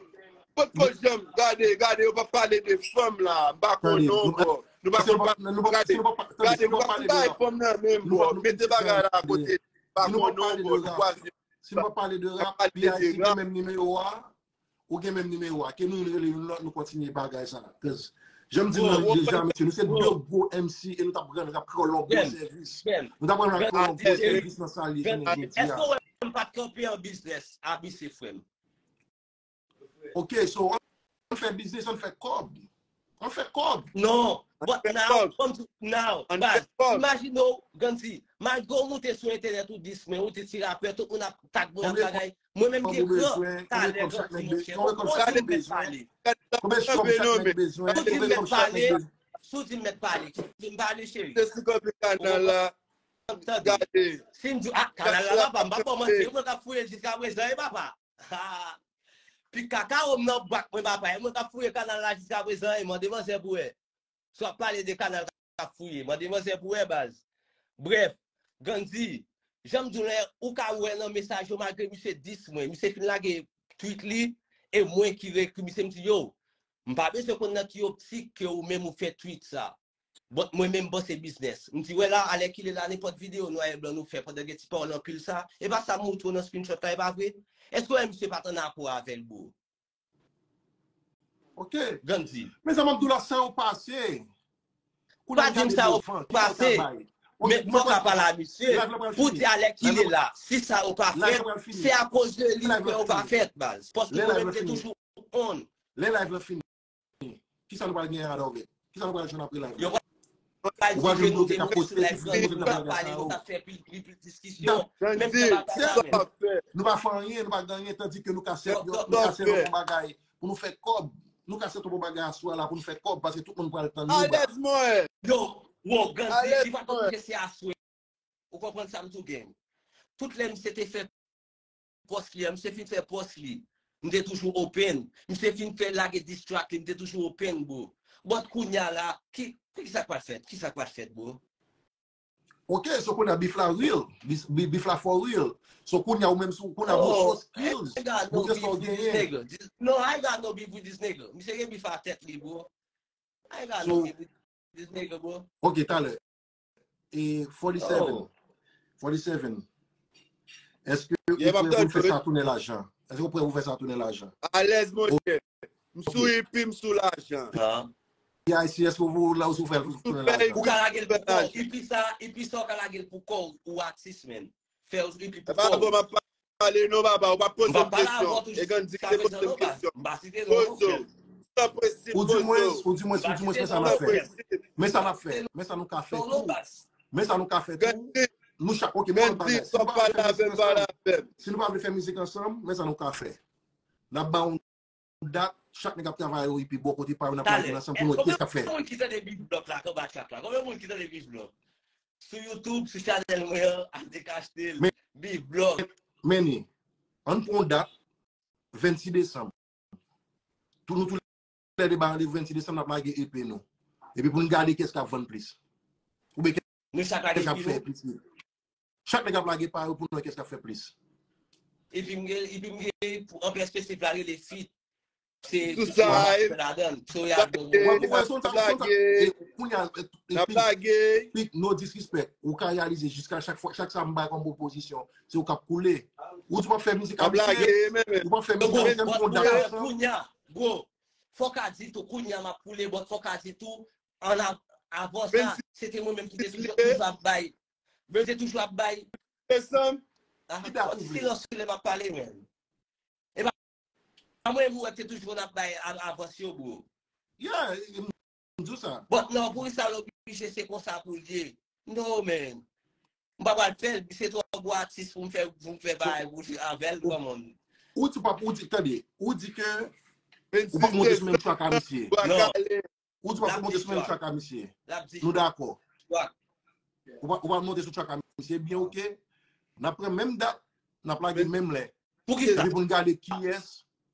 Potko janm, gade, gade, yo pa pale de fanm la. M pa konn non, bro. Nou pa konn pa gade. Gade, nou pa konn bay fanm nan menm, bro. Mete bagay la akote. M pa konn non, bro. Nou kwaze. Si nou pa pale de rap, P I C gen menm nimewo a. Ou gen menm nimewo a. Ke nou rele youn lòt, nou kontinye bagay sa. Cause jan m di nou deja, mesye, nou se de gwo M C e nou t ap rann rap kreyòl yon gwo sèvis. Nou t ap rann rap kreyòl yon gwo sèvis nan sa l ye jounen jodi a. Èske w wè m pa t kanpe an biznis a misye, frè m? Ok, so, ann fè biznis, ann fè kòb. Ann fè kòb. Non, but now, come to now, baz, imajine w, Gandhi, malgre w moute sou entènèt ou dis mwen, ou te ti rapè, tout moun ap tag mwen, ap bagay. Mwen menm gen gran talè, Gandhi, monchè. Ou di m mèt pale. Si w di m mèt pale, si w di m mèt pale, kite m pale, cheri. Se sou kanpe kanal la. Tande. Si m di, ah, kanal la, papa, m pa kòmanse, mwen k ap fouye jiska prezan, e papa. Pi kakawo m nan bwat mwen, papa. E mwen k ap fouye kanal la jiska prezan, e mande manzè pou wè. Si w ap pale de kanal k ap fouye, mande manzè pou wè, baz. Brèf, Gandhi, jan m di w la, ou ka wè nan mesaj yo, malgre misye dis mwen, misye fin lage tweet li, e mwen ki reekri misye, m di, yo, m pa bezwen konn nan ki optik ke ou menm ou fè tweet sa. But mwen menm m panse biznis. M di, wè la, alèkile la, nenpòt videyo nwa e blan nou fè pandan gen ti pawòl anpil sa, e pa sa m moutre w nan screenshot la, e pa vre? Èske w wè misye pa t annapò avè l, bro? Ok. Gandhi. Men sa m ap di w la, sa yo pase. Pa di m sa yo pase. Men fò w ka pale a misye pou di alèkile la. Si sa yo pa fèt, se akoz de li ke yo pa fèt, baz. Paske mwen menm te toujou on. Lè live la fini, kisa nou pral genyen out of it? Kisa nou pral jwenn apre live la? Ou pral jwenn moun ki t ap poste, ki fè moun ki t ap bagay sa yo. Gandhi, sa w ap fè. Nou pa fè anyen, nou pa gen anyen, tandike nou ka sèt, nou ka sèt yon bagay pou nou fè kòb. Nou ka sèt yon bagay aswè la pou nou fè kòb, paske tout moun pral tann nou. Alèz mwen. Yo, wo, Gandhi, li pa t oblije se aswè. Ou konprann sa m di w, gang? Tout lè misye te fè pòs li a, misye fin fè pòs li, m te toujou open. Misye fin fè lage diss track li, m te toujou open, bro. But kounya la, ki, ki sa k pral fèt? Ki sa k pral fèt, bro? Ok, so kounya beef la real. Beef, beef la for real. So kounya ou menm sou, kounya bon, so skills. Montre sa w genyen. No, I got no beef with this nigga. Misye gen beef a tèt li, bro. I got no beef with this nigga, bro. Ok, talè. E forty-seven. Forty-seven. Èske ou prè pou fè sa tounen lajan? Èske ou prè pou fè sa tounen lajan? Alèz, monchè. M sou ipi, m sou lajan. P I C, èske ou la ou sou fè tounen lajan? Ou ka lage l pou kò w. Ipi sa, ipi sa ou ka lage l pou kò w, ou atis, man. Fè ipi pou kò w. Pale non, papa, ou pa poze m kesyon. E Gandhi ki te poze m kesyon. Poze w. San prensip, poze w. Ou di mwens, ou di mwens, men sa n ap fè. Men sa n ap fè. Men sa nou ka fè tou. Men sa nou ka fè tou. Nou chak, ok, mwen bagay. Si nou pa vle fè mizik ansanm, si nou pa vle fè mizik ansanm, men sa nou ka fè. N ap ba yon dat, chak nèg ap travay yo epi bò kote pa yo n ap lage ansanm pou nou wè kiyès k ap fè. Konbyen moun ki tande Big Block la k anba chat la? Konbyen moun ki tande Big Block? Sou YouTube, sou chanèl mwen an, al dekachte l. Big Block. Men ni, ann pran yon dat, vennsis desanm. Tou nou tou lè de ba randevou vennsis desanm, n ap lage E P nou. Epi pou n gade kiyès k ap vann plis. Oubyen kiyès k ap fè plis. Chak nèg ap lage pa yo pou nou wè kiyès k ap fè plis. Epi m gen, epi m gen, pou anpè spesif la rele fit. Se tout sa m ap fè ladan l. So y ap gen yon. N ap lage, n ap lage. Fit, no disrespect. Ou ka reyalize jiska chak fwa, chak sa m bay kòm pwopozisyon, se ou k ap koule. Ou di w ap fè mizik a misye, ou p ap fè mizik a misye, n ap pran yon dat ansanm. Kounya, bro, fò w ka di tou, kounya m ap koule, but fò w ka di tou, an av-, avan sa, se te mwen menm ki te toujou, toujou ap bay. Mwen te toujou ap bay. Desanm. Silans lè m ap pale, men. E pa mwen menm ou wè te toujou konn ap bay avans yo, bro. Yeah, m di w sa. But non, poukisa l oblije se konsa pou l ye? No, man. M pa pral fè l, se twò gwo atis pou m fè, pou m fè bagay pou avè l, kòman? Ou di, pap, ou di, tande, ou di ke Ou p ap monte sou menm track a misye. Ou di w ap monte sou menm track a misye. Nou dakò. Ou p ap monte sou track a misye. Byen, oke. N ap pran menm dat, n ap lage menm lè. Epi pou n gade kiyès,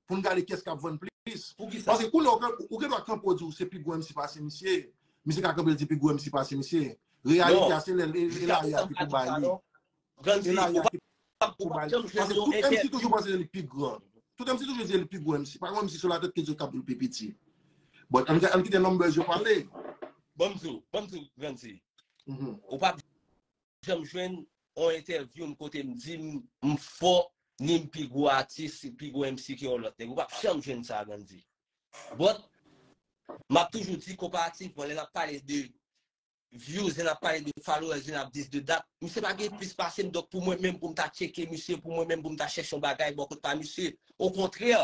pou n gade kiyès k ap vann plis. Paske kounye a, ou gen dwa kanpe w di w se pi gwo M C pase misye. Misye ka kanpe l di pi gwo M C pase misye. Reyalite a se lè e lari a ki pou ba li. E lari a ki pou ba li. Paske tout M C toujou panse li pi gran. Tout M C toujou di li pi gwo M C. Pa gen M C sou latèt ke Dye k ap di l pi piti. Bon, ann kite numbers yo pale. Ban m di w, ban m di w, Grandi. Ou p ap janm jwenn yon entèvyou m kote m di m, m fò, ni m pi gwo atis, pi gwo M C ke yon lòt nèg. Ou p ap janm jwenn sa, Grandi. But, m ap toujou di konparativman, lè n ap pale de views, lè n ap pale de followers, lè n ap dis de dat, misye pa gen plis pase m, donk pou mwen menm pou m ta tcheke misye, pou mwen menm pou m ta chèche yon bagay bò kot pa misye. Okontrè,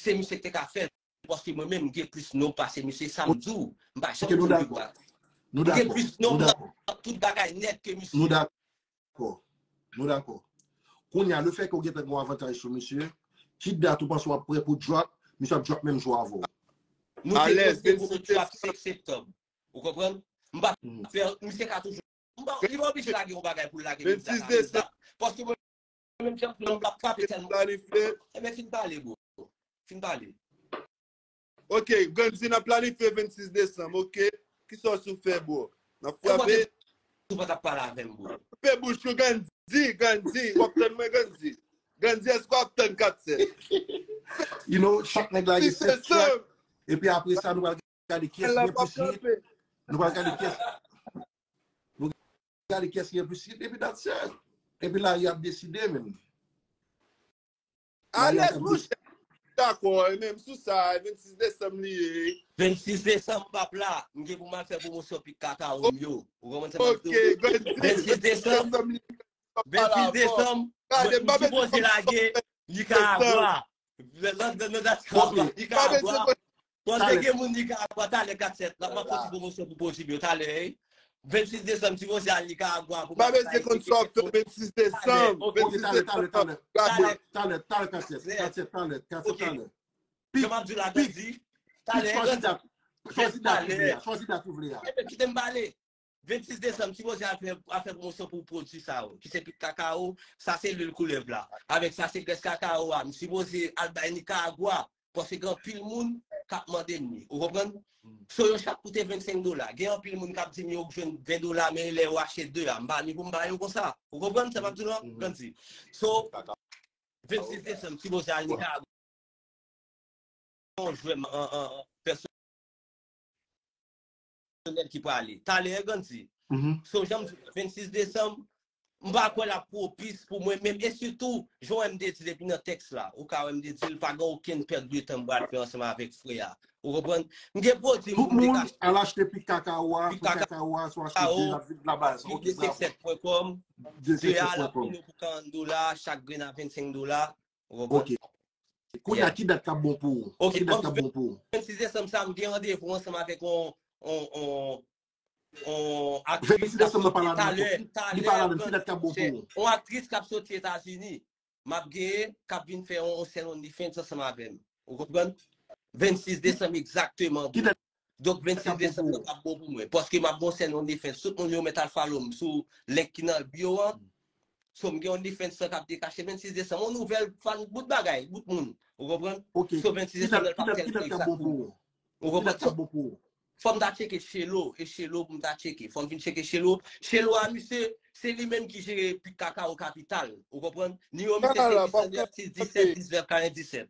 se misye ki te ka fè l, paske mwen menm m gen plis nonb pase misye, sa m di w, m pa janm di m pi gwo atis. M gen plis nonb nan tout bagay nèt ke misye. Nou dakò. Nou dakò. Kounye a, lefètke w gentan gen yon avantaj sou misye, ki dat ou panse w ap prè pou drop, misye ap drop menm jou avè w? Nou te poze pou nou drop senk septanm. Ou konprann? M pa fè, misye ka toujou. M pa, li pa oblije lage yon bagay pou l lage menm dat a menm dat. Paske mwen menm jan m ap frape tèlman. Ebyen, fin pale, bro. Fin pale. Ok, Grandi, n ap planifye vennsis desanm, ok? Kisa w sou fè, bro? N ap frape. Ou pa t ap pale avè m, bro. Koupe bouch ou, Grandi, Grandi. W ap tann mwen, Grandi. Grandi, èske w ap tann kat sèt? You know, chak nèg lage sèt track. Epi apre sa, nou pral gade kiyès ki gen plis hit. Nou pral gade kiyès. Nou gade kiyès ki gen plis hit, epi that's it. Epi lari ap deside, menm. Alèz, monchè. Dakò, e menm sou sa, vennsis desanm li ye. Vennsis desanm, m p ap la. M gen pou m al fè pwomosyon pik kakawo m yo. Ou konprann sa m ap di w? Vennsis desanm. Vennsis desanm, m sipoze lage Nicaragua. Nicaragua. Panse gen moun Nicaragua, talè kat sèt. N ap fè yon ti pwomosyon pou pwodui m yo talè. Vennsis desanm, ti mouche al Nicaragua pou m al bay vennsis desanm. Talè, talè, talè, talè, kat sèt, kat sèt, talè, kat sèt, talè. Jan m ap di w la, Grandi, talè, Grandi. Chwazi dat ou vle a, chwazi dat ou vle a. Ebyen, kite m pale. Vennsis desanm, ti mouche al fè, al fè pwomosyon pou pwodui sa yo, ki se pik kakawo, sa se lwil koulèv la. Avèk sa se grès kakawo a, m sipoze al bay Nicaragua. Paske gen anpil moun k ap mande m li. Ou konprann? So, yo chak koute vennsenk dola. Gen anpil moun k ap di m yo jwenn ven dola, men lè yo achte de a, m pa ni pou m ba yo konsa. Ou konprann sa m ap di w lan, Grandi? So, vennsis desanm, sipoze al Nicaragua. Yon jwè an, an, an pèsonèl ki prale. Talè, Grandi. So, jan m di w, vennsis desanm, m pa kwè l ap pwopis pou mwen menm. E sitou, jan w wè m te di depi nan tèks la, ou ka wè m te di l pa gen okenn pèt de tan m pral fè ansanm avèk frè a. Ou konprann? M gen pwodui m pou m te ka achte. Tout moun al achte pik kakawo a, pik kakawo a, si w achte de, l ap vin la baz. Ok, bravo. De senk sèt pwen kòm, de a, l ap vin pou karant dola, chak grenn a vennsenk dola. Ou konprann? Ok. Kounye a, ki dat k ap bon pou ou? Ok, ki dat k ap bon pou ou? Vennsis desanm sa, m gen randevou ansanm avèk on, on, on, on aktris k ap soti talè, talè, yon aktris k ap soti Etazini. M ap genyen, k ap vin fè on, on sèn OnlyFans ansanm avè m. Ou konprann? Vennsis desanm egzakteman, bro. Donk, vennsis desanm nan p ap bon pou mwen. Paske m ap gen yon sèn OnlyFans. Tout moun yo mèt al follow m sou link ki nan bio an. So, m gen OnlyFans lan k ap dekache vennsis desanm. Yon nouvèl fan, bout bagay, bout moun. Ou konprann? So, vennsis desanm nan, l p ap tèlman egzak pou mwen. Ou konprann? Fò m ta tcheke Chelo, e Chelo pou m ta tcheke. Fò m vin tcheke Chelo. Chelo a, misye, se li menm ki jere pik kakawo kapital. Ou konprann? Nimewo misye se uit san nèf sis disèt diznèf karanndiset.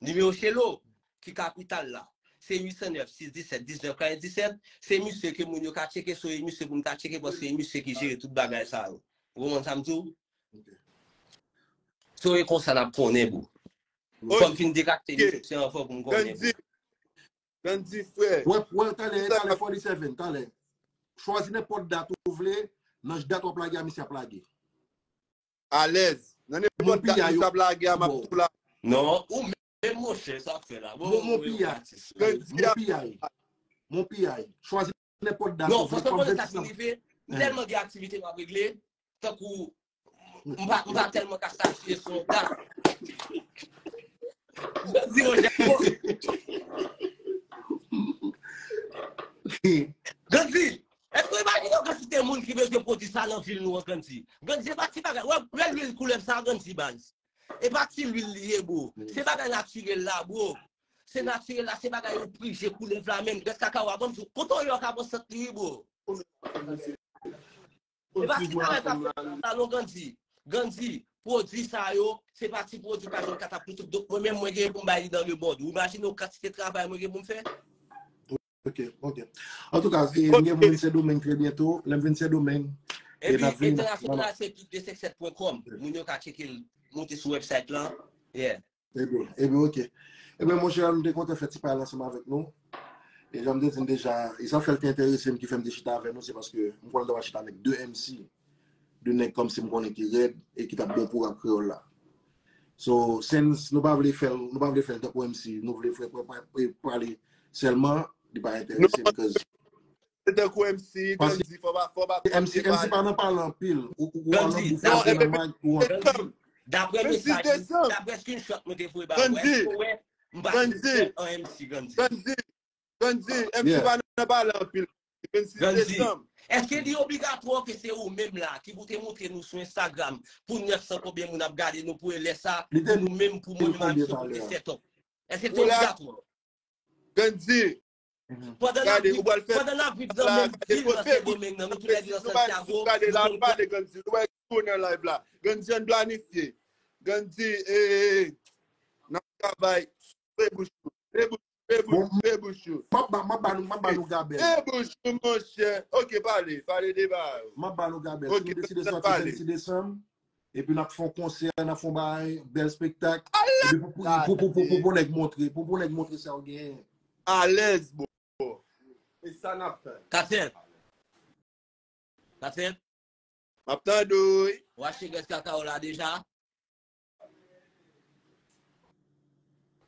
Nimewo Chelo, ki kapital la, se uit san nèf sis disèt diznèf karanndiset. Se misye ke moun yo ka tcheke, so e misye pou m ta tcheke, paske se misye ki jere tout bagay sa yo. Ou konprann sa m di w? So e konsa n ap konnen, bro. Fò m fin dekache misye anvan pou m konnen, bro. Grandi, frè. Wè, wè, talè, talè, forty-seven, talè. Chwazi nenpòt dat ou vle, nan dat w ap lage a, misye ap lage. Alèz. Nan nenpòt dat misye ap lage a, m ap tou la. Non, ou menm, monchè, sa w ap fè la. Mon, mon piyay. Mon piyay. Mon piyay. Chwazi nenpòt dat ou vle. Non, franchman, sa ki rive, m tèlman gen aktivite m ap regle, tankou M pa, m pa tèlman ka sache sou yon dat. Di yon jan, bon, nan vil nou an, Gandhi. Gandhi, se pa ti bagay. Wè, wè lwil koulèv sa, Gandhi, baz. E pa ti lwil li ye, bro. Se bagay natirèl la, bro. Se natirèl la, se bagay yo prije koulèv la menm. Rès kakawo a, ban m di w, kote w ye w ka pran sant li, bro. E pa ti bagay sa fè sa non, Gandhi. Gandhi, pwodui sa yo, se pa ti pwodui pa jwenn katap pou tout. Donk, mwen menm, mwen gen pou m bay li dans le monde. Ou imajine w kantite travay mwen gen pou m fè? Ok, ok. Antouka, e, m gen pou m vin Sendomeng trè byento. Lè m vin Sendomeng, e n ap vin. Entènasyonal se pik de senk sèt pwen kòm. Moun yo ka tcheke l, monte sou website lan. Yeah. Ebyen, ebyen, ok. Ebyen, monchè, nou te kontan fè ti pale ansanm avèk nou. E jan m te di n deja, e sa fè l te enterese m ki fè m te chita avè nou, se paske m konnen m t ap chita avèk de M C, de nèg kòmsi m konnen ki rèd e ki t ap bon pou rap kreyòl la. So, since nou pa vle fè l, nou pa vle fè l tankou M C, nou vle fè pale sèlman, li pa enterese m, cause Se tankou M C, Gandhi, fò pa, fò pa, fò pa M C, M C pa nan pale anpil. Ou, ou, ou an nan boufè nan mag, ou an. Daprè mesaj, daprè screenshot mwen te voye ba ou, èske w wè m pa te fè an M C, Gandhi? Gandhi, Gandhi, M C pa nan pale anpil. Vennsis desanm. Èske li obligatwa ke se ou menm la ki pou te montre nou sou Instagram pou nèf san konbyen moun ap gade nou pou e lè sa pou nou menm pou mwen menm avèk misye pou te set up? Èske li te obligatwa? Gandhi. Pandan n ap viv nan menm vil nan Sendomeng nan, nou tou lè de nan Santiago, nou konn pale, Gandhi, nou wè tou nan live la. Gandhi, ann planifye. Gandhi, eh, n ap travay. Pe bouch ou. Pe bouch ou. Pe bouch ou. M ap ba, m ap ba nou, m ap ba nou gabèl. Pe bouch ou, monchè. Ok, pale. Pale de ba yo. M ap ba nou gabèl. Si nou deside sòti vennsis desanm, epi n ap fè yon konsè, n ap fè yon bagay, bèl espektak. Epi pou, pou, pou, pou, pou, pou nèg montre, pou, pou nèg montre sa yo genyen. Alèz, bro. E sa n ap fè. Ka fèt. Ka fèt. M ap tande w. Ou achte grès kakawo la deja?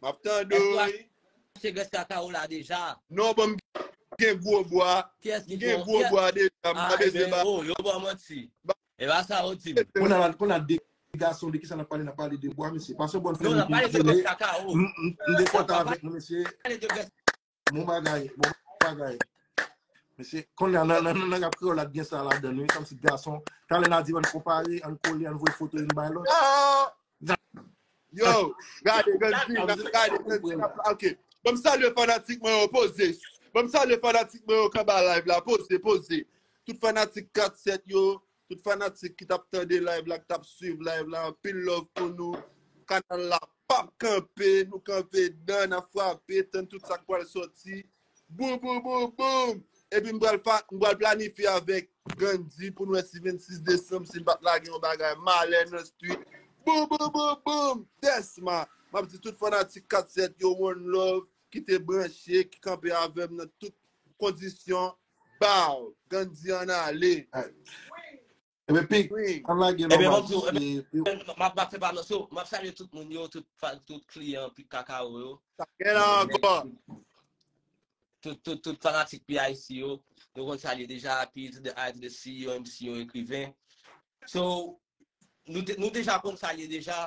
M ap tande w. Ou achte grès kakawo la deja? Non, bon, m gen gwo bwa. M gen gwo bwa deja. M pa bezwen ba. Oh, yo ba w manti. E pa sa yo di m. Kounye a, kounye a, de gason, de kisa n ap pale, n ap pale de bwa, mesye. Pase yon bòn fè nou pou vini. M, m, m dekontan avèk nou, mesye. Bon bagay, bon bagay. Mesye, kounye a, nan, nan, nan, nan rap kreyòl la, t gen sa ladan l, wi, kòmsi gason. Talè n a di, ann konpare, ann kole, ann voye foto youn bay lòt. Yo, gade, Gandhi, gade, Gandhi, ok. Ban m salye fanatik mwen yo, poze. Ban m salye fanatik mwen yo k anba live la, poze, poze. Tout fanatik kat sèt yo, tout fanatik ki t ap tande live la, ki t ap swiv live la, anpil love pou nou. Kanal la p ap kanpe, nou kanpe dan, n ap frape, tann tout sa k pral sòti. Boum, boum, boum, boum! Epi m pral, m pral planifye avèk Gandhi pou nou wè si vennsis desanm, si n pa t lage yon bagay malè nan street. Boum, boum, boum, boum! Desma! M ap di tout fanatik kat sèt yo, one love, ki te branche, ki kanpe avè m nan tout kondisyon. Bow! Gandhi ann ale! Ebyen, Pik, ann lage non, baz. M ap, m ap fè pa non. So, m ap salye tout moun yo, tout, tout kliyan Pik Kakawo yo. Sa gen la ankò. Tout, tout, tout fanatik P I C yo. Nou konn salye deja, P to the I to the C, yo M C, yo ekriven. So, nou, nou deja konn salye deja.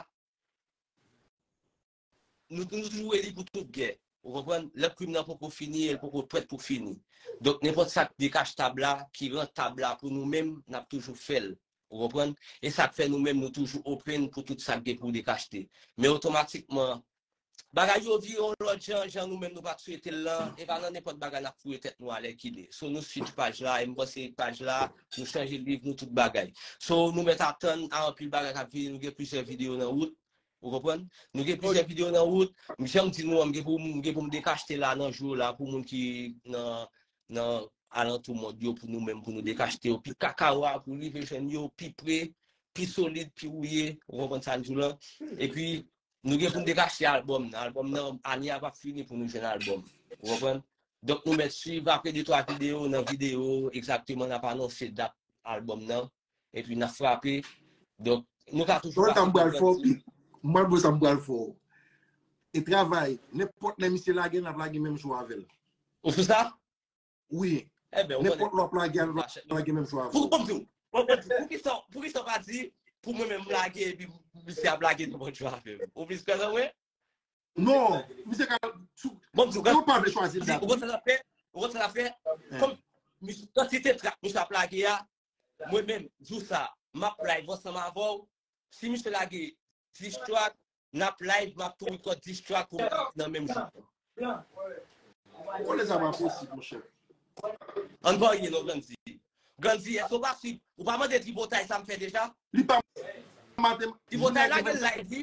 Nou, nou toujou redi pou tout gè. Ou konprann? Lè krim nan poko fini, e l poko prèt pou fini. Donk, nenpòt sa k dekachte tab la, ki rantab la pou nou menm, n ap toujou fè l. Ou konprann? E sa k fè nou menm, nou toujou open pou tout sa k gen pou dekachte. Men otomatikman, bagay yo vire yon lòt jan, jan nou menm nou pa t swete l lan, e pa nan nenpòt bagay n ap foure tèt nou alèkile. So, nou switch paj la, e m panse paj la, nou chanje liv, nou tout bagay. So, nou mèt atann a anpil bagay k ap vini, nou gen plizyè videyo nan wout. Ou konprann? Nou gen plizyè videyo nan wout. M jan m di nou an, m gen pou m gen pou m dekachte la nan jou la pou moun ki nan nan alantou mond yo pou nou menm pou nou dekachte yo pi kakawa pou rive jwenn yo pi pre, pi solid, pi wouye. Ou konprann sa m di w lan? Epi nou gen pou n dekachte albòm nan. Albòm nan, ane a p ap fini pou nou jwenn albòm. Ou konprann? Donk nou mèt swiv apre de twa videyo, nan videyo egzakteman n ap anonse dat albòm nan. Epi n ap frape. Donk, nou ka toujou. Mwen sa m pral fè w, Pik. Mwen sa m pral fè w. E travay, nenpòt lè misye lage, n ap lage menm jou avè l. Ou sou sa? Wi. Nenpòt lè w ap lage, n ap lage menm jou avè l. Pou, pou, pou, pou, pou kisa, pou kisa w pa di, pou mwen menm m lage, epi misye ap lage nenpòt jou avè m? Ou plis kwè nan mwen? Non, misye ka. Bon, m di w, ou pa vle chwazi dat. Ou konn sa l ap fè? Ou konn sa l ap fè? Kòm kantite trak misye ap lage a, Mwen menm, jou sa, m ap live ansanm avè w. Si misye lage dis track, n ap live, m ap tou record dis track pou m nan menm jou. Ou konnen sa pa posib, monchè. Ann varye non, Grandy. Grandy, èske w pa swiv? Ou pa mande Tripotay sa m fè deja? Li pa maten. Tripotay lage live li.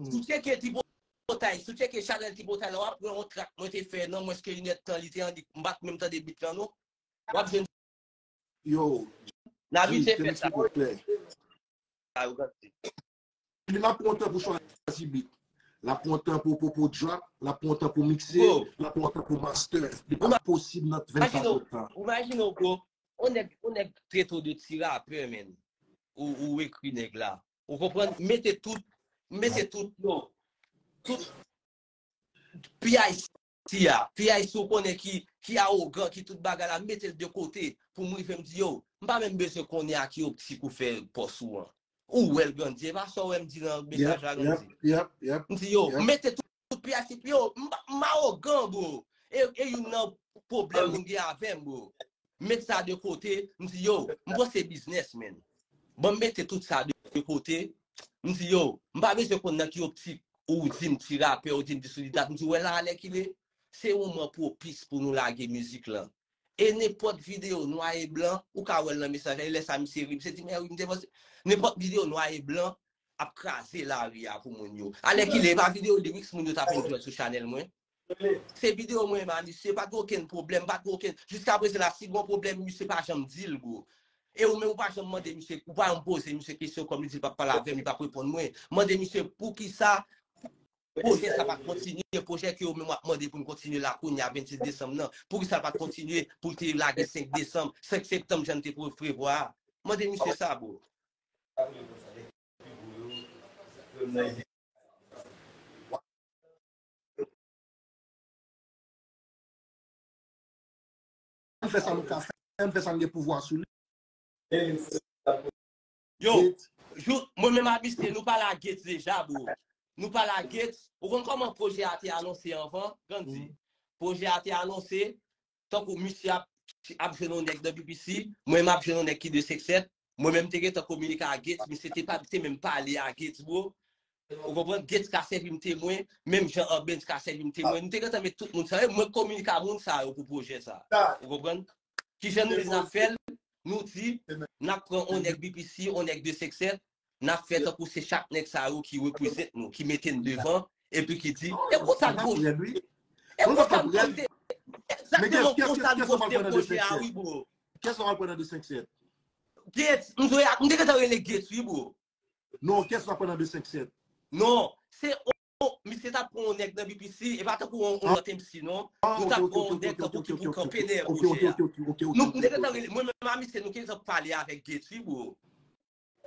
Si w tcheke Tripotay, si w tcheke chanèl Tripotay la, w ap wè yon track mwen te fè nan mwens ke inèdtan li te an, m pa t menm tande beat lan non. W ap jwenn Yo, n abitye fè sa. Li ap pran tan pou chwazi beat. L ap pran tan pou pou pou drop, l ap pran tan pou mikse, l ap pran tan pou master. Li pa posib nan vennkat èdtan. Ou imajine w bro, yon nèg yon nèg trete w de ti rapè menn. Ou ou ekri nèg la. Ou konprann? Mete tout mete tout yo. Tout P I C a, P I C ou konnen ki ki awogan, ki tout bagay la, mete l de kote pou m rive m di yo, m pa menm bezwen konnen a ki optik ou fè pòs ou an. Ou wè l Grandy, e pa sa w wè m di nan mesaj la Grandy. M di yo, mete tout, tout P I C yo, m awogan bro. E, e youn nan pwoblèm moun gen avè m bro. Met sa de kote, m di yo, m panse biznes menn. Ban m mete tout sa de kote, m di yo, m pa bezwen konn nan ki optik ou di m ti rapè, ou di m dis ou di dat, m di w wè la alèkile, se moman pwopis pou nou lage mizik lan. E nenpòt videyo nwa e blan, ou ka wè l nan mesaj la, e lè sa misye ri, misye di men wi m te panse, nenpòt videyo nwa e blan ap kraze lari a pou moun yo. Alèkile, e pa videyo lyrics moun yo t ap enjoy sou chanèl mwen. Se videyo mwen menm a misye, pa t gen okenn pwoblèm, pa t gen okenn, jiska prezan la, si gon pwoblèm, misye pa janm di l bro. E ou menm ou pa janm mande misye, ou pa janm poze misye kesyon kòm li di l p ap pale avè m, li p ap reponn mwen. Mande misye poukisa pwojè sa pa t kontinye, pwojè ke ou menm w ap mande pou n kontinye la kounye a vennsis desanm nan, poukisa l pa t kontinye pou l te lage senk desanm, senk septanm jan n te prevwa a? Mande misye sa bro. Ann fè sa nou ka fè, ann fè sa n gen pouvwa sou li. Yo, jou, mwen menm a misye, nou pale a Gates deja bro. Nou pale a Gates, ou konn kòman pwojè a te anonse anvan, Grandy? Pwojè a te anonse, tankou misye ap ap jwenn yon nèg nan B P C, mwen m ap jwenn yon nèg ki de senk sèt, mwen menm m te gentan kominike a Gates, misye te pa te menm pale a Gates bro. Ou konprann? Gates ka sèvi m temwen, menm jan Anbens ka sèvi m temwen. Nou te gentan met tout moun sa yo, mwen kominike a moun sa yo pou pwojè sa. Ou konprann? Kijan nou vin ap fè l? Nou di n ap pran yon nèg B P C, yon nèg de senk sèt, n ap fè tankou se chak nèg sa yo ki reprezant nou, ki mete n devan, epi ki di e konsa n poze. E konsa n poze. Egzakteman konsa n poze pwojè a wi bro. Kiyès ou pral pran nan de senk sèt? Gates, m te gentan rele Gates wi bro. Non, kiyès ou pral pran nan de senk sèt? Non, se misye t ap pran yon nèg nan B P C, e pa tankou yon lòt M C non. Nou t ap pran yon nèg tankou ki pou kanpe dèyè pwojè a. Nou m te gentan rele, mwen menm a misye nou te gentan pale avèk Gates wi bro.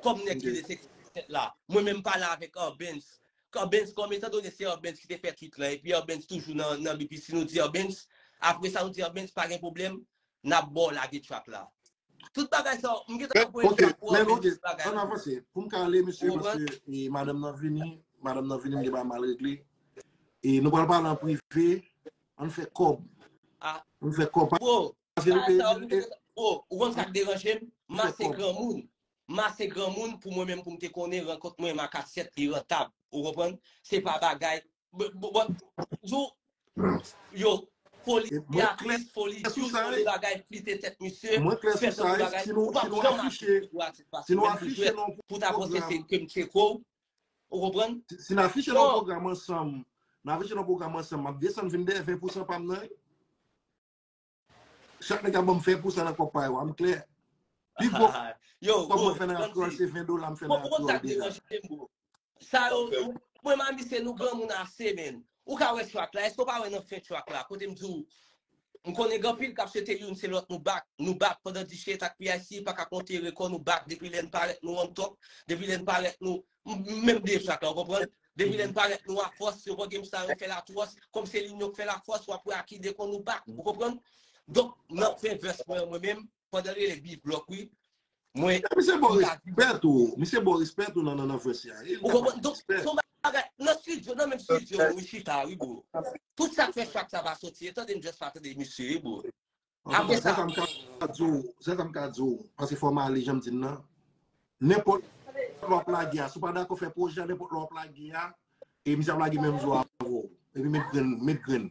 Kòm nèg ki de senk sèt la. Mwen menm m pale avèk Anbens. Anbens kòm etandone se Anbens ki te fè tweet lan, epi Anbens toujou nan nan B P C, nou di Anbens, apre sa nou di Anbens pa gen pwoblèm, n ap ba w lage track la. Tout bagay sa, m gentan voye track pou Anbens tout bagay. Ann avanse, pou m ka ale mesye, paske madanm nan vini, madanm nan vini, m gen bagay m al regle. E nou pral pale an prive, ann fè kòb. Ann fè kòb. Bro, ou konn sa k deranje m? Mase granmoun. Mase granmoun pou mwen menm pou m te konnen rankont mwen m a Kat Sèt li rantab. Ou konprann? Se pa bagay. Bon, bon, bon, yo, foli atris, foli djous, foli bagay, flite tèt misye, fè tankou bagay, ou p ap janm afiche pou atis paske menm pou jwèt, pou ta panse se ke m tcheke w. Ou konprann? Si n afiche nan yon pwogram ansanm, n afiche nan yon pwogram ansanm, m ap desann vin dèyè ven pousan pa m nan. Chak nèg ap ban m ven pousan nan kòb pa yo a, m klè. Pi gwo kòb mwen fè nan rap kreyòl se ven dola m fè nan rap kreyòl deja. Sa yo, mwen m a misye nou granmoun ase menn. Ou ka wè track la, èske w pa wè nan fen track la, kote m di w, m konnen gen anpil k ap swete youn se lòt nou back, nou back pandan Dichèt ak P I C pa ka konte rekò nou back depi lè n parèt nou on top, depi lè n parèt nou, menm de track la, ou konprann? Depi lè n parèt nou a fòs, yo pran game sa yo fè l atwòs, kòm se linyon k fè l atwòs, w ap wè a ki de kon nou back, ou konprann? Donk, nan fen vès mwen an mwen menm, pandan l rele B-Block wi, mwen. Misye ba w respè tou, misye ba w respè tou nan nan nan vès la. Ou konprann? Donk, se yon bagay, nan studio, nan menm studio nou chita wi bro. Tout sa k fè track sa pa soti, e tande m just pa tande misye wi bro. Apre sa, sèl sa m ka di w, sèl sa m ka di w, paske fò m ale, jan m di l nan. Nenpòt lè w ap lage a, si w pa dakò fè pwojè a, nenpòt lè w ap lage a, e misye ap lage menm jou avè w. Epi met grenn, met grenn.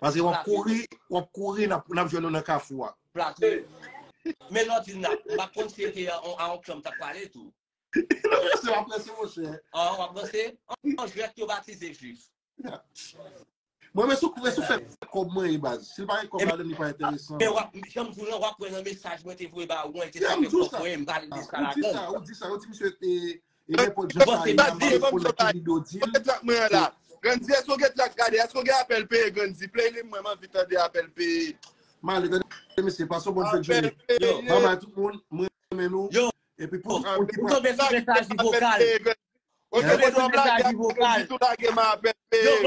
Paske w ap kouri, w ap kouri, n ap, n ap jwenn ou nan kafou a. Plato. Men lè w di n ap, m pa konn si se te a, a yon klan m t ap pale tou. Non, mesye, w ap ranse, monchè. Ah, w ap ranse? An jwèt yo batize jwif. Mwen, men sou, men sou fè kòb mwen ye baz. Si l pa gen kòb ladan, li pa enteresan. Men w ap, jan m di w lan, w ap wè nan mesaj mwen te voye ba ou an, te sa fè kòb mwen, m pale de sa ladan. Ou di sa, ou di sa, ou di misye te, e nenpòt jan sa ye, m ap pale pou lè ki videyo di l. Grandy, èske w gen trak mwen an la? Grandy, èske w gen trak gade? Èske w gen apèl peye, Grandy? Play li mwen, m anvi tande apèl peye. M ale, tande, mesye, pase yon bòn fèt jounen. Yo, bye bye tout moun, mwen renmen nou. Yo, epi pou tout moun ki pa. Ou tonbe sou mesaj vokal. Ou tonbe sou mesaj vokal. Yo,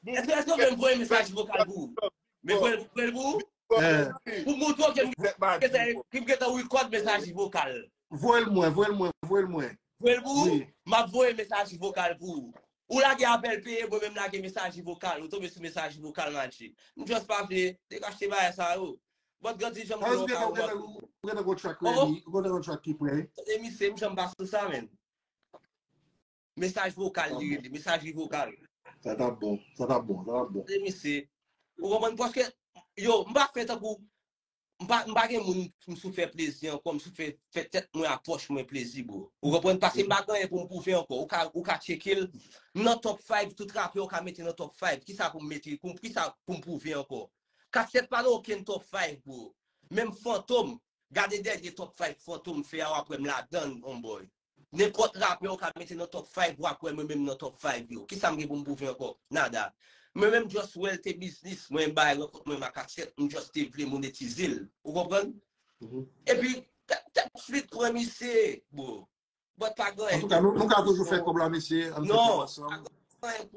Grandy, èske, èske w vle m voye mesaj vokal pou ou? Men voye l, voye l pou ou? Pou montre w ke m gentan, ke m gentan record mesaj vokal. Voye l mwen, voye l mwen, voye l mwen. Voye l pou ou? M ap voye mesaj vokal pou ou. Ou lage apèl peye, mwen menm lage mesaj vokal. Ou tonbe sou mesaj vokal, matche. M just pa vle, te ka achte bagay sa yo. But Grandy, jan m di w, ou gentan gon track ready, ou gentan gon track ki prè. Tande misye, m janm pa sou sa, menn. Mesaj vokal li rele, mesaj li vokal. Sa t ap bon, sa t ap bon, sa t ap bon. Tande misye. Ou konprann? Paske, yo, m pa fè tankou, m pa, m pa gen moun m sou fè plezi ankò, m sou fè, fè tèt mwen ak pòch mwen plezi, bro. Ou konprann? Paske m pa gen anyen pou m pwouve ankò. Ou ka, ou ka tcheke l. M nan top five, tout rapè ou ka mete nan top five. Kisa pou m mete, pou, kisa pou m pwouve ankò? Kat sèt pa nan okenn top five, bro. Menm Fantom, gade dènye top five Fantom fè a, w ap wè m ladan l, homeboy. Nenpòt rapè ou ka mete nan top five, w ap wè mwen menm nan top five yo. Kisa m gen pou m pwouve ankò? Nada. Mwen menm just wè l te biznis, mwen bay rankont mwen ak Kat sèt, m just te vle monetize l. Ou konprann? Epi, tèt, tèt flit pran misye, bro. But pa gen anyen. Antouka, nou, nou ka toujou fè kòb la, mesye. Ann fè kòb ansanm.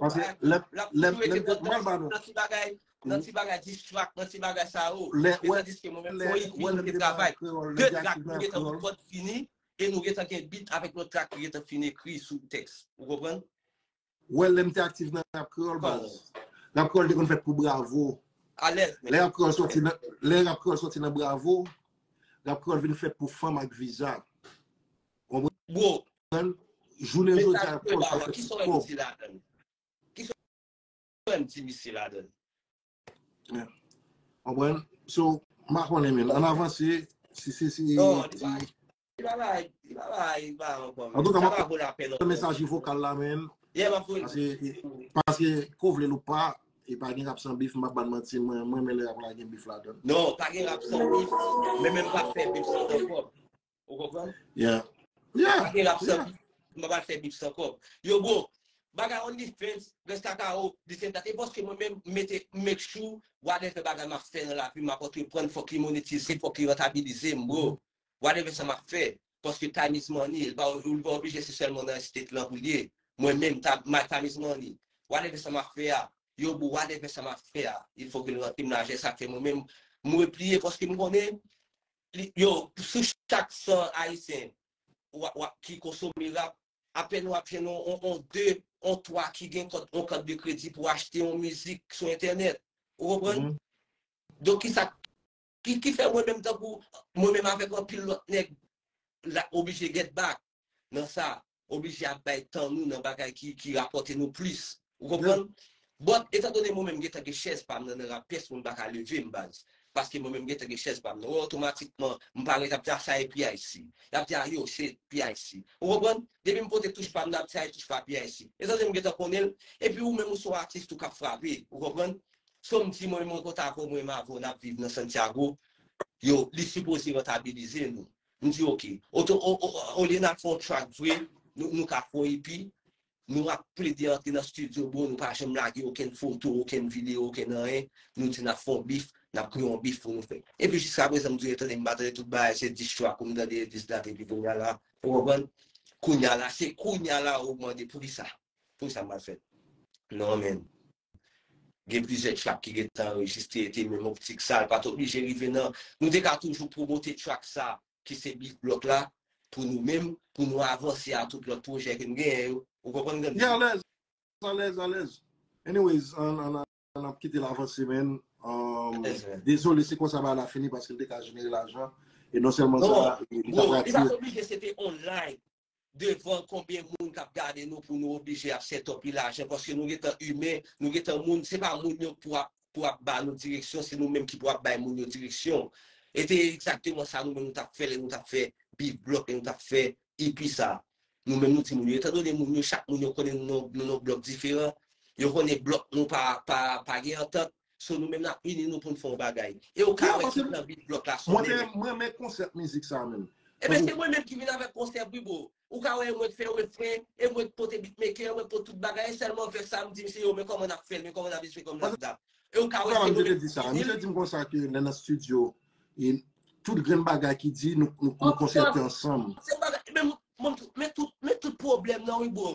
Paske lè, lè, lè m te, m pral ba nou. Nan ti bagay, nan ti bagay diss track, nan ti bagay sa yo. E tandiske mwen menm, se yon epi nou te travay. De track, nou gentan rekòd fini, e nou gentan gen beat avèk lòt track ki gentan fin ekri sou tèks. Ou konprann? Wè, lè m te aktif nan Rap Kreyòl, baz. Rap Kreyòl te konn fèt pou Bravo. Alèz, men. Lè Rap Kreyòl sòti nan, lè Rap Kreyòl sòti nan Bravo, Rap Kreyòl vin fèt pou fanm ak viza. Konprann? Bro, jounen jodi a, Rap Kreyòl pa fèt pou kòb. Kisa w wè m di ladan l? Kisa w wè m di misye ladan l? Konprann? So, m pa konnen, men. Ann avanse, si, si, si. Non, li pa, li pa bay, li pa bay, li pa bay ankò, men. Antouka, m ap fè mesaj vokal la, men. Yeah, m ap voye. Paske, paske, ko vle l ou pa, e pa gen rap san bif, m ap ba n manti, mwen, mwen, men lè rap la gen bif ladan l. Non, pa gen rap san bif, men menm pa fè bif san kòb. Ou konprann? Yeah. Yeah. Pa gen rap san bif, m pa pral fè bif san kòb. Yo, bro, bagay OnlyFans, Rasta Kawo, this and that. E paske mwen menm, m mete, make sure, whatever bagay m ap fè nan lavi, m ap antreprann, fòk li monetize, fòk li rantabilize m, bro. Whatever sa m ap fè. Paske time is money, li pa, li pa oblije se sèlman nan estate lan pou l ye. Mwen menm, ta, my time is money. Whatever sa m ap fè a, yo, bro, whatever sa m ap fè a, il faut que l rantre m lajan, sa k fè mwen menm, m repliye, paske m konnen, li, yo, sou chak san Ayisyen w ap, w ap, ki konsome rap, apèn w ap jwenn on, on, on de, on twa ki gen kòt, on kant de kredi pou achte on mizik sou entènèt. Ou konprann? Donk, kisa, ki, ki fè mwen menm tankou, mwen menm avèk anpil lòt nèg, la, oblije get back nan sa, oblije ap bay tan nou nan bagay ki, ki rapòte nou plis. Ou konprann? But, etandone mwen menm gentan gen chèz pa m nan, nan rap, pyès moun pa ka leve m, baz. Paske mwen menm gentan gen chèz pa m nan. Wè, otomatikman, m parèt ap di, "A, sa e P I C." Y ap di, "A, yo, se P I C." Ou konprann? Depi m pote touch pa m nan, ap di, "Sa e touch pa P I C." Etandone m gentan konnen l, epi ou menm ou se yon atis tou k ap frape. Ou konprann? So, m di, mwen menm, mwen kontan avè w, mwen menm avè w, n ap viv nan Santiago. Yo, li sipoze rantabilize nou. M di, "Oke." Oto-, o-, o-, olye n al fè yon track vre, nou, nou ka fè yon E P, nou ap plede antre nan studio, bro, nou pa janm lage okenn foto, okenn videyo, okenn anyen. Nou di n ap fè yon beef, n ap kreye yon beef pou nou fè. Epi jiska prezan, m di, "Tande, m pa tande tout bagay, se diss track ou m tande, this, that," epi kounye a la, ou konprann? Kounye a la, se kounye a la ou mande, "Poukisa? Poukisa m pral fè?" Non, men. Gen plizyè track ki gentan anrejistre, te menm optik sa, l pa t oblije rive nan. Nou te ka toujou pwomote track sa, ki se beat block la, pou nou menm, pou nou avanse a tout lòt pwojè ke n genyen yo. Ou konprann, Grandy? Yeah, alèz, alèz, alèz. Anyways, ann, ann, ann ap kite l avanse, man. Um, dezole, se konsa bagay la fini paske l te ka jenere lajan. E non sèlman sa, li t ap atire. Li pa t oblije se te on live devan konbyen moun k ap gade nou pou nou oblije ap set up lajan paske nou gentan imen, nou gentan moun, se pa moun yo pou ap, pou ap ba nou direksyon, se nou menm ki pou ap bay moun yo direksyon. E te egzakteman sa nou menm nou t ap fè lè nou t ap fè Big Block, lè nou t ap fè E P sa. Nou menm nou di moun yo, etandone moun yo, chak moun yo konnen nou nan blòk diferan, yo konnen blòk nou pa, pa, pa gen antant, so nou menm n ap ini nou pou n fè yon bagay. E ou ka wè ki nan Big Block la sonnen. Mwen renmen konsèp mizik sa menm. Ebyen se mwen menm ki vin avèk konsèp wi bro. Ou ka wè e mwen k fè refren, e mwen k pote beatmaker, e mwen k pote tout bagay, e sèlman vès sa m di misye yo men kòman n ap fè l, men kòman n ap esplike, kòman n ap dat. E ou ka wè se mwen menm ki vin. Misye di m konsa ke lè nan studio, e tout grenn bagay ki di, nou, nou, nou konsète ansanm. Se bagay, men, men, men tout, men tout pwoblèm nan wi bro.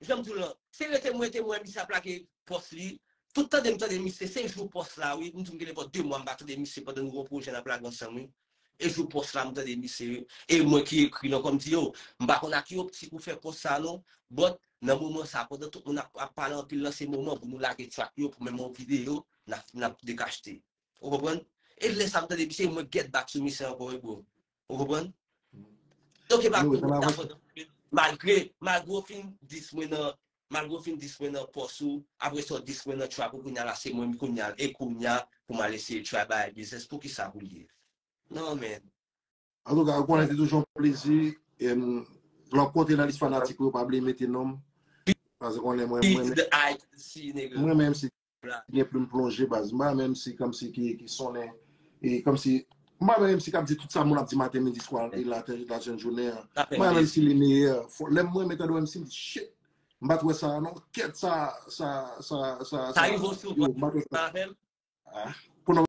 Jan m di w lan, se rete mwen, rete mwen, misye ap lage pòs li. Tout tande m tande misye, se jou pòs la wi. M di m gen nenpòt de mwa m pa tande misye pandan nou gon pwojè n ap lage ansanm wi. E jou pòs la m tande misye wi. E mwen ki ekri l ankò, m di yo, m pa konn ak ki optik ou fè pòs sa non. But nan moman sa, pandan tout moun ap, ap pale anpil lan, se moman pou nou lage track yo, pou menm yon videyo, n ap, n ap dekachte. Ou konprann? E lè sa m tande misye, mwen get back sou misye ankò wi bro. Ou konprann? Donk e pa pou mwen ta kontan. Malgre, malgre w fin dis mwen nan, malgre w fin dis mwen nan pòs ou, apre sa w dis mwen nan trap ou, kounya la se mwen kounya, e kounya pou m al eseye try bagay biznis, poukisa pou l ye? Non, man. Antouka, ou konnen se toujou yon plezi. Em, lè w ap konte nan lis fanatik ou yo, pa bliye mete non m. Paske konnen mwen, mwen, mwen menm si gen plim plonje baz. M pa menm si kòmsi ki, ki sonnen. E kòmsi, m pa menm si k ap di tout sa moun ap di maten, midi, swa, e la, la jèn jounen an. M pa menm si li meyè. Lè mwen mete do M C, m di, shit. M pa t wè sa, non. Kèt sa, sa, sa, sa, sa. Sa rive w souvan avè m? Ah, pou